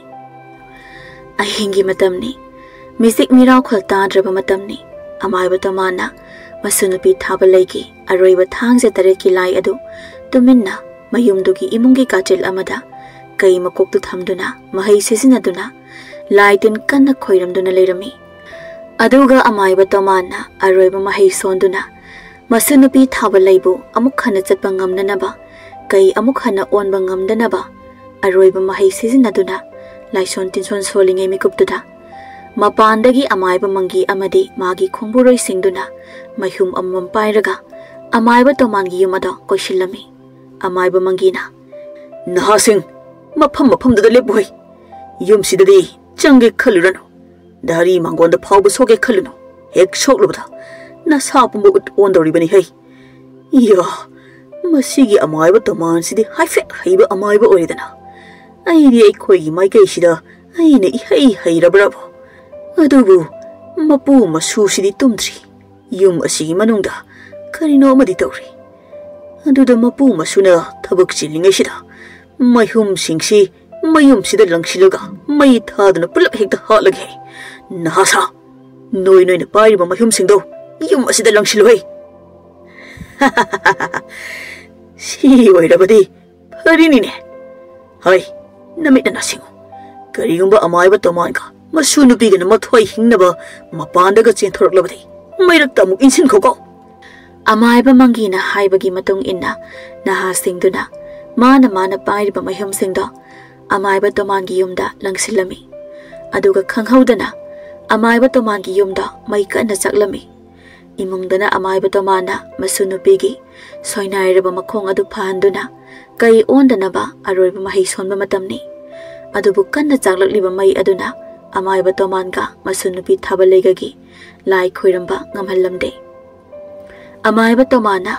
ꯑꯍꯤꯡꯒꯤ ꯃꯇꯝꯅꯤ꯫ ꯃꯤꯆꯤꯛ ꯃꯤꯔꯥꯎꯈꯣꯜ ꯇꯥꯗ꯭ꯔꯕ ꯃꯇꯝꯅꯤ꯫ ꯑꯃꯥꯏꯕ ꯇꯣꯃꯥꯟꯅ ꯃꯁꯨ ꯅꯨꯄꯤ ꯊꯥꯕ ꯂꯩꯒꯤ ꯑꯔꯣꯏꯕ ꯊꯥꯡꯖ ꯇꯔꯦꯠꯀꯤ ꯂꯥꯏ ꯑꯗꯨ ꯇꯨꯃꯤꯟꯅ ꯃꯌꯨꯝꯗꯨꯒꯤ ꯏꯃꯨꯡꯒꯤ ꯀꯥꯆꯤꯜ ꯑꯃꯗ ꯀꯩ ꯃꯀꯣꯛꯇꯨ ꯊꯝꯗꯨꯅ ꯃꯍꯩ ꯁꯤꯖꯤꯟꯅꯗꯨꯅ ꯂꯥꯏ ꯇꯤꯟ ꯀꯟꯅ ꯈꯣꯏꯔꯝꯗꯨꯅ ꯂꯩꯔꯝꯃꯤ꯫ ꯑꯗꯨꯒ ꯑꯃꯥꯏꯕ ꯇꯣꯃꯥꯟꯅ ꯑꯔꯣꯏꯕ ꯃꯍꯩ ꯁꯣꯟꯗꯨꯅ ꯃꯁꯨ ꯅꯨꯄꯤ ꯊꯥꯕ ꯂꯩꯕꯨ ꯑꯃꯨꯛ ꯍꯟꯅ ꯆꯠꯄ ꯉꯝꯅꯅꯕ, ꯀꯩ ꯑꯃꯨꯛ ꯍꯟꯅ ꯑꯣꯟꯕ ꯉꯝꯗꯅꯕ ꯑꯔꯣꯏꯕ ꯃꯍꯩ ꯁꯤꯖꯤꯟꯅꯗꯨꯅ ꯂꯥꯏꯁꯣꯟ ꯇꯤꯟꯁꯣꯟ ꯁꯣꯜꯂꯤꯉꯩ ꯃꯤꯀꯨꯞꯇꯨꯗ ꯃꯄꯥꯟꯗꯒꯤ ꯑꯃꯥꯏꯕ ꯃꯪꯒꯤ ꯑꯃꯗꯤ ꯃꯥꯒꯤ ꯈꯣꯡꯕꯨꯔꯣꯏꯁꯤꯡꯗꯨꯅ ꯃꯩꯍꯨꯝ ꯑꯃꯃꯝ ꯄꯥꯏꯔꯒ ꯑꯃꯥꯏꯕ ꯇꯣꯃꯥꯟꯒꯤ ꯌꯨꯝ ꯑꯗꯣ ꯀꯣꯏꯁꯤꯜꯂꯝꯃꯤ꯫ ꯑꯃꯥꯏꯕ ꯃꯪꯒꯤꯅ, "ꯅꯍꯥꯁꯤꯡ, ꯃꯐꯝ ꯃꯐꯝꯗꯨꯗ ꯂꯦꯞꯄꯨ ꯍꯩ꯫ ꯌꯨꯝꯁꯤꯗꯗꯤ ꯆꯪꯒꯦ ꯈꯜꯂꯨꯔꯅꯨ꯫ ꯙꯥꯔꯤ ꯃꯥꯡꯒꯣꯟꯗ ꯐꯥꯎꯕ ꯁꯣꯛꯀꯦ ꯈꯜꯂꯨꯅꯨ꯫ ꯍꯦꯛ ꯁꯣꯛꯂꯨꯕꯗ ꯅꯁꯥ ꯄꯨꯝꯕ ꯎꯠ ꯑꯣꯟꯗꯧꯔꯤꯕꯅꯤ ꯍꯩ꯫ ꯏꯌꯥ, ꯃꯁꯤꯒꯤ ꯑꯃꯥꯏꯕ ꯇꯣꯃꯥꯟꯁꯤꯗꯤ ꯍꯥꯏꯐꯦꯠ ꯍꯩꯕ ꯑꯃꯥꯏꯕ ꯑꯣꯏꯔꯦꯗꯅ꯫ ꯑꯩꯗꯤ ꯑꯩꯈꯣꯏꯒꯤ ꯃꯥꯏꯀꯩꯁꯤꯗ ꯑꯩꯅ ꯏꯍꯩ ꯍꯩꯔꯕ꯭ꯔꯕ? ꯑꯗꯨꯕꯨ ꯃꯄꯨ ꯃꯁꯨꯁꯤꯗꯤ ꯇꯨꯝꯗ꯭ꯔꯤ꯫ ꯌꯨꯝ ꯑꯁꯤꯒꯤ ꯃꯅꯨꯡꯗ ꯀꯔꯤꯅꯣ ꯑꯃꯗꯤ ꯇꯧꯔꯤ꯫ ꯑꯗꯨꯗ ꯃꯄꯨ ꯃꯁꯨꯅ ꯊꯕꯛ ꯆꯤꯜꯂꯤꯉꯩꯁꯤꯗ ꯃꯩꯍꯨꯝꯁꯤꯡꯁꯤ ꯃꯌꯨꯝꯁꯤꯗ ꯂꯪꯁꯤꯜꯂꯒ ꯃꯩ ꯊꯥꯗꯨꯅ ꯄꯨꯂꯞ ꯍꯦꯛꯇ ꯍꯥꯠꯂꯒꯦ꯫ ꯅꯍꯥ ꯁꯥ, ꯅꯣꯏ ꯅꯣꯏꯅ ꯄꯥꯏꯔꯤꯕ ꯃꯩꯍꯨꯝꯁꯤꯡꯗꯣ ꯌꯨꯝ ꯑꯁꯤꯗ ꯂꯪꯁꯤꯜꯂꯨꯍꯦ꯫" "ꯁꯤ ꯑꯣꯏꯔꯕꯗꯤ ꯐꯔꯤꯅꯤꯅꯦ꯫ ꯍꯩ, ꯅꯃꯤꯠꯅ ꯅꯁꯤꯡꯉꯨ꯫ ꯀꯔꯤꯒꯨꯝꯕ ꯑꯃꯥꯏꯕ ꯇꯣꯃꯥꯟꯒ ꯃꯁꯨ ꯅꯨꯄꯤꯒꯅ ꯃꯊ꯭ꯋꯥꯏ ꯍꯤꯡꯅꯕ ꯃꯄꯥꯟꯗꯒ ꯆꯦꯟꯊꯣꯔꯛꯂꯕꯗꯤ ꯃꯩꯔꯛꯇ ꯑꯃꯨꯛ ꯏꯟꯁꯤꯟꯈꯣꯀꯣ꯫" ꯑꯃꯥꯏꯕ ꯃꯪꯒꯤꯅ ꯍꯥꯏꯕꯒꯤ ꯃꯇꯨꯡ ꯏꯟꯅ ꯅꯍꯥꯁꯤꯡꯗꯨꯅ ꯃꯥꯅ ꯃꯥꯅ ꯄꯥꯏꯔꯤꯕ ꯃꯩꯍꯨꯝꯁꯤꯡꯗꯣ ꯑꯃꯥꯏꯕ ꯇꯣꯃꯥꯟꯒꯤ ꯌꯨꯝꯗ ꯂꯪꯁꯤꯜꯂꯝꯃꯤ꯫ ꯑꯗꯨꯒ ꯈꯪꯍꯧꯗꯅ ꯑꯃꯥꯏꯕ ꯇꯣꯃꯥꯟꯒꯤ ꯌꯨꯝꯗ ꯃꯩ ꯀꯟꯅ ꯆꯥꯛꯂꯝꯃꯤ꯫ ꯏꯃꯨꯡꯗꯅ ꯑꯃꯥꯏꯕ ꯇꯣꯃꯥꯟꯅ ꯃꯁꯨ ꯅꯨꯄꯤꯒꯤ ꯁꯣꯏꯅꯥꯏꯔꯕ ꯃꯈꯣꯡ ꯑꯗꯨ ꯐꯍꯟꯗꯨꯅ ꯀꯩ ꯑꯣꯟꯗꯅꯕ ꯑꯔꯣꯏꯕ ꯃꯍꯩ ꯁꯣꯟꯕ ꯃꯇꯝꯅꯤ꯫ ꯑꯗꯨꯕꯨ ꯀꯟꯅ ꯆꯥꯛꯂꯛꯂꯤꯕ ꯃꯩ ꯑꯗꯨꯅ ꯑꯃꯥꯏꯕ ꯇꯣꯃꯥꯟꯒ ꯃꯁꯨ ꯅꯨꯄꯤ ꯊꯥꯕ ꯂꯩꯒꯒꯤ ꯂꯥꯏ ꯈꯣꯏꯔꯝꯕ ꯉꯝꯍꯜꯂꯝꯗꯦ꯫ ꯑꯃꯥꯏꯕ ꯇꯣꯃꯥꯟꯅ,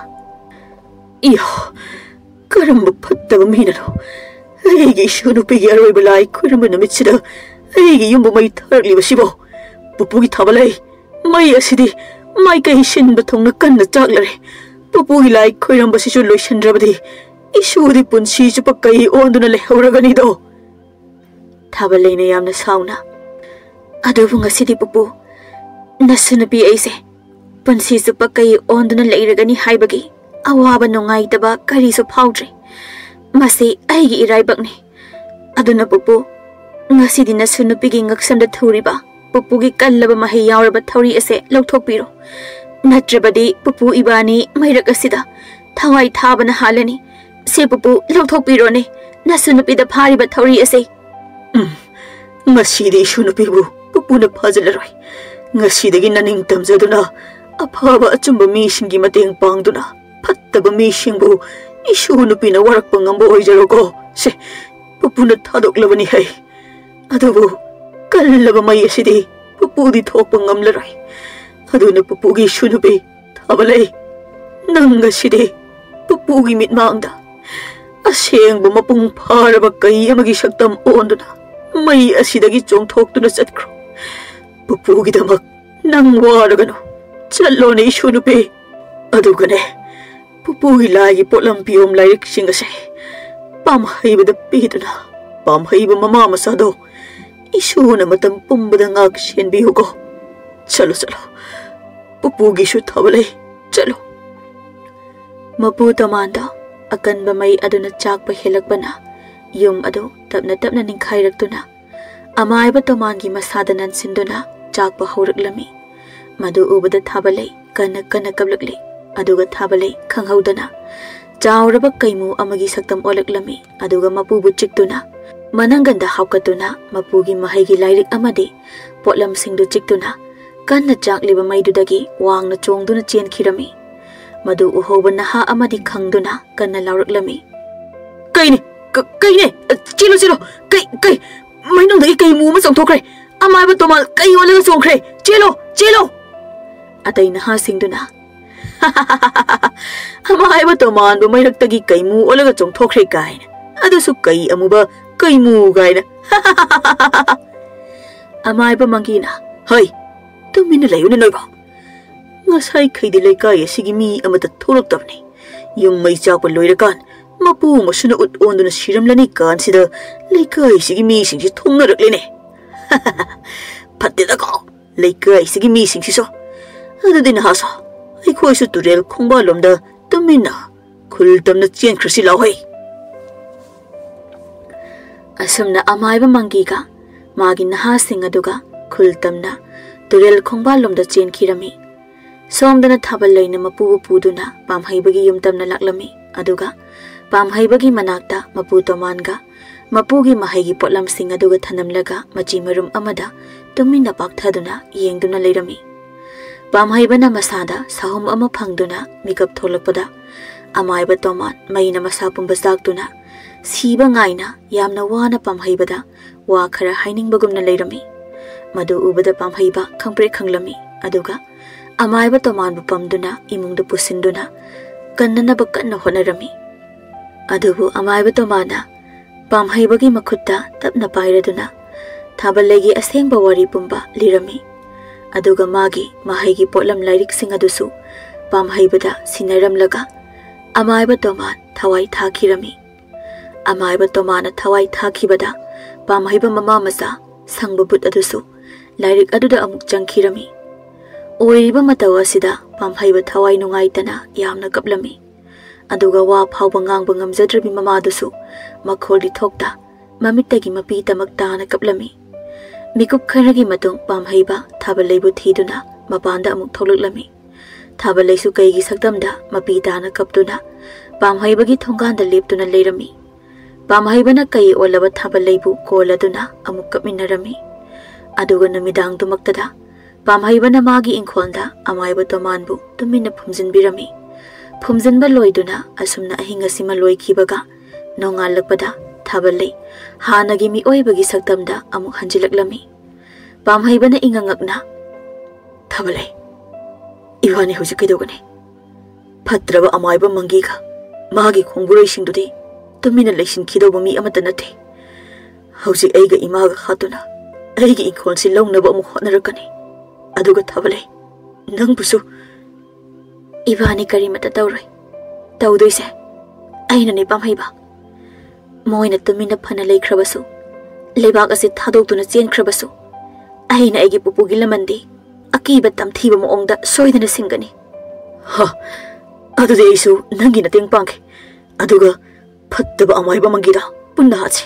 "ꯏꯌꯣ, ꯀꯔꯝꯕ ꯐꯠꯇꯕ ꯃꯤꯅꯅꯣ ꯑꯩꯒꯤ ꯏꯁꯨ ꯅꯨꯄꯤꯒꯤ ꯑꯔꯣꯏꯕ ꯂꯥꯏ ꯈꯣꯏꯔꯝꯕ ꯅꯨꯃꯤꯠꯁꯤꯗ ꯑꯩꯒꯤ ꯌꯨꯝꯕꯨ ꯃꯩ ꯊꯥꯔꯛꯂꯤꯕꯁꯤꯕꯣ? ꯄꯨꯄꯨꯒꯤ ꯊꯥꯕ ꯂꯩ, ꯃꯩ ꯑꯁꯤꯗꯤ ꯃꯥꯏꯀꯩ ꯁꯤꯟꯕ ꯊꯨꯡꯅ ꯀꯟꯅ ꯆꯥꯛꯂꯔꯦ꯫ ꯄꯨꯄꯨꯒꯤ ꯂꯥꯏ ꯈꯣꯏꯔꯝꯕꯁꯤꯁꯨ ꯂꯣꯏꯁꯤꯟꯗ꯭ꯔꯕꯗꯤ ꯏꯁꯨꯗꯤ ꯄꯨꯟꯁꯤ ꯆꯨꯞꯄ ꯀꯩ ꯑꯣꯟꯗꯨꯅ ꯂꯩꯍꯧꯔꯒꯅꯤꯗꯣ꯫ ꯊꯥꯕ ꯂꯩꯅ ꯌꯥꯝꯅ ꯁꯥꯎꯅ, "ꯑꯗꯨꯕꯨ ꯉꯁꯤꯗꯤ ꯄꯨꯄꯨ, ꯅꯁꯨ ꯅꯨꯄꯤ ꯑꯩꯁꯦ ꯄꯨꯟꯁꯤ ꯆꯨꯞꯄ ꯀꯩ ꯑꯣꯟꯗꯨꯅ ꯂꯩꯔꯒꯅꯤ ꯍꯥꯏꯕꯒꯤ ꯑꯋꯥꯕ ꯅꯨꯡꯉꯥꯏꯇꯕ ꯀꯔꯤꯁꯨ ꯐꯥꯎꯗ꯭ꯔꯦ꯫ ꯃꯁꯤ ꯑꯩꯒꯤ ꯏꯔꯥꯏꯕꯛꯅꯤ꯫ ꯑꯗꯨꯅ ꯄꯨꯄꯨ, ꯉꯁꯤꯗꯤ ꯅꯁꯨ ꯅꯨꯄꯤꯒꯤ ꯉꯛꯁꯝꯗ ꯊꯨꯔꯤꯕ ꯄꯨꯄꯨꯒꯤ ꯀꯜꯂꯕ ꯃꯍꯩ ꯌꯥꯎꯔꯕ ꯊꯧꯔꯤ ꯑꯁꯦ ꯂꯧꯊꯣꯛꯄꯤꯔꯣ꯫ ꯅꯠꯇ꯭ꯔꯕꯗꯤ ꯄꯨꯄꯨ ꯏꯕꯥꯅꯤ ꯃꯩꯔꯛ ꯑꯁꯤꯗ ꯊꯋꯥꯏ ꯊꯥꯕꯅ ꯍꯥꯜꯂꯅꯤ꯫ ꯁꯦ ꯄꯨꯄꯨ, ꯂꯧꯊꯣꯛꯄꯤꯔꯣꯅꯦ ꯅꯁꯨ ꯅꯨꯄꯤꯗ ꯐꯥꯔꯤꯕ ꯊꯧꯔꯤ ꯑꯁꯦ꯫" ꯎꯝ, ꯉꯁꯤꯗꯤ ꯏꯁꯨ ꯅꯨꯄꯤꯕꯨ ꯄꯨꯄꯨꯅ ꯐꯥꯖꯤꯜꯂꯔꯣꯏ꯫ ꯉꯁꯤꯗꯒꯤ ꯅꯅꯤꯡ ꯇꯝꯖꯗꯨꯅ ꯑꯐꯕ ꯑꯆꯨꯝꯕ ꯃꯤꯁꯤꯡꯒꯤ ꯃꯇꯦꯡ ꯄꯥꯡꯗꯨꯅ ꯐꯠꯇꯕ ꯃꯤꯁꯤꯡꯕꯨ ꯏꯁꯨ ꯅꯨꯄꯤꯅ ꯋꯥꯔꯛꯄ ꯉꯝꯕ ꯑꯣꯏꯖꯔꯣꯀꯣ꯫ ꯁꯦ, ꯄꯨꯄꯨꯅ ꯊꯥꯗꯣꯛꯂꯕꯅꯤ ꯍꯩ꯫ ꯑꯗꯨꯕꯨ ꯀꯜꯂꯕ ꯃꯩ ꯑꯁꯤꯗꯤ ꯄꯨꯄꯨꯗꯤ ꯊꯣꯛꯄ ꯉꯝꯂꯔꯣꯏ꯫ ꯑꯗꯨꯅ ꯄꯨꯄꯨꯒꯤ ꯏꯁꯨ ꯅꯨꯄꯤ ꯊꯥꯕ ꯂꯩ, ꯅꯪ ꯉꯁꯤꯗꯤ ꯄꯨꯄꯨꯒꯤ ꯃꯤꯠꯃꯥꯡꯗ ꯑꯁꯦꯡꯕ ꯃꯄꯨꯡ ꯐꯥꯔꯕ ꯀꯩ ꯑꯃꯒꯤ ꯁꯛꯇꯝ ꯑꯣꯟꯗꯨꯅ ꯃꯩ ꯑꯁꯤꯗꯒꯤ ꯆꯣꯡꯊꯣꯛꯇꯨꯅ ꯆꯠꯈ꯭ꯔꯣ꯫ ꯄꯨꯄꯨꯒꯤꯗꯃꯛ ꯅꯪ ꯋꯥꯔꯒꯅꯨ꯫ ꯆꯠꯂꯣꯅꯦ ꯏꯁꯨ ꯅꯨꯄꯤ꯫ ꯑꯗꯨꯒꯅꯦ, ꯄꯨꯄꯨꯒꯤ ꯂꯥꯏꯒꯤ ꯄꯣꯠꯂꯝ ꯄꯤꯌꯣꯝ ꯂꯥꯏꯔꯤꯛꯁꯤꯡ ꯑꯁꯦ ꯄꯥꯝꯍꯩꯕꯗ ꯄꯤꯗꯨꯅ ꯄꯥꯝꯍꯩꯕ ꯃꯃꯥ ꯃꯆꯥꯗꯣ ꯏꯁꯨꯅ ꯃꯇꯝ ꯄꯨꯝꯕꯗ ꯉꯥꯛ ꯁꯦꯟꯕꯤꯌꯨꯀꯣ꯫ ꯆꯠꯂꯣ, ꯆꯠꯂꯣ꯫ ꯄꯨꯄꯨꯒꯤꯁꯨ ꯊꯥꯕ ꯂꯩ꯫ ꯆꯠꯂꯣ꯫ ꯃꯄꯨ ꯇꯣꯃꯥꯟꯗꯣ ꯑꯀꯟꯕ ꯃꯩ ꯑꯗꯨꯅ ꯆꯥꯛꯄ ꯍꯦꯜꯂꯛꯄꯅ ꯌꯨꯝ ꯑꯗꯨ ꯇꯞꯅ ꯇꯞꯅ ꯅꯤꯡꯈꯥꯏꯔꯛꯇꯨꯅ ꯑꯃꯥꯏꯕ ꯇꯣꯃꯥꯟꯒꯤ ꯃꯁꯥꯗ ꯅꯟꯁꯤꯟꯗꯨꯅ ꯆꯥꯛꯄ ꯍꯧꯔꯛꯂꯝꯃꯤ꯫ ꯃꯗꯨ ꯎꯕꯗ ꯊꯥꯕ ꯂꯩ ꯀꯟꯅ ꯀꯟꯅ ꯀꯞꯂꯛꯂꯤ꯫ ꯑꯗꯨꯒ ꯊꯥꯕ ꯂꯩ ꯈꯪꯍꯧꯗꯅ ꯆꯥꯎꯔꯕ ꯀꯩꯃꯨ ꯑꯃꯒꯤ ꯁꯛꯇꯝ ꯑꯣꯜꯂꯛꯂꯝꯃꯤ꯫ ꯑꯗꯨꯒ ꯃꯄꯨꯕꯨ ꯆꯤꯛꯇꯨꯅ ꯃꯅꯪꯒꯟꯗ ꯍꯥꯞꯀꯠꯇꯨꯅ ꯃꯄꯨꯒꯤ ꯃꯍꯩꯒꯤ ꯂꯥꯏꯔꯤꯛ ꯑꯃꯗꯤ ꯄꯣꯠꯂꯝꯁꯤꯡꯗꯨ ꯆꯤꯛꯇꯨꯅ ꯀꯟꯅ ꯆꯥꯛꯂꯤꯕ ꯃꯩꯗꯨꯗꯒꯤ ꯋꯥꯡꯅ ꯆꯣꯡꯗꯨꯅ ꯆꯦꯟꯈꯤꯔꯝꯃꯤ꯫ ꯃꯗꯨ ꯎꯍꯧꯕ ꯅꯍꯥ ꯑꯃꯗꯤ ꯈꯪꯗꯨꯅ ꯀꯟꯅ ꯂꯥꯎꯔꯛꯂꯝꯃꯤ꯫ "ꯀꯩꯅꯦ? ꯀ-, ꯀꯩꯅꯦ? ꯑ, ꯆꯦꯜꯂꯨ, ꯆꯦꯜꯂꯨ! ꯀꯩ, ꯀꯩ? ꯃꯩꯅꯨꯡꯗꯒꯤ ꯀꯩ ꯃꯨ ꯑꯃ ꯆꯣꯡꯊꯣꯛꯈ꯭ꯔꯦ! ꯑꯃꯥꯏꯕ ꯇꯣꯃꯥꯜ ꯀꯩ ꯑꯣꯜꯂꯒ ꯆꯣꯡꯈ꯭ꯔꯦ! ꯆꯦꯜꯂꯣ, ꯆꯦꯜꯂꯣ!" ꯑꯇꯩ ꯅꯍꯥꯁꯤꯡꯗꯨꯅ, "ꯑꯃꯥꯏꯕ ꯇꯣꯃꯥꯟꯕꯨ ꯃꯩꯔꯛꯇꯒꯤ ꯀꯩ ꯃꯨ ꯑꯣꯜꯂꯒ ꯆꯣꯡꯊꯣꯛꯈ꯭ꯔꯦ ꯀꯥꯏꯅ? ꯑꯗꯨꯁꯨ ꯀꯩ ꯑꯃꯨꯕ, ꯀꯩꯃꯨ ꯀꯥꯏꯅ꯫ ꯑꯃꯥꯏꯕ ꯃꯪꯒꯤꯅ, "ꯍꯩ, ꯇꯨꯃꯤꯟꯅ ꯂꯩꯌꯨꯅꯦ ꯅꯣꯏꯕꯣ꯫ ꯉꯁꯥꯏꯈꯩꯗꯤ ꯂꯩꯀꯥꯏ ꯑꯁꯤꯒꯤ ꯃꯤ ꯑꯃꯠꯇ ꯊꯣꯛꯂꯛꯇꯕꯅꯤ꯫ ꯌꯨꯝ ꯃꯩ ꯆꯥꯛꯄ ꯂꯣꯏꯔꯀꯥꯟ ꯃꯄꯨ ꯃꯁꯨꯅ ꯎꯠ ꯑꯣꯟꯗꯨꯅ ꯁꯤꯔꯝꯂꯅꯤ ꯀꯥꯟꯁꯤꯗ ꯂꯩꯀꯥꯏꯁꯤꯒꯤ ꯃꯤꯁꯤꯡꯁꯤ ꯊꯣꯡꯅꯔꯛꯂꯦꯅꯦ꯫ ꯐꯠꯇꯦꯗꯀꯣ ꯂꯩꯀꯥꯏꯁꯤꯒꯤ ꯃꯤꯁꯤꯡꯁꯤꯁꯨ꯫ ꯑꯗꯨꯗꯤ ꯅꯍꯥꯁꯨ ꯑꯩꯈꯣꯏꯁꯨ ꯇꯨꯔꯦꯜ ꯈꯣꯡꯕꯥꯜꯂꯣꯝꯗ ꯇꯨꯃꯤꯟꯅ ꯈꯨꯜ ꯇꯝꯅ ꯆꯦꯟꯈ꯭ꯔꯁꯤ ꯂꯥꯎꯍꯩ꯫" ꯑꯁꯨꯝꯅ ꯑꯃꯥꯏꯕ ꯃꯪꯒꯤꯒ ꯃꯥꯒꯤ ꯅꯍꯥꯁꯤꯡ ꯑꯗꯨꯒ ꯈꯨꯜ ꯇꯝꯅ ꯇꯨꯔꯦꯜ ꯈꯣꯡꯕꯥꯜꯂꯣꯝꯗ ꯆꯦꯟꯈꯤꯔꯝꯃꯤ꯫ ꯁꯣꯝꯗꯅ ꯊꯥꯕꯜ ꯂꯩꯅ ꯃꯄꯨꯕꯨ ꯄꯨꯗꯨꯅ ꯄꯥꯝꯍꯩꯕꯒꯤ ꯌꯨꯝ ꯇꯝꯅ ꯂꯥꯛꯂꯝꯃꯤ꯫ ꯑꯗꯨꯒ ꯄꯥꯝꯍꯩꯕꯒꯤ ꯃꯅꯥꯛꯇ ꯃꯄꯨ ꯇꯣꯃꯥꯟꯒ ꯃꯄꯨꯒꯤ ꯃꯍꯩꯒꯤ ꯄꯣꯠꯂꯝꯁꯤꯡ ꯑꯗꯨꯒ ꯊꯅꯝꯂꯒ ꯃꯆꯤ ꯃꯔꯨꯝ ꯑꯃꯗ ꯇꯨꯃꯤꯟꯅ ꯄꯥꯛꯊꯗꯨꯅ ꯌꯦꯡꯗꯨꯅ ꯂꯩꯔꯝꯃꯤ꯫ ꯄꯥꯝꯍꯩꯕꯅ ꯃꯁꯥꯗ ꯁꯥꯍꯨꯝ ꯑꯃ ꯐꯪꯗꯨꯅ ꯃꯤꯀꯞ ꯊꯣꯛꯂꯛꯄꯗ, ꯑꯃꯥꯏꯕ ꯇꯣꯃꯥꯟ ꯃꯩꯅ ꯃꯁꯥ ꯄꯨꯝꯕ ꯆꯥꯛꯇꯨꯅ ꯁꯤꯕ ꯉꯥꯏꯅ ꯌꯥꯝꯅ ꯋꯥꯅ ꯄꯥꯝꯍꯩꯕꯗ ꯋꯥ ꯈꯔ ꯍꯥꯏꯅꯤꯡꯕꯒꯨꯝꯅ ꯂꯩꯔꯝꯃꯤ꯫ ꯃꯗꯨ ꯎꯕꯗ ꯄꯥꯝꯍꯩꯕ ꯈꯪꯄ꯭ꯔꯦꯛ ꯈꯪꯂꯝꯃꯤ꯫ ꯑꯗꯨꯒ ꯑꯃꯥꯏꯕ ꯇꯣꯃꯥꯟꯕꯨ ꯄꯝꯗꯨꯅ ꯏꯃꯨꯡꯗ ꯄꯨꯁꯤꯟꯗꯨꯅ ꯀꯟꯅꯅꯕ ꯀꯟꯅ ꯍꯣꯠꯅꯔꯝꯃꯤ꯫ ꯑꯗꯨꯕꯨ ꯑꯃꯥꯏꯕ ꯇꯣꯃꯥꯟꯅ ꯄꯥꯝꯍꯩꯕꯒꯤ ꯃꯈꯨꯠꯇ ꯇꯞꯅ ꯄꯥꯏꯔꯗꯨꯅ ꯊꯥꯕꯜꯂꯩꯒꯤ ꯑꯁꯦꯡꯕ ꯋꯥꯔꯤ ꯄꯨꯝꯕ ꯂꯤꯔꯝꯃꯤ꯫ ꯑꯗꯨꯒ ꯃꯥꯒꯤ ꯃꯍꯩꯒꯤ ꯄꯣꯠꯂꯝ ꯂꯥꯏꯔꯤꯛꯁꯤꯡ ꯑꯗꯨꯁꯨ ꯄꯥꯝꯍꯩꯕꯗ ꯁꯤꯟꯅꯔꯝꯂꯒ ꯑꯃꯥꯏꯕ ꯇꯣꯃꯥꯟ ꯊꯋꯥꯏ ꯊꯥꯈꯤꯔꯝꯃꯤ꯫ ꯑꯃꯥꯏꯕ ꯇꯣꯃꯥꯟꯅ ꯊꯋꯥꯏ ꯊꯥꯈꯤꯕꯗ ꯄꯥꯝꯍꯩꯕ ꯃꯃꯥ ꯃꯆꯥ ꯁꯪꯕ ꯕꯨꯠ ꯑꯗꯨꯁꯨ ꯂꯥꯏꯔꯤꯛ ꯑꯗꯨꯗ ꯑꯃꯨꯛ ꯆꯪꯈꯤꯔꯝꯃꯤ꯫ ꯑꯣꯏꯔꯤꯕ ꯃꯇꯧ ꯑꯁꯤꯗ ꯄꯥꯝꯍꯩꯕ ꯊꯋꯥꯏ ꯅꯨꯡꯉꯥꯏꯇꯅ ꯌꯥꯝꯅ ꯀꯞꯂꯝꯃꯤ꯫ ꯑꯗꯨꯒ ꯋꯥ ꯐꯥꯎꯕ ꯉꯥꯡꯕ ꯉꯝꯖꯗ꯭ꯔꯕꯤ ꯃꯃꯥꯗꯨꯁꯨ ꯃꯈꯣꯜꯗꯤ ꯊꯣꯛꯇ ꯃꯃꯤꯠꯇꯒꯤ ꯃꯄꯤ ꯇꯃꯛ ꯇꯥꯅ ꯀꯞꯂꯝꯃꯤ꯫ ꯃꯤꯀꯨꯞ ꯈꯔꯒꯤ ꯃꯇꯨꯡ ꯄꯥꯝꯍꯩꯕ ꯊꯥꯕꯜꯂꯩꯕꯨ ꯊꯤꯗꯨꯅ ꯃꯄꯥꯟꯗ ꯑꯃꯨꯛ ꯊꯣꯛꯂꯛꯂꯝꯃꯤ꯫ ꯊꯥꯕꯜꯂꯩꯁꯨ ꯀꯩꯒꯤ ꯁꯛꯇꯝꯗ ꯃꯄꯤ ꯇꯥꯅ ꯀꯞꯇꯨꯅ ꯄꯥꯝꯍꯩꯕꯒꯤ ꯊꯣꯡꯒꯥꯟꯗ ꯂꯦꯞꯇꯨꯅ ꯂꯩꯔꯝꯃꯤ꯫ ꯄꯥꯝꯍꯩꯕꯅ ꯀꯩ ꯑꯣꯜꯂꯕ ꯊꯥꯕꯜꯂꯩꯕꯨ ꯀꯣꯜꯂꯗꯨꯅ ꯑꯃꯨꯛ ꯀꯞꯃꯤꯟꯅꯔꯝꯃꯤ꯫ ꯑꯗꯨꯒ ꯅꯨꯃꯤꯗꯥꯡꯗꯨꯃꯛꯇꯗ ꯄꯥꯝꯍꯩꯕꯅ ꯃꯥꯒꯤ ꯏꯪꯈꯣꯜꯗ ꯑꯃꯥꯏꯕ ꯇꯣꯃꯥꯟꯕꯨ ꯇꯨꯃꯤꯟꯅ ꯐꯨꯝꯖꯤꯟꯕꯤꯔꯝꯃꯤ꯫ ꯐꯨꯝꯖꯤꯟꯕ ꯂꯣꯏꯗꯨꯅ ꯑꯁꯨꯝꯅ ꯑꯍꯤꯡ ꯑꯁꯤꯃ ꯂꯣꯏꯈꯤꯕꯒ ꯅꯣꯡꯉꯥꯜꯂꯛꯄꯗ ꯊꯥꯕꯜꯂꯩ ꯍꯥꯟꯅꯒꯤ ꯃꯤꯑꯣꯏꯕꯒꯤ ꯁꯛꯇꯝꯗ ꯑꯃꯨꯛ ꯍꯟꯖꯤꯜꯂꯛꯂꯝꯃꯤ꯫ ꯄꯥꯝꯍꯩꯕꯅ ꯏꯉꯛꯉꯛꯅ, "ꯊꯥꯕꯜꯂꯩ, ꯏꯕꯥꯅꯤ ꯍꯧꯖꯤꯛ ꯀꯩꯗꯧꯒꯅꯤ? ꯐꯠꯇ꯭ꯔꯕ ꯑꯃꯥꯏꯕ ꯃꯪꯒꯤꯒ ꯃꯥꯒꯤ ꯈꯣꯡꯕꯨꯔꯩꯁꯤꯡꯗꯨꯗꯤ ꯇꯨꯃꯤꯟꯅ ꯂꯩꯁꯤꯟꯈꯤꯗꯧꯕ ꯃꯤ ꯑꯃꯠꯇ ꯅꯠꯇꯦ꯫ ꯍꯧꯖꯤꯛ ꯑꯩꯒ ꯏꯃꯥꯒ ꯍꯥꯠꯇꯨꯅ ꯑꯩꯒꯤ ꯏꯪꯈꯣꯜꯁꯤ ꯂꯧꯅꯕ ꯑꯃꯨꯛ ꯍꯣꯠꯅꯔꯛꯀꯅꯤ꯫ ꯑꯗꯨꯒ ꯊꯥꯕꯂꯩ, ꯅꯪꯕꯨꯁꯨ ꯏꯕꯥꯅꯤ ꯀꯔꯤꯃꯠꯇ ꯇꯧꯔꯣꯏ꯫ ꯇꯧꯗꯣꯏꯁꯦ ꯑꯩꯅꯅꯦ, ꯄꯥꯝꯍꯩꯕ꯫ ꯃꯣꯏꯅ ꯇꯨꯃꯤꯟꯅ ꯐꯅ ꯂꯩꯈ꯭ꯔꯕꯁꯨ, ꯂꯩꯕꯥꯛ ꯑꯁꯤ ꯊꯥꯗꯣꯛꯇꯨꯅ ꯆꯦꯟꯈ꯭ꯔꯕꯁꯨ, ꯑꯩꯅ ꯑꯩꯒꯤ ꯄꯨꯄꯨꯒꯤ ꯂꯃꯟꯗꯤ ꯑꯀꯤꯕ ꯇꯝꯊꯤꯕ ꯃꯑꯣꯡꯗ ꯁꯣꯏꯗꯅ ꯁꯤꯡꯒꯅꯤ꯫ ꯍ, ꯑꯗꯨꯗꯤ ꯑꯩꯁꯨ ꯅꯪꯒꯤ ꯃꯇꯦꯡ ꯄꯥꯡꯒꯦ꯫ ꯑꯗꯨꯒ ꯐꯠꯇꯕ ꯑꯃꯥꯏꯕ ꯃꯪꯒꯤꯗ ꯄꯨꯟꯅ ꯍꯥꯠꯁꯤ꯫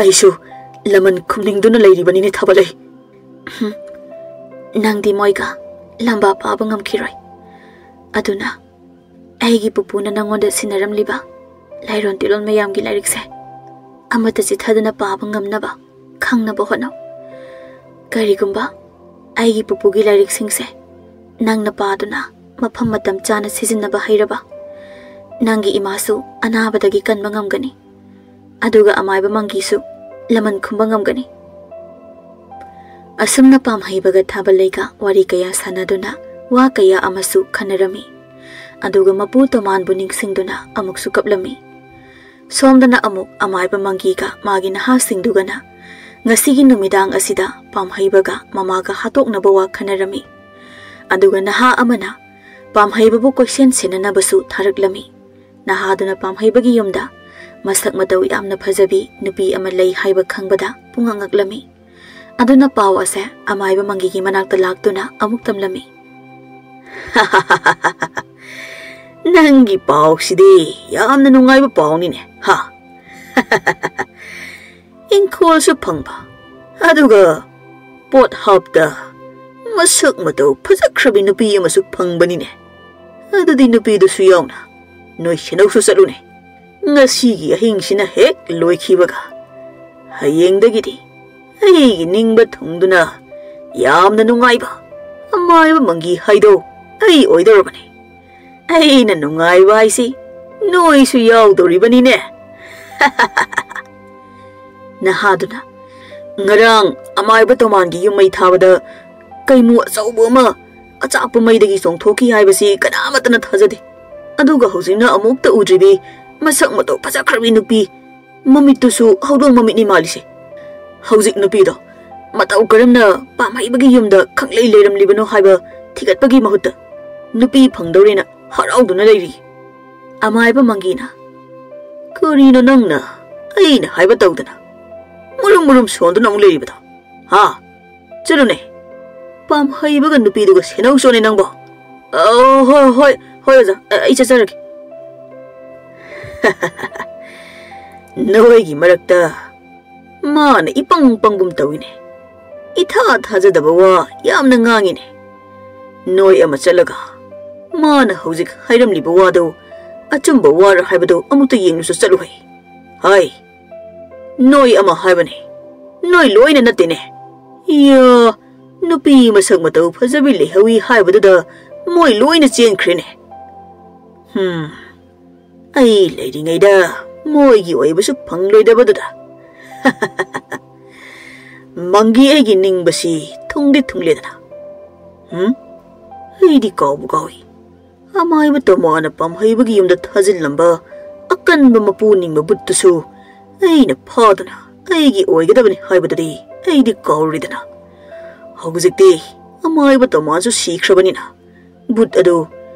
ꯑꯩꯁꯨ ꯂꯃꯟ ꯈꯨꯝꯅꯤꯡꯗꯨꯅ ꯂꯩꯔꯤꯕꯅꯤꯅꯦ, ꯊꯥꯕꯂꯩ꯫ ꯍꯨꯝ, ꯅꯪꯗꯤ ꯃꯣꯏꯒ ꯂꯝꯕꯥ ꯄꯥꯕ ꯉꯝꯈꯤꯔꯣꯏ꯫ ꯑꯗꯨꯅ ꯑꯩꯒꯤ ꯄꯨꯄꯨꯅ ꯅꯪꯉꯣꯟꯗ ꯁꯤꯟꯅꯔꯝꯂꯤꯕ ꯂꯥꯏꯔꯣꯟ ꯇꯤꯂꯣꯟ ꯃꯌꯥꯝꯒꯤ ꯂꯥꯏꯔꯤꯛꯁꯦ ꯑꯃꯠꯇ ꯆꯤꯊꯗꯅ ꯄꯥꯕ ꯉꯝꯅꯕ, ꯈꯪꯅꯕ ꯍꯣꯠꯅꯧ꯫ ꯀꯔꯤꯒꯨꯝꯕ ꯑꯩꯒꯤ ꯄꯨꯄꯨꯒꯤ ꯂꯥꯏꯔꯤꯛꯁꯤꯡꯁꯦ ꯅꯪꯅ ꯄꯥꯗꯨꯅ ꯃꯐꯝ ꯃꯇꯝ ꯆꯥꯅ ꯁꯤꯖꯤꯟꯅꯕ ꯍꯩꯔꯕ, ꯅꯪꯒꯤ ꯏꯃꯥꯁꯨ ꯑꯅꯥꯕꯗꯒꯤ ꯀꯟꯕ ꯉꯝꯒꯅꯤ꯫ ꯑꯗꯨꯒ ꯑꯃꯥꯏꯕ ꯃꯪꯒꯤꯁꯨ ꯂꯃꯟ ꯈꯨꯝꯕ ꯉꯝꯒꯅꯤ꯫ ꯑꯁꯨꯝꯅ ꯄꯥꯝꯍꯩꯕꯒ ꯊꯥꯕꯂꯩꯒ ꯋꯥꯔꯤ ꯀꯌꯥ ꯁꯥꯟꯅꯗꯨꯅ ꯋꯥ ꯀꯌꯥ ꯑꯃꯁꯨ ꯈꯟꯅꯔꯝꯃꯤ꯫ ꯑꯗꯨꯒ ꯃꯄꯨ ꯇꯣꯃꯥꯟꯕꯨ ꯅꯤꯡꯁꯤꯡꯗꯨꯅ ꯑꯃꯨꯛꯁꯨ ꯀꯞꯂꯝꯃꯤ꯫ ꯁꯣꯝꯗꯅ ꯑꯃꯨꯛ ꯑꯃꯥꯏꯕ ꯃꯪꯒꯤꯒ ꯃꯥꯒꯤ ꯅꯍꯥꯁꯤꯡꯗꯨꯒꯅ ꯉꯁꯤꯒꯤ ꯅꯨꯃꯤꯗꯥꯡ ꯑꯁꯤꯗ ꯄꯥꯝꯍꯩꯕꯒ ꯃꯃꯥꯒ ꯍꯥꯠꯇꯣꯛꯅꯕ ꯋꯥ ꯈꯟꯅꯔꯝꯃꯤ꯫ ꯑꯗꯨꯒ ꯅꯍꯥ ꯑꯃꯅ ꯄꯥꯝꯍꯩꯕꯕꯨ ꯀꯣꯏꯁꯦꯟ ꯁꯦꯟꯅꯅꯕꯁꯨ ꯊꯥꯔꯛꯂꯝꯃꯤ꯫ ꯅꯍꯥꯗꯨꯅ ꯄꯥꯝꯍꯩꯕꯒꯤ ꯌꯨꯝꯗ ꯃꯁꯛ ꯃꯇꯧ ꯌꯥꯝꯅ ꯐꯖꯕꯤ ꯅꯨꯄꯤ ꯑꯃ ꯂꯩ ꯍꯥꯏꯕ ꯈꯪꯕꯗ ꯄꯨꯡꯉꯛ ꯉꯛꯂꯝꯃꯤ꯫ ꯑꯗꯨꯅ ꯄꯥꯎ ꯑꯁꯦ ꯑꯃꯥꯏꯕ ꯃꯪꯒꯤꯒꯤ ꯃꯅꯥꯛꯇ ꯂꯥꯛꯇꯨꯅ ꯑꯃꯨꯛ ꯇꯝꯂꯝꯃꯤ꯫ "ꯅꯪꯒꯤ ꯄꯥꯎꯁꯤꯗꯤ ꯌꯥꯝꯅ ꯅꯨꯡꯉꯥꯏꯕ ꯄꯥꯎꯅꯤꯅꯦ, ꯍꯥ?" "ꯏꯪꯈꯣꯜꯁꯨ ꯐꯪꯕ, ꯑꯗꯨꯒ ꯄꯣꯠ ꯍꯥꯞꯇ ꯃꯁꯛ ꯃꯇꯧ ꯐꯖꯈ꯭ꯔꯕꯤ ꯅꯨꯄꯤ ꯑꯃꯁꯨ ꯐꯪꯕꯅꯤꯅꯦ꯫ ꯑꯗꯨꯗꯤ ꯅꯨꯄꯤꯗꯨꯁꯨ ꯌꯥꯎꯅ ꯅꯣꯏ ꯁꯦꯟꯅꯧꯁꯨ ꯆꯠꯂꯨꯅꯦ꯫ ꯉꯁꯤꯒꯤ ꯑꯍꯤꯡꯁꯤꯅ ꯍꯦꯛ ꯂꯣꯏꯈꯤꯕꯒ ꯍꯌꯦꯡꯗꯒꯤꯗꯤ ꯑꯩꯒꯤ ꯅꯤꯡꯕ ꯊꯨꯡꯗꯨꯅ ꯌꯥꯝꯅ ꯅꯨꯡꯉꯥꯏꯕ ꯑꯃꯥꯏꯕ ꯃꯪꯒꯤ ꯍꯥꯏꯗꯣ ꯑꯩ ꯑꯣꯏꯗꯧꯔꯕꯅꯤ꯫ ꯑꯩꯅ ꯅꯨꯡꯉꯥꯏꯕ ꯍꯥꯏꯁꯤ ꯅꯣꯏꯁꯨ ꯌꯥꯎꯗꯧꯔꯤꯕꯅꯤꯅꯦ꯫" ꯅꯍꯥꯗꯨꯅ, "ꯉꯔꯥꯡ ꯑꯃꯥꯏꯕ ꯇꯣꯃꯥꯟꯒꯤ ꯌꯨꯝ ꯃꯩ ꯊꯥꯕꯗ ꯀꯩꯃꯨ ꯑꯆꯧꯕ ꯑꯃ ꯑꯆꯥꯛꯄ ꯃꯩꯗꯒꯤ ꯆꯣꯡꯊꯣꯛꯈꯤ ꯍꯥꯏꯕꯁꯤ ꯀꯅꯥꯃꯠꯇꯅ ꯊꯥꯖꯗꯦ꯫ ꯑꯗꯨꯒ ꯍꯧꯖꯤꯛꯅ ꯑꯃꯨꯛꯇ ꯎꯗ꯭ꯔꯤꯕꯤ ꯃꯁꯛ ꯃꯇꯧ ꯐꯖꯈ꯭ꯔꯕꯤ ꯅꯨꯄꯤ, ꯃꯃꯤꯠꯇꯨꯁꯨ ꯍꯧꯗꯣꯡ ꯃꯃꯤꯠꯅꯤ ꯃꯥꯜꯂꯤꯁꯦ꯫ ꯍꯧꯖꯤꯛ ꯅꯨꯄꯤꯗꯣ ꯃꯇꯧ ꯀꯔꯝꯅ ꯄꯥꯝꯍꯩꯕꯒꯤ ꯌꯨꯝꯗ ꯈꯪꯂꯩ ꯂꯩꯔꯝꯂꯤꯕꯅꯣ ꯍꯥꯏꯕ ꯊꯤꯒꯠꯄꯒꯤ ꯃꯍꯨꯠꯇ ꯅꯨꯄꯤ ꯐꯪꯗꯧꯔꯦꯅ ꯍꯔꯥꯎꯗꯨꯅ ꯂꯩꯔꯤ꯫ ꯑꯃꯥꯏꯕ ꯃꯪꯒꯤꯅ, "ꯀꯔꯤꯅꯣ ꯅꯪꯅ ꯑꯩꯅ ꯍꯥꯏꯕ ꯇꯧꯗꯅ ꯃꯨꯔꯨꯝ ꯃꯨꯔꯨꯝ ꯁꯣꯟꯗꯨꯅ ꯑꯃꯨꯛ ꯂꯩꯔꯤꯕꯗꯣ? ꯍꯥ? ꯆꯠꯂꯨꯅꯦ, ꯄꯥꯝꯍꯩꯕꯒ ꯅꯨꯄꯤꯗꯨꯒ ꯁꯦꯟꯅꯧ ꯆꯣꯅꯦ ꯅꯪꯕꯣ꯫ ꯑ, ꯍꯣꯏ, ꯍꯣꯏ, ꯍꯣꯏ, ꯑꯣꯖꯥ, ꯑ, ꯑꯩ ꯆꯠꯆꯔꯒꯦ꯫" "ꯅꯣꯏꯒꯤ ꯃꯔꯛꯇ ꯃꯥꯅ ꯏꯄꯪ ꯄꯪꯒꯨꯝ ꯇꯧꯏꯅꯦ꯫ ꯏꯊꯥ ꯊꯥꯖꯗꯕ ꯋꯥ ꯌꯥꯝꯅ ꯉꯥꯡꯉꯤꯅꯦ꯫ ꯅꯣꯏ ꯑꯃ ꯆꯠꯂꯒ ꯃꯥꯅ ꯍꯧꯖꯤꯛ ꯍꯥꯏꯔꯝꯂꯤꯕ ꯋꯥꯗꯣ ꯑꯆꯨꯝꯕ ꯋꯥꯔ ꯍꯥꯏꯕꯗꯣ ꯑꯃꯨꯛꯇ ꯌꯦꯡꯂꯨꯁꯨ ꯆꯠꯂꯨꯍꯦ꯫ ꯍꯥꯏ, ꯅꯣꯏ ꯑꯃ ꯍꯥꯏꯕꯅꯦ, ꯅꯣꯏ ꯂꯣꯏꯅ ꯅꯠꯇꯦꯅꯦ꯫ ꯏꯌꯥ, ꯅꯨꯄꯤ ꯃꯁꯛ ꯃꯇꯧ ꯐꯖꯕꯤ ꯂꯩꯍꯧꯏ ꯍꯥꯏꯕꯗꯨꯗ ꯃꯣꯏ ꯂꯣꯏꯅ ꯆꯦꯟꯈ꯭ꯔꯦꯅꯦ꯫ ꯍꯨꯝ, ꯑꯩ ꯂꯩꯔꯤꯉꯩꯗ ꯃꯣꯏꯒꯤ ꯑꯣꯏꯕꯁꯨ ꯐꯪꯂꯣꯏꯗꯕꯗꯨꯗ꯫ ꯃꯪꯒꯤ ꯑꯩꯒꯤ ꯅꯤꯡꯕꯁꯤ ꯊꯨꯡꯗꯤ ꯊꯨꯡꯂꯦꯗꯅ꯫ ꯍꯨꯝ? ꯑꯩꯗꯤ ꯀꯥꯎꯕꯨ ꯀꯥꯎꯏ꯫ ꯑꯃꯥꯏꯕ ꯇꯣꯃꯥꯅ ꯄꯥꯝꯍꯩꯕꯒꯤ ꯌꯨꯝꯗ ꯊꯥꯖꯤꯜꯂꯝꯕ ꯑꯀꯟꯕ ꯃꯄꯨ ꯅꯤꯡꯕ ꯕꯨꯠꯇꯨꯁꯨ ꯑꯩꯅ ꯐꯥꯗꯨꯅ ꯑꯩꯒꯤ ꯑꯣꯏꯒꯗꯕꯅꯤ ꯍꯥꯏꯕꯗꯨꯗꯤ ꯑꯩꯗꯤ ꯀꯥꯎꯔꯨꯔꯦꯗꯅ꯫ ꯍꯧꯖꯤꯛꯇꯤ ꯑꯃꯥꯏꯕ ꯇꯣꯃꯥꯁꯨ ꯁꯤꯈ꯭ꯔꯕꯅꯤꯅ ꯕꯨꯠ ꯑꯗꯨ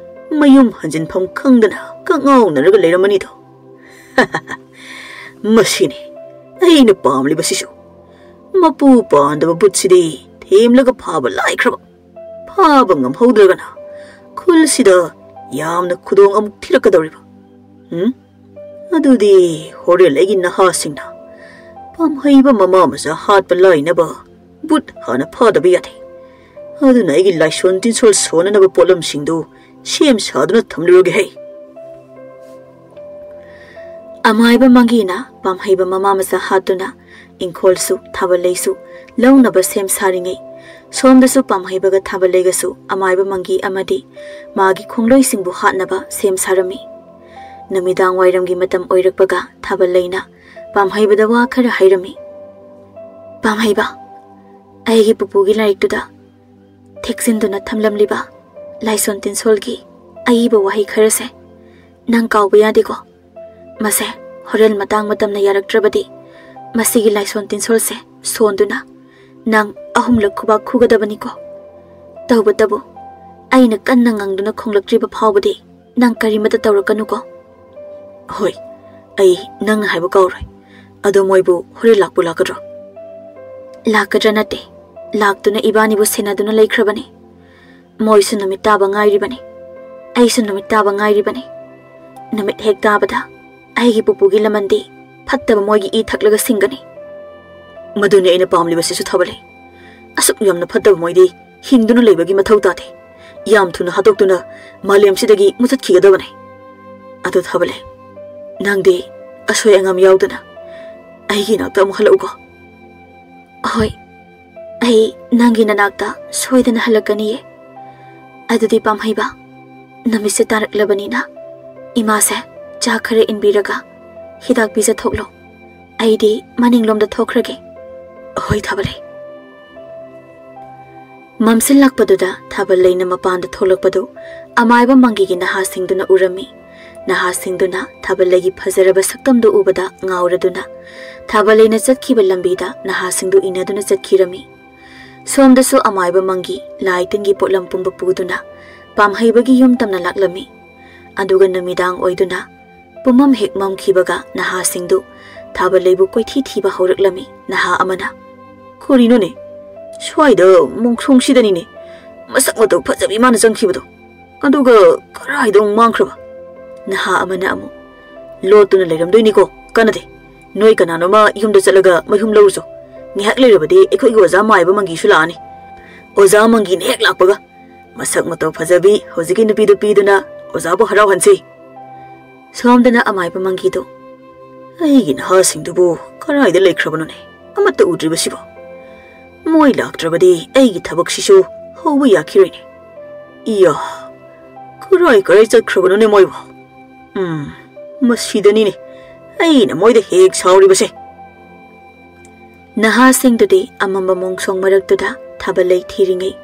ꯃꯌꯨꯝ ꯍꯟꯖꯤꯟꯐꯝ ꯈꯪꯗꯅ ꯀꯛꯉꯥꯎꯅꯔꯒ ꯂꯩꯔꯝꯃꯅꯤꯗꯣ꯫" "ꯃꯁꯤꯅꯤ ꯑꯩꯅ ꯄꯥꯝꯂꯤꯕꯁꯤꯁꯨ꯫ ꯃꯄꯨ ꯄꯥꯟꯗꯕ ꯕꯨꯠꯁꯤꯗꯤ ꯊꯦꯝꯂꯒ ꯐꯥꯕ ꯂꯥꯏꯈ꯭ꯔꯕ꯫ ꯐꯥꯕ ꯉꯝꯍꯧꯗ꯭ꯔꯒꯅ ꯈꯨꯜꯁꯤꯗ ꯌꯥꯝꯅ ꯈꯨꯗꯣꯡ ꯑꯃꯨꯛ ꯊꯤꯔꯛꯀꯗꯧꯔꯤꯕ꯫ ꯎꯝ? ꯑꯗꯨꯗꯤ ꯍꯣꯔꯦꯟ ꯑꯩꯒꯤ ꯅꯍꯥꯁꯤꯡꯅ ꯄꯥꯝꯍꯩꯕ ꯃꯃꯥ ꯃꯆꯥ ꯍꯥꯠꯄ ꯂꯥꯏꯅꯕ ꯕꯨꯠ ꯍꯥꯟꯅ ꯐꯥꯗꯕ ꯌꯥꯗꯦ꯫ ꯑꯗꯨꯅ ꯑꯩꯒꯤ ꯂꯥꯏꯁꯣꯟ ꯇꯤꯟꯁꯣꯜ ꯁꯣꯟꯅꯅꯕ ꯄꯣꯠꯂꯝꯁꯤꯡꯗꯨ ꯁꯦꯝ ꯁꯥꯗꯨꯅ ꯊꯝꯂꯨꯔꯒꯦ ꯍꯩ꯫" ꯑꯃꯥꯏꯕ ꯃꯪꯒꯤꯅ ꯄꯥꯝꯍꯩꯕ ꯃꯃꯥ ꯃꯆꯥ ꯍꯥꯠꯇꯨꯅ ꯏꯪꯈꯣꯜꯁꯨ ꯊꯥꯕꯜ ꯂꯩꯁꯨ ꯂꯧꯅꯕ ꯁꯦꯝ ꯁꯥꯔꯤꯉꯩ, ꯁꯣꯝꯗꯁꯨ ꯄꯥꯝꯍꯩꯕꯒ ꯊꯥꯕꯜ ꯂꯩꯒꯁꯨ ꯑꯃꯥꯏꯕ ꯃꯪꯒꯤ ꯑꯃꯗꯤ ꯃꯥꯒꯤ ꯈꯣꯡꯂꯣꯏꯁꯤꯡꯕꯨ ꯍꯥꯠꯅꯕ ꯁꯦꯝ ꯁꯥꯔꯝꯃꯤ꯫ ꯅꯨꯃꯤꯗꯥꯡ ꯋꯥꯏꯔꯝꯒꯤ ꯃꯇꯝ ꯑꯣꯏꯔꯛꯄꯒ ꯊꯥꯕꯜ ꯂꯩꯅ ꯄꯥꯝꯍꯩꯕꯗ ꯋꯥ ꯈꯔ ꯍꯥꯏꯔꯝꯃꯤ꯫ "ꯄꯥꯝꯍꯩꯕ, ꯑꯩꯒꯤ ꯄꯨꯄꯨꯒꯤ ꯂꯥꯏꯔꯤꯛꯇꯨꯗ ꯊꯦꯛꯆꯤꯟꯗꯨꯅ ꯊꯝꯂꯝꯂꯤꯕ ꯂꯥꯏꯁꯣꯟ ꯇꯤꯟꯁꯣꯜꯒꯤ ꯑꯏꯕ ꯋꯥꯍꯩ ꯈꯔꯁꯦ ꯅꯪ ꯀꯥꯎꯕ ꯌꯥꯗꯦꯀꯣ?" ꯃꯁꯦ ꯍꯣꯔꯦꯟ ꯃꯇꯥꯡ ꯃꯇꯝꯅ ꯌꯥꯔꯛꯇ꯭ꯔꯕꯗꯤ ꯃꯁꯤꯒꯤ ꯂꯥꯏꯁꯣꯟ ꯇꯤꯟꯁꯣꯜꯁꯦ ꯁꯣꯟꯗꯨꯅ ꯅꯪ ꯑꯍꯨꯝꯂꯛ ꯈꯨꯕꯥꯛ ꯈꯨꯒꯗꯕꯅꯤꯀꯣ꯫ ꯇꯧꯕꯇꯕꯨ ꯑꯩꯅ ꯀꯟꯅ ꯉꯥꯡꯗꯨꯅ ꯈꯣꯡꯂꯛꯇ꯭ꯔꯤꯕ ꯐꯥꯎꯕꯗꯤ ꯅꯪ ꯀꯔꯤꯃꯠꯇ ꯇꯧꯔꯛꯀꯅꯨꯀꯣ꯫ ꯍꯣꯏ, ꯑꯩ ꯅꯪꯅ ꯍꯥꯏꯕ ꯀꯥꯎꯔꯣꯏ꯫ ꯑꯗꯣ ꯃꯣꯏꯕꯨ ꯍꯣꯔꯦꯟ ꯂꯥꯛꯄꯨ ꯂꯥꯛꯀꯗ꯭ꯔꯣ? ꯂꯥꯛꯀꯗ꯭ꯔꯥ ꯅꯠꯇꯦ, ꯂꯥꯛꯇꯨꯅ ꯏꯕꯥꯅꯤꯕꯨ ꯁꯦꯟꯅꯗꯨꯅ ꯂꯩꯈ꯭ꯔꯕꯅꯤ꯫ ꯃꯣꯏꯁꯨ ꯅꯨꯃꯤꯠ ꯇꯥꯕ ꯉꯥꯏꯔꯤꯕꯅꯤ, ꯑꯩꯁꯨ ꯅꯨꯃꯤꯠ ꯇꯥꯕ ꯉꯥꯏꯔꯤꯕꯅꯤ꯫ ꯅꯨꯃꯤꯠ ꯍꯦꯛ ꯇꯥꯕꯗ ꯑꯩꯒꯤ ꯄꯨꯄꯨꯒꯤ ꯂꯃꯟꯗꯤ ꯐꯠꯇꯕ ꯃꯣꯏꯒꯤ ꯏ ꯊꯛꯂꯒ ꯁꯤꯡꯒꯅꯤ꯫ ꯃꯗꯨꯅꯤ ꯑꯩꯅ ꯄꯥꯝꯂꯤꯕꯁꯤꯁꯨ ꯊꯥꯕꯂꯩ꯫ ꯑꯁꯨꯛ ꯌꯥꯝꯅ ꯐꯠꯇꯕ ꯃꯣꯏꯗꯤ ꯍꯤꯡꯗꯨꯅ ꯂꯩꯕꯒꯤ ꯃꯊꯧ ꯇꯥꯗꯦ꯫ ꯌꯥꯝ ꯊꯨꯅ ꯍꯥꯠꯇꯣꯛꯇꯨꯅ ꯃꯥꯂꯦꯝꯁꯤꯗꯒꯤ ꯃꯨꯊꯠꯈꯤꯒꯗꯕꯅꯤ꯫ ꯑꯗꯨ ꯊꯥꯕꯂꯩ, ꯅꯪꯗꯤ ꯑꯁꯣꯏ ꯑꯉꯥꯝ ꯌꯥꯎꯗꯅ ꯑꯩꯒꯤ ꯏꯅꯥꯛꯇ ꯑꯃꯨꯛ ꯍꯜꯂꯛꯎꯀꯣ꯫ ꯍꯣꯏ, ꯑꯩ ꯅꯪꯒꯤ ꯅꯅꯥꯛꯇ ꯁꯣꯏꯗꯅ ꯍꯜꯂꯛꯀꯅꯤꯌꯦ꯫ ꯑꯗꯨꯗꯤ ꯄꯥꯝꯍꯩꯕ, ꯅꯨꯃꯤꯠꯁꯦ ꯇꯥꯔꯛꯂꯕꯅꯤꯅ ꯏꯃꯥꯁꯦ ꯆꯥ ꯈꯔ ꯏꯟꯕꯤꯔꯒ ꯍꯤꯗꯥꯛ ꯄꯤꯖꯊꯣꯛꯂꯣ꯫ ꯑꯩꯗꯤ ꯃꯅꯤꯡꯂꯣꯝꯗ ꯊꯣꯛꯈ꯭ꯔꯒꯦ꯫ ꯍꯣꯏ ꯊꯥꯕꯂꯩ꯫ ꯃꯝꯁꯤꯜꯂꯛꯄꯗꯨꯗ ꯊꯥꯕꯂꯩꯅ ꯃꯄꯥꯟꯗ ꯊꯣꯛꯂꯛꯄꯗꯨ ꯑꯃꯥꯏꯕ ꯃꯪꯒꯤꯒꯤ ꯅꯍꯥꯁꯤꯡꯗꯨꯅ ꯎꯔꯝꯃꯤ꯫ ꯅꯍꯥꯁꯤꯡꯗꯨꯅ ꯊꯥꯕꯂꯩꯒꯤ ꯐꯖꯔꯕ ꯁꯛꯇꯝꯗꯨ ꯎꯕꯗ ꯉꯥꯎꯔꯗꯨꯅ ꯊꯥꯕꯂꯩꯅ ꯆꯠꯈꯤꯕ ꯂꯝꯕꯤꯗ ꯅꯍꯥꯁꯤꯡꯗꯨ ꯏꯟꯅꯗꯨꯅ ꯆꯠꯈꯤꯔꯝꯃꯤ꯫ ꯁꯣꯝꯗꯁꯨ ꯑꯃꯥꯏꯕ ꯃꯪꯒꯤ ꯂꯥꯏ ꯇꯤꯟꯒꯤ ꯄꯣꯠꯂꯝ ꯄꯨꯝꯕ ꯄꯨꯗꯨꯅ ꯄꯥꯝꯍꯩꯕꯒꯤ ꯌꯨꯝ ꯇꯝꯅ ꯂꯥꯛꯂꯝꯃꯤ꯫ ꯑꯗꯨꯒ ꯅꯨꯃꯤꯗꯥꯡ ꯑꯣꯏꯗꯨꯅ ꯄꯨꯝꯃꯝ ꯍꯦꯛ ꯃꯝꯈꯤꯕꯒ ꯅꯍꯥꯁꯤꯡꯗꯨ ꯊꯥꯕꯂꯩꯕꯨ ꯀꯣꯏꯊꯤ ꯊꯤꯕ ꯍꯧꯔꯛꯂꯝꯃꯤ꯫ ꯅꯍꯥ ꯑꯃꯅ, "ꯀꯔꯤꯅꯣꯅꯦ? ꯁ꯭ꯋꯥꯏꯗ ꯃꯣꯡꯁꯣꯡꯁꯤꯗꯅꯤꯅꯦ ꯃꯁꯛ ꯃꯇꯧ ꯐꯖꯕꯤ ꯃꯥꯅ ꯆꯪꯈꯤꯕꯗꯣ꯫ ꯑꯗꯨꯒ ꯀꯔꯥꯏꯗ ꯑꯃꯨꯛ ꯃꯥꯡꯈ꯭ꯔꯕ?" ꯅꯍꯥ ꯑꯃꯅ ꯑꯃꯨꯛ, "ꯂꯣꯠꯇꯨꯅ ꯂꯩꯔꯝꯗꯣꯏꯅꯤꯀꯣ, ꯀꯥꯟꯅꯗꯦ꯫ ꯅꯣꯏ ꯀꯅꯥꯅꯣꯃ ꯌꯨꯝꯗ ꯆꯠꯂꯒ ꯃꯌꯨꯝ ꯂꯧꯔꯨꯆꯣ꯫ ꯉꯥꯏꯍꯥꯛ ꯂꯩꯔꯕꯗꯤ ꯑꯩꯈꯣꯏꯒꯤ ꯑꯣꯖꯥ ꯃꯥꯏꯕ ꯃꯪꯒꯤꯁꯨ ꯂꯥꯛꯑꯅꯤ꯫ ꯑꯣꯖꯥ ꯃꯪꯒꯤꯅ ꯍꯦꯛ ꯂꯥꯛꯄꯒ ꯃꯁꯛ ꯃꯇꯧ ꯐꯖꯕꯤ ꯍꯧꯖꯤꯛꯀꯤ ꯅꯨꯄꯤꯗꯨ ꯄꯤꯗꯨꯅ ꯑꯣꯖꯥꯕꯨ ꯍꯔꯥꯎꯍꯟꯁꯤ꯫" ꯁꯣꯝꯗꯅ ꯑꯃꯥꯏꯕ ꯃꯪꯒꯤꯗꯨ, "ꯑꯩꯒꯤ ꯅꯍꯥꯁꯤꯡꯗꯨꯕꯨ ꯀꯔꯥꯏꯗ ꯂꯩꯈ꯭ꯔꯕꯅꯣꯅꯦ? ꯑꯃꯠꯇ ꯎꯗ꯭ꯔꯤꯕꯁꯤꯕꯣ? ꯃꯣꯏ ꯂꯥꯛꯇ꯭ꯔꯕꯗꯤ ꯑꯩꯒꯤ ꯊꯕꯛꯁꯤꯁꯨ ꯍꯧꯕ ꯌꯥꯈꯤꯔꯣꯏꯅꯦ꯫ ꯏꯌꯥ, ꯀꯔꯥꯏ ꯀꯔꯥꯏ ꯆꯠꯈ꯭ꯔꯕꯅꯣꯅꯦ ꯃꯣꯏꯕꯨ? ꯎꯝ, ꯃꯁꯤꯗꯅꯤꯅꯦ ꯑꯩꯅ ꯃꯣꯏꯗ ꯍꯦꯛ ꯁꯥꯎꯔꯤꯕꯁꯦ꯫" ꯅꯍꯥꯁꯤꯡꯗꯨꯗꯤ ꯑꯃꯝꯕ ꯃꯣꯡꯁꯣꯡ ꯃꯔꯛꯇꯨꯗ ꯊꯥꯕꯜꯂꯩ ꯊꯤꯔꯤꯉꯩ,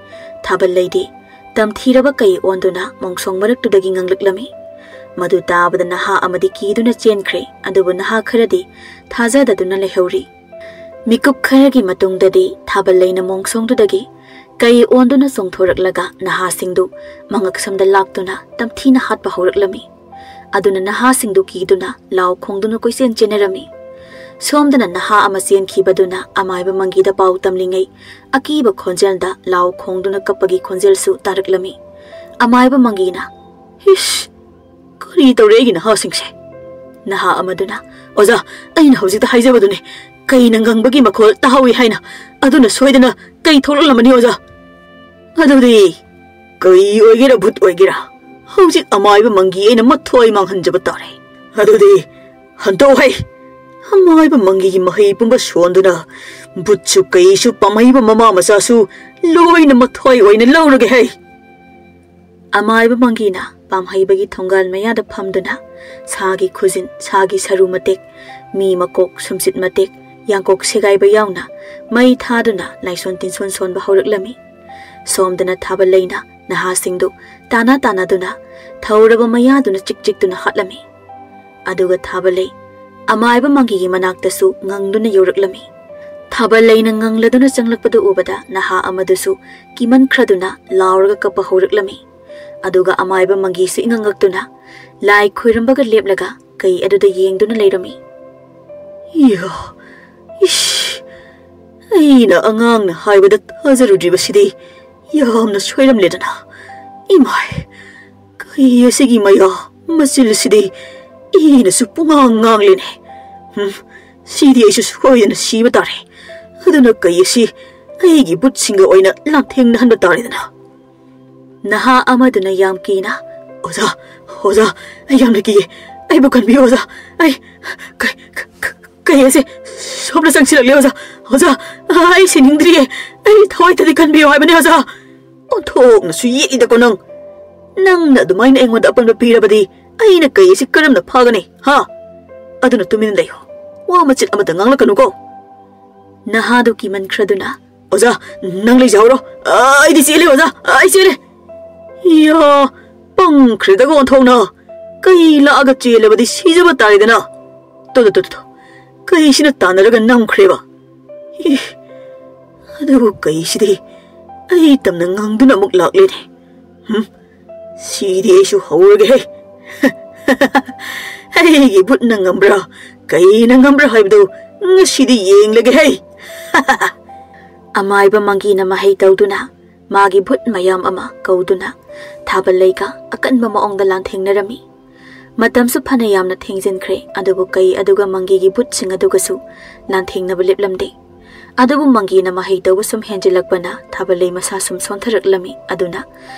ꯊꯥꯕꯜꯂꯩꯗꯤ ꯇꯝꯊꯤꯔꯕ ꯀꯩ ꯑꯣꯟꯗꯨꯅ ꯃꯣꯡꯁꯣꯡ ꯃꯔꯛꯇꯨꯗꯒꯤ ꯉꯥꯡꯂꯛꯂꯝꯃꯤ꯫ ꯃꯗꯨ ꯇꯥꯕꯗ ꯅꯍꯥ ꯑꯃꯗꯤ ꯀꯤꯗꯨꯅ ꯆꯦꯟꯈ꯭ꯔꯦ, ꯑꯗꯨꯕꯨ ꯅꯍꯥ ꯈꯔꯗꯤ ꯊꯥꯖꯗꯗꯨꯅ ꯂꯩꯍꯧꯔꯤ꯫ ꯃꯤꯀꯨꯞ ꯈꯔꯒꯤ ꯃꯇꯨꯡꯗꯗꯤ ꯊꯥꯕꯜ ꯂꯩꯅ ꯃꯣꯡꯁꯣꯡꯗꯨꯗꯒꯤ ꯀꯩ ꯑꯣꯟꯗꯨꯅ ꯆꯣꯡꯊꯣꯔꯛꯂꯒ ꯅꯍꯥꯁꯤꯡꯗꯨ ꯃꯉꯛꯁꯝꯗ ꯂꯥꯛꯇꯨꯅ ꯇꯝꯊꯤꯅ ꯍꯥꯠꯄ ꯍꯧꯔꯛꯂꯝꯃꯤ꯫ ꯑꯗꯨꯅ ꯅꯍꯥꯁꯤꯡꯗꯨ ꯀꯤꯗꯨꯅ ꯂꯥꯎ ꯈꯣꯡꯗꯨꯅ ꯀꯣꯏꯆꯦꯟ ꯆꯦꯟꯅꯔꯝꯃꯤ꯫ ꯁꯣꯝꯗꯅ ꯅꯍꯥ ꯑꯃ ꯆꯦꯟꯈꯤꯕꯗꯨꯅ ꯑꯃꯥꯏꯕ ꯃꯪꯒꯤꯗ ꯄꯥꯎ ꯇꯝꯂꯤꯉꯩ ꯑꯀꯤꯕ ꯈꯣꯟꯖꯦꯜꯗ ꯂꯥꯎ ꯈꯣꯡꯗꯨꯅ ꯀꯞꯄꯒꯤ ꯈꯣꯟꯖꯦꯜꯁꯨ ꯇꯥꯔꯛꯂꯝꯃꯤ꯫ ꯑꯃꯥꯏꯕ ꯃꯪꯒꯤꯅ, "ꯏꯁ! ꯀꯔꯤ ꯇꯧꯔꯦ ꯑꯩꯒꯤ ꯅꯍꯥꯁꯤꯡꯁꯦ?" ꯅꯍꯥ ꯑꯃꯗꯨꯅ, "ꯑꯣꯖꯥ, ꯑꯩꯅ ꯍꯧꯖꯤꯛꯇ ꯍꯥꯏꯖꯕꯗꯨꯅꯤ, ꯀꯩꯅ ꯉꯪꯕꯒꯤ ꯃꯈꯣꯜ ꯇꯥꯍꯧꯏ ꯍꯥꯏꯅ, ꯑꯗꯨꯅ ꯁꯣꯏꯗꯅ ꯀꯩ ꯊꯣꯛꯂꯛꯂꯝꯃꯅꯤ ꯑꯣꯖꯥ꯫ ꯑꯗꯨꯗꯤ ꯀꯩ ꯑꯣꯏꯒꯦꯔꯥ ꯚꯨꯠ ꯑꯣꯏꯒꯦꯔꯥ, ꯍꯧꯖꯤꯛ ꯑꯃꯥꯏꯕ ꯃꯪꯒꯤ ꯑꯩꯅ ꯃꯊ꯭ꯋꯥꯏ ꯃꯥꯡꯍꯟꯖꯕ ꯇꯥꯔꯦ꯫ ꯑꯗꯨꯗꯤ ꯍꯟꯗꯣꯛ ꯍꯩ, ꯑꯃꯥꯏꯕ ꯃꯪꯒꯤꯒꯤ ꯃꯍꯩ ꯄꯨꯝꯕ ꯁꯣꯟꯗꯨꯅ ꯚꯨꯠꯁꯨ ꯀꯩꯁꯨ ꯄꯥꯝꯍꯩꯕ ꯃꯃꯥ ꯃꯆꯥꯁꯨ ꯂꯣꯏꯅ ꯃꯊ꯭ꯋꯥꯏ ꯑꯣꯏꯅ ꯂꯧꯔꯒꯦ ꯍꯩ!" ꯑꯃꯥꯏꯕ ꯃꯪꯒꯤꯅ ꯄꯥꯝꯍꯩꯕꯒꯤ ꯊꯣꯡꯒꯥꯜ ꯃꯌꯥꯗ ꯐꯝꯗꯨꯅ ꯁꯥꯒꯤ ꯈꯨꯖꯤꯟ, ꯁꯥꯒꯤ ꯁꯔꯨ ꯃꯇꯦꯛ, ꯃꯤ ꯃꯀꯣꯛ, ꯁꯨꯝꯆꯤꯠ ꯃꯇꯦꯛ, ꯌꯥꯡꯀꯣꯛ ꯁꯦꯒꯥꯏꯕ ꯌꯥꯎꯅ ꯃꯩ ꯊꯥꯗꯨꯅ ꯂꯥꯏꯁꯣꯟ ꯇꯤꯟꯁꯣꯟ ꯁꯣꯟꯕ ꯍꯧꯔꯛꯂꯝꯃꯤ꯫ ꯁꯣꯝꯗꯅ ꯊꯥꯕꯜ ꯂꯩꯅ ꯅꯍꯥꯁꯤꯡꯗꯨ ꯇꯥꯅ ꯇꯥꯅꯗꯨꯅ ꯊꯧꯔꯕ ꯃꯌꯥꯗꯨꯅ ꯆꯤꯛ ꯆꯤꯛꯇꯨꯅ ꯍꯥꯠꯂꯝꯃꯤ꯫ ꯑꯗꯨꯒ ꯊꯥꯕꯜ ꯂꯩ ꯑꯃꯥꯏꯕ ꯃꯪꯒꯤꯒꯤ ꯃꯅꯥꯛꯇꯁꯨ ꯉꯪꯗꯨꯅ ꯌꯧꯔꯛꯂꯝꯃꯤ꯫ ꯊꯥꯕꯜ ꯂꯩꯅ ꯉꯪꯂꯗꯨꯅ ꯆꯪꯂꯛꯄꯗꯨ ꯎꯕꯗ ꯅꯍꯥ ꯑꯃꯗꯨꯁꯨ ꯀꯤꯃꯟꯈ꯭ꯔꯗꯨꯅ ꯂꯥꯎꯔꯒ ꯀꯞꯄ ꯍꯧꯔꯛꯂꯝꯃꯤ꯫ ꯑꯗꯨꯒ ꯑꯃꯥꯏꯕ ꯃꯪꯒꯤꯁꯨ ꯏꯉꯛꯉꯛꯇꯨꯅ ꯂꯥꯏ ꯈꯣꯏꯔꯝꯕꯒ ꯂꯦꯞꯂꯒ ꯀꯩ ꯑꯗꯨꯗ ꯌꯦꯡꯗꯨꯅ ꯂꯩꯔꯝꯃꯤ꯫ "ꯏꯌꯥ! ꯏꯁ! ꯑꯩꯅ ꯑꯉꯥꯡꯅ ꯍꯥꯏꯕꯗ ꯊꯥꯖꯔꯨꯗ꯭ꯔꯤꯕꯁꯤꯗꯤ ꯌꯥꯝꯅ ꯁꯣꯏꯔꯝꯂꯦꯗꯅ꯫ ꯏꯃꯥꯏ! ꯀꯩ ꯑꯁꯤꯒꯤ ꯃꯌꯥ ꯃꯆꯤꯜꯁꯤꯗꯤ ꯏꯅꯁꯨ ꯄꯨꯡꯉꯥꯡ ꯉꯥꯡꯂꯦꯅꯦ꯫ ꯍꯨꯝ, ꯁꯤꯗꯤ ꯑꯩꯁꯨ ꯁꯣꯏꯗꯅ ꯁꯤꯕ ꯇꯥꯔꯦ꯫ ꯑꯗꯨꯅ ꯀꯩ ꯑꯁꯤ ꯑꯩꯒꯤ ꯕꯨꯠꯁꯤꯡꯒ ꯑꯣꯏꯅ ꯂꯥꯟꯊꯦꯡꯅꯍꯟꯕ ꯇꯥꯔꯦꯗꯅ꯫" ꯅꯍꯥ ꯑꯃꯗꯨꯅ ꯌꯥꯝ ꯀꯤꯅ, "ꯑꯣꯖꯥ, ꯑꯣꯖꯥ, ꯑꯩ ꯌꯥꯝꯅ ꯀꯤꯌꯦ꯫ ꯑꯩꯕꯨ ꯀꯟꯕꯤꯌꯨ ꯑꯣꯖꯥ꯫ ꯑꯩ, ꯀ-, ꯀ-, ꯀ-, ꯀꯩ ꯑꯁꯦ ꯁꯣꯝꯗ ꯆꯪꯁꯤꯜꯂꯛꯂꯦ ꯑꯣꯖꯥ꯫ ꯑꯣꯖꯥ, ꯑꯩ ꯁꯤꯅꯤꯡꯗ꯭ꯔꯤꯌꯦ꯫ ꯑꯩ ꯊꯋꯥꯏꯇꯗꯤ ꯀꯟꯕꯤꯌꯨ ꯍꯥꯏꯕꯅꯦ ꯑꯣꯖꯥ꯫" "ꯑꯣꯟꯊꯣꯛꯅꯁꯨ ꯌꯦꯠꯂꯤꯗꯀꯣ ꯅꯪ꯫ ꯅꯪꯅ ꯑꯗꯨꯃꯥꯏꯅ ꯑꯩꯉꯣꯟꯗ ꯑꯄꯟꯕ ꯄꯤꯔꯕꯗꯤ ꯑꯩꯅ ꯀꯩ ꯑꯁꯤ ꯀꯔꯝꯅ ꯐꯥꯒꯅꯤ, ꯍꯥ? ꯑꯗꯨꯅ ꯇꯨꯃꯤꯟꯅ ꯂꯩꯌꯨ꯫ ꯋꯥ ꯃꯆꯤꯠ ꯑꯃꯠꯇ ꯉꯥꯡꯂꯛꯀꯅꯨꯀꯣ꯫" ꯅꯍꯥꯗꯨ ꯀꯤꯃꯟꯈ꯭ꯔꯗꯨꯅ, "ꯑꯣꯖꯥ, ꯅꯪ ꯂꯩꯖꯍꯧꯔꯣ꯫ ꯑꯩꯗꯤ ꯆꯦꯜꯂꯦ ꯑꯣꯖꯥ, ꯑꯩ ꯆꯦꯜꯂꯦ꯫" ꯏꯌꯥ, ꯄꯪꯈ꯭ꯔꯦꯗꯀꯣ ꯑꯣꯟꯊꯣꯛꯅ꯫ ꯀꯩ ꯂꯥꯛꯑꯒ ꯆꯦꯜꯂꯕꯗꯤ ꯁꯤꯖꯕ ꯇꯥꯔꯦꯗꯅ꯫ ꯇꯣ, ꯇꯣ, ꯇꯣ, ꯇꯣ, ꯇꯣ꯫ ꯀꯩꯁꯤꯅ ꯇꯥꯟꯅꯔꯒ ꯅꯝꯈ꯭ꯔꯦꯕ꯫ ꯏ, ꯑꯗꯨꯕꯨ ꯀꯩꯁꯤꯗꯤ ꯑꯩ ꯇꯝꯅ ꯉꯪꯗꯨꯅ ꯑꯃꯨꯛ ꯂꯥꯛꯂꯦꯅꯦ꯫ ꯍꯝ? ꯁꯤꯗꯤ ꯑꯩꯁꯨ ꯍꯧꯔꯒꯦꯍꯦ꯫ ꯑꯩꯒꯤ ꯚꯨꯠꯅ ꯉꯝꯕ꯭ꯔꯥ, ꯀꯩꯅ ꯉꯝꯕ꯭ꯔꯥ ꯍꯥꯏꯕꯗꯨ ꯉꯁꯤꯗꯤ ꯌꯦꯡꯂꯒꯦꯍꯦ꯫ ꯑꯃꯥꯏꯕ ꯃꯪꯒꯤꯅ ꯃꯍꯩ ꯇꯧꯗꯨꯅ ꯃꯥꯒꯤ ꯚꯨꯠ ꯃꯌꯥꯝ ꯑꯃ ꯀꯧꯗꯨꯅ ꯊꯥꯕꯜꯂꯩꯒ ꯑꯀꯟꯕ ꯃꯑꯣꯡꯗ ꯂꯥꯟꯊꯦꯡꯅꯔꯝꯃꯤ꯫ ꯃꯇꯝꯁꯨ ꯐꯅ ꯌꯥꯝꯅ ꯊꯦꯡꯖꯤꯟꯈ꯭ꯔꯦ, ꯑꯗꯨꯕꯨ ꯀꯩ ꯑꯗꯨꯒ ꯃꯪꯒꯤꯒꯤ ꯚꯨꯠꯁꯤꯡ ꯑꯗꯨꯒꯁꯨ ꯂꯥꯟꯊꯦꯡꯅꯕ ꯂꯦꯞꯂꯝꯗꯦ꯫ ꯑꯗꯨꯕꯨ ꯃꯪꯒꯤꯅ ꯃꯍꯩ ꯇꯧꯕ ꯁꯨꯝ ꯍꯦꯟꯖꯤꯜꯂꯛꯄꯅ ꯊꯥꯕꯜꯂꯩ ꯃꯁꯥ ꯁꯨꯝ ꯁꯣꯟꯊꯔꯛꯂꯝꯃꯤ꯫ ꯑꯗꯨꯅ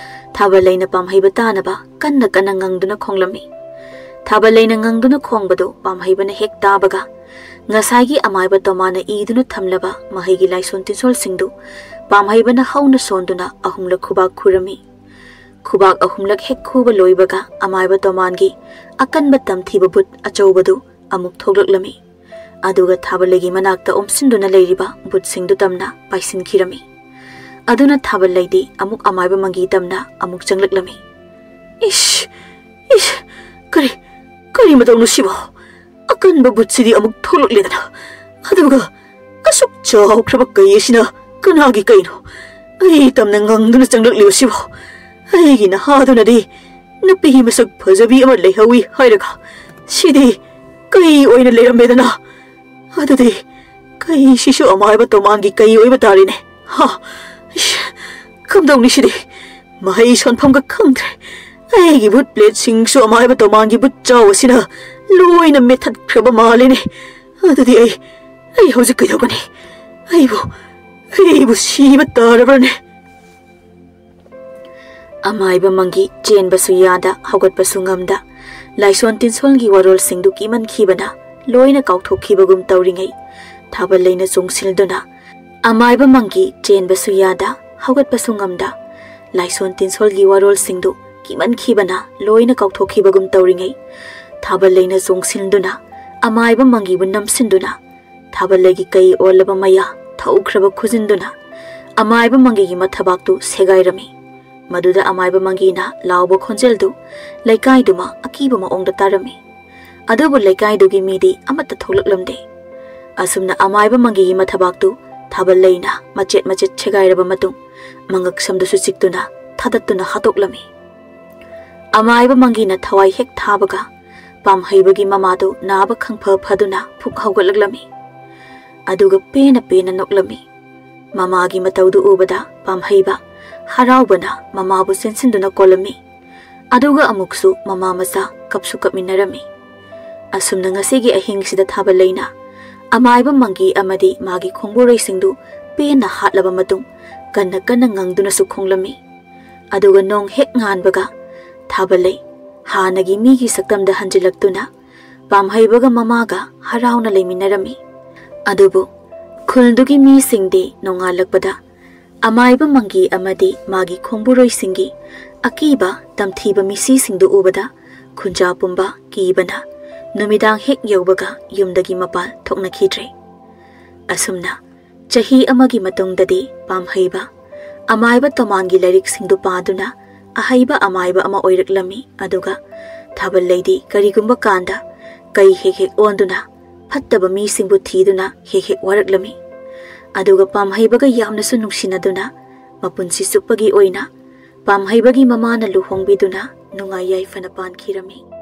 ꯊꯥꯕꯜꯂꯩꯅ ꯄꯥꯝꯍꯩꯕ ꯇꯥꯅꯕ ꯀꯟꯅ ꯀꯟꯅ ꯉꯪꯗꯨꯅ ꯈꯣꯡꯂꯝꯃꯤ꯫ ꯊꯥꯕꯜꯂꯩꯅ ꯉꯪꯗꯨꯅ ꯈꯣꯡꯕꯗꯨ ꯄꯥꯝꯍꯩꯕꯅ ꯍꯦꯛ ꯇꯥꯕꯒ, ꯉꯁꯥꯏꯒꯤ ꯑꯃꯥꯏꯕ ꯇꯣꯃꯥꯅ ꯏꯗꯨꯅ ꯊꯝꯂꯕ ꯃꯍꯩꯒꯤ ꯂꯥꯏꯁꯣꯟ ꯇꯤꯟꯁꯣꯜꯁꯤꯡꯗꯨ ꯄꯥꯝꯍꯩꯕꯅ ꯍꯧꯅ ꯁꯣꯟꯗꯨꯅ ꯑꯍꯨꯝꯂꯛ ꯈꯨꯕꯥꯛ ꯈꯨꯔꯝꯃꯤ꯫ ꯈꯨꯕꯥꯛ ꯑꯍꯨꯝꯂꯛ ꯍꯦꯛ ꯈꯨꯕ ꯂꯣꯏꯕꯒ, ꯑꯃꯥꯏꯕ ꯇꯣꯃꯥꯟꯒꯤ ꯑꯀꯟꯕ ꯇꯝꯊꯤꯕ ꯚꯨꯠ ꯑꯆꯧꯕꯗꯨ ꯑꯃꯨꯛ ꯊꯣꯛꯂꯛꯂꯝꯃꯤ꯫ ꯑꯗꯨꯒ ꯊꯥꯕꯜꯂꯩꯒꯤ ꯃꯅꯥꯛꯇ ꯑꯣꯝꯁꯤꯟꯗꯨꯅ ꯂꯩꯔꯤꯕ ꯚꯨꯠꯁꯤꯡꯗꯨ ꯇꯝꯅ ꯄꯥꯏꯁꯤꯟꯈꯤꯔꯝꯃꯤ꯫ ꯑꯗꯨꯅ ꯊꯥꯕꯜꯂꯩꯗꯤ ꯑꯃꯨꯛ ꯑꯃꯥꯏꯕ ꯃꯪꯒꯤ ꯇꯝꯅ ꯑꯃꯨꯛ ꯆꯪꯂꯛꯂꯝꯃꯤ꯫ "ꯏꯁ! ꯏꯁ! ꯀꯔꯤ, ꯀꯔꯤ ꯃꯇꯧꯅꯣ ꯁꯤꯕꯣ? ꯑꯀꯟꯕ ꯚꯨꯠꯁꯤꯗꯤ ꯑꯃꯨꯛ ꯊꯣꯛꯂꯛꯂꯦꯗꯅ꯫ ꯑꯗꯨꯒ ꯑꯁꯨꯛ ꯆꯥꯎꯈ꯭ꯔꯕ ꯀꯩ ꯑꯁꯤꯅ ꯀꯅꯥꯒꯤ ꯀꯩꯅꯣ? ꯑꯩ ꯇꯝꯅ ꯉꯪꯗꯨꯅ ꯆꯪꯂꯛꯂꯤꯕꯁꯤꯕꯣ? ꯑꯩꯒꯤ ꯅꯍꯥꯗꯨꯅꯗꯤ ꯅꯨꯄꯤ ꯃꯁꯛ ꯐꯖꯕꯤ ꯑꯃ ꯂꯩꯍꯧꯏ ꯍꯥꯏꯔꯒ, ꯁꯤꯗꯤ ꯀꯩ ꯑꯣꯏꯅ ꯂꯩꯔꯝꯃꯦꯗꯅ꯫ ꯑꯗꯨꯗꯤ ꯀꯩꯁꯤꯁꯨ ꯑꯃꯥꯏꯕ ꯇꯣꯃꯥꯟꯒꯤ ꯀꯩ ꯑꯣꯏꯕ ꯇꯥꯔꯦꯅꯦ꯫ ꯍꯥ, ꯏꯁ, ꯀꯝꯗꯧꯅꯤ ꯁꯤꯗꯤ? ꯃꯍꯩ ꯁꯣꯟꯐꯝꯒ ꯈꯪꯗ꯭ꯔꯦ꯫ ꯑꯩꯒꯤ ꯚꯨꯠ ꯄ꯭ꯂꯦꯠꯁꯤꯡꯁꯨ ꯑꯃꯥꯏꯕ ꯇꯣꯃꯥꯟꯒꯤ ꯚꯨꯠ ꯆꯥꯎ ꯑꯁꯤꯅ ꯂꯣꯏꯅ ꯃꯦꯠꯊꯠꯈ꯭ꯔꯕ ꯃꯥꯜꯂꯦꯅꯦ꯫ ꯑꯗꯨꯗꯤ ꯑꯩ, ꯑꯩ ꯍꯧꯖꯤꯛ ꯀꯩꯗꯧꯒꯅꯤ? ꯑꯩꯕꯨ, ꯑꯩꯕꯨ ꯁꯤꯕ ꯇꯥꯔꯕ꯭ꯔꯅꯦ?" ꯑꯃꯥꯏꯕ ꯃꯪꯒꯤ ꯆꯦꯟꯕꯁꯨ ꯌꯥꯗ, ꯍꯧꯒꯠꯄꯁꯨ ꯉꯝꯗ, ꯂꯥꯏꯁꯣꯟ ꯇꯤꯟꯁꯣꯜꯒꯤ ꯋꯥꯔꯣꯜꯁꯤꯡꯗꯨ ꯀꯤꯃꯟꯈꯤꯕꯅ ꯂꯣꯏꯅ ꯀꯥꯎꯊꯣꯛꯈꯤꯕꯒꯨꯝ ꯇꯧꯔꯤꯉꯩ, ꯊꯥꯕꯜꯂꯩꯅ ꯆꯣꯡꯁꯤꯜꯗꯨꯅ ꯑꯃꯥꯏꯕ ꯃꯪꯒꯤ ꯆꯦꯟꯕꯁꯨ ꯌꯥꯗ, ꯍꯧꯒꯠꯄꯁꯨ ꯉꯝꯗ, ꯂꯥꯏꯁꯣꯟ ꯇꯤꯟꯁꯣꯜꯒꯤ ꯋꯥꯔꯣꯜꯁꯤꯡꯗꯨ ꯀꯤꯃꯟꯈꯤꯕꯅ ꯂꯣꯏꯅ ꯀꯥꯎꯊꯣꯛꯈꯤꯕꯒꯨꯝ ꯇꯧꯔꯤꯉꯩ, ꯊꯥꯕꯜꯂꯩꯅ ꯆꯣꯡꯁꯤꯟꯗꯨꯅ ꯑꯃꯥꯏꯕ ꯃꯪꯒꯤꯕꯨ ꯅꯝꯁꯤꯟꯗꯨꯅ ꯊꯥꯕꯜꯂꯩꯒꯤ ꯀꯩ ꯑꯣꯜꯂꯕ ꯃꯌꯥ ꯊꯧꯈ꯭ꯔꯕ ꯈꯨꯖꯤꯟꯗꯨꯅ ꯑꯃꯥꯏꯕ ꯃꯪꯒꯤꯒꯤ ꯃꯊꯕꯥꯛꯇꯨ ꯁꯦꯒꯥꯏꯔꯝꯃꯤ꯫ ꯃꯗꯨꯗ ꯑꯃꯥꯏꯕ ꯃꯪꯒꯤꯅ ꯂꯥꯎꯕ ꯈꯣꯟꯖꯦꯜꯗꯨ ꯂꯩꯀꯥꯏꯗꯨꯃ ꯑꯀꯤꯕ ꯃꯑꯣꯡꯗ ꯇꯥꯔꯝꯃꯤ꯫ ꯑꯗꯨꯕꯨ ꯂꯩꯀꯥꯏꯗꯨꯒꯤ ꯃꯤꯗꯤ ꯑꯃꯠꯇ ꯊꯣꯛꯂꯛꯂꯝꯗꯦ꯫ ꯑꯁꯨꯝꯅ ꯑꯃꯥꯏꯕ ꯃꯪꯒꯤꯒꯤ ꯃꯊꯕꯥꯛꯇꯨ ꯊꯥꯕꯜ ꯂꯩꯅ ꯃꯆꯦꯠ ꯃꯆꯦꯠ ꯁꯦꯒꯥꯏꯔꯕ ꯃꯇꯨꯡ, ꯃꯉꯛꯁꯝꯗꯨꯁꯨ ꯆꯤꯛꯇꯨꯅ ꯊꯥꯗꯠꯇꯨꯅ ꯍꯥꯠꯇꯣꯛꯂꯝꯃꯤ꯫ ꯑꯃꯥꯏꯕ ꯃꯪꯒꯤꯅ ꯊꯋꯥꯏ ꯍꯦꯛ ꯊꯥꯕꯒ, ꯄꯥꯝꯍꯩꯕꯒꯤ ꯃꯃꯥꯗꯨ ꯅꯥꯕ ꯈꯪꯐ ꯐꯗꯨꯅ ꯐꯨꯛ ꯍꯧꯒꯠꯂꯛꯂꯝꯃꯤ꯫ ꯑꯗꯨꯒ ꯄꯦꯟꯅ ꯄꯦꯟꯅ ꯅꯣꯛꯂꯝꯃꯤ꯫ ꯃꯃꯥꯒꯤ ꯃꯇꯧꯗꯨ ꯎꯕꯗ ꯄꯥꯝꯍꯩꯕ ꯍꯔꯥꯎꯕꯅ ꯃꯃꯥꯕꯨ ꯆꯦꯟꯁꯤꯟꯗꯨꯅ ꯀꯣꯜꯂꯝꯃꯤ꯫ ꯑꯗꯨꯒ ꯑꯃꯨꯛꯁꯨ ꯃꯃꯥ ꯃꯆꯥ ꯀꯞꯁꯨ ꯀꯞꯃꯤꯟꯅꯔꯝꯃꯤ꯫ ꯑꯁꯨꯝꯅ ꯉꯁꯤꯒꯤ ꯑꯍꯤꯡꯁꯤꯗ ꯊꯥꯕꯜ ꯂꯩꯅ ꯑꯃꯥꯏꯕ ꯃꯪꯒꯤ ꯑꯃꯗꯤ ꯃꯥꯒꯤ ꯈꯣꯡꯕꯨꯔꯩꯁꯤꯡꯗꯨ ꯄꯦꯟꯅ ꯍꯥꯠꯂꯕ ꯃꯇꯨꯡ, ꯀꯟꯅ ꯀꯟꯅ ꯉꯪꯗꯨꯅꯁꯨ ꯈꯣꯡꯂꯝꯃꯤ꯫ ꯑꯗꯨꯒ ꯅꯣꯡ ꯍꯦꯛ ꯉꯥꯟꯕꯒ, ꯊꯥꯕꯜ ꯂꯩ ꯍꯥꯟꯅꯒꯤ ꯃꯤꯒꯤ ꯁꯛꯇꯝꯗ ꯍꯟꯖꯤꯜꯂꯛꯇꯨꯅ, ꯄꯥꯝꯍꯩꯕꯒ ꯃꯃꯥꯒ ꯍꯔꯥꯎꯅ ꯂꯩꯃꯤꯟꯅꯔꯝꯃꯤ꯫ ꯑꯗꯨꯕꯨ ꯈꯨꯜꯗꯨꯒꯤ ꯃꯤꯁꯤꯡꯗꯤ ꯅꯣꯡꯉꯥꯜꯂꯛꯄꯗ ꯑꯃꯥꯏꯕ ꯃꯪꯒꯤ ꯑꯃꯗꯤ ꯃꯥꯒꯤ ꯈꯣꯡꯕꯨꯔꯣꯏꯁꯤꯡꯒꯤ ꯑꯀꯤꯕ ꯇꯝꯊꯤꯕ ꯃꯤꯁꯤꯁꯤꯡꯗꯨ ꯎꯕꯗ, ꯈꯨꯟꯖꯥ ꯄꯨꯝꯕ ꯀꯤꯕꯅ ꯅꯨꯃꯤꯗꯥꯡ ꯍꯦꯛ ꯌꯧꯕꯒ ꯌꯨꯝꯗꯒꯤ ꯃꯄꯥꯟ ꯊꯣꯛꯅꯈꯤꯗ꯭ꯔꯦ꯫ ꯑꯁꯨꯝꯅ ꯆꯍꯤ ꯑꯃꯒꯤ ꯃꯇꯨꯡꯗꯗꯤ ꯄꯥꯝꯍꯩꯕ ꯑꯃꯥꯏꯕ ꯇꯣꯃꯥꯟꯒꯤ ꯂꯥꯏꯔꯤꯛꯁꯤꯡꯗꯨ ꯄꯥꯗꯨꯅ ꯑꯍꯩꯕ ꯑꯃꯥꯏꯕ ꯑꯃ ꯑꯣꯏꯔꯛꯂꯝꯃꯤ꯫ ꯑꯗꯨꯒ ꯊꯥꯕꯜ ꯂꯩꯗꯤ ꯀꯔꯤꯒꯨꯝꯕ ꯀꯥꯟꯗ ꯀꯩ ꯍꯦꯛ ꯍꯦꯛ ꯑꯣꯟꯗꯨꯅ ꯐꯠꯇꯕ ꯃꯤꯁꯤꯡꯕꯨ ꯊꯤꯗꯨꯅ ꯍꯦꯛ ꯍꯦꯛ ꯋꯥꯔꯛꯂꯝꯃꯤ꯫ ꯑꯗꯨꯒ ꯄꯥꯝꯍꯩꯕꯒ ꯌꯥꯝꯅꯁꯨ ꯅꯨꯡꯁꯤꯅꯗꯨꯅ ꯃꯄꯨꯟꯁꯤ ꯆꯨꯞꯄꯒꯤ ꯑꯣꯏꯅ ꯄꯥꯝꯍꯩꯕꯒꯤ ꯃꯃꯥꯅ ꯂꯨꯍꯣꯡꯕꯤꯗꯨꯅ ꯅꯨꯡꯉꯥꯏ ꯌꯥꯏꯐꯅ ꯄꯥꯟꯈꯤꯔꯝꯃꯤ꯫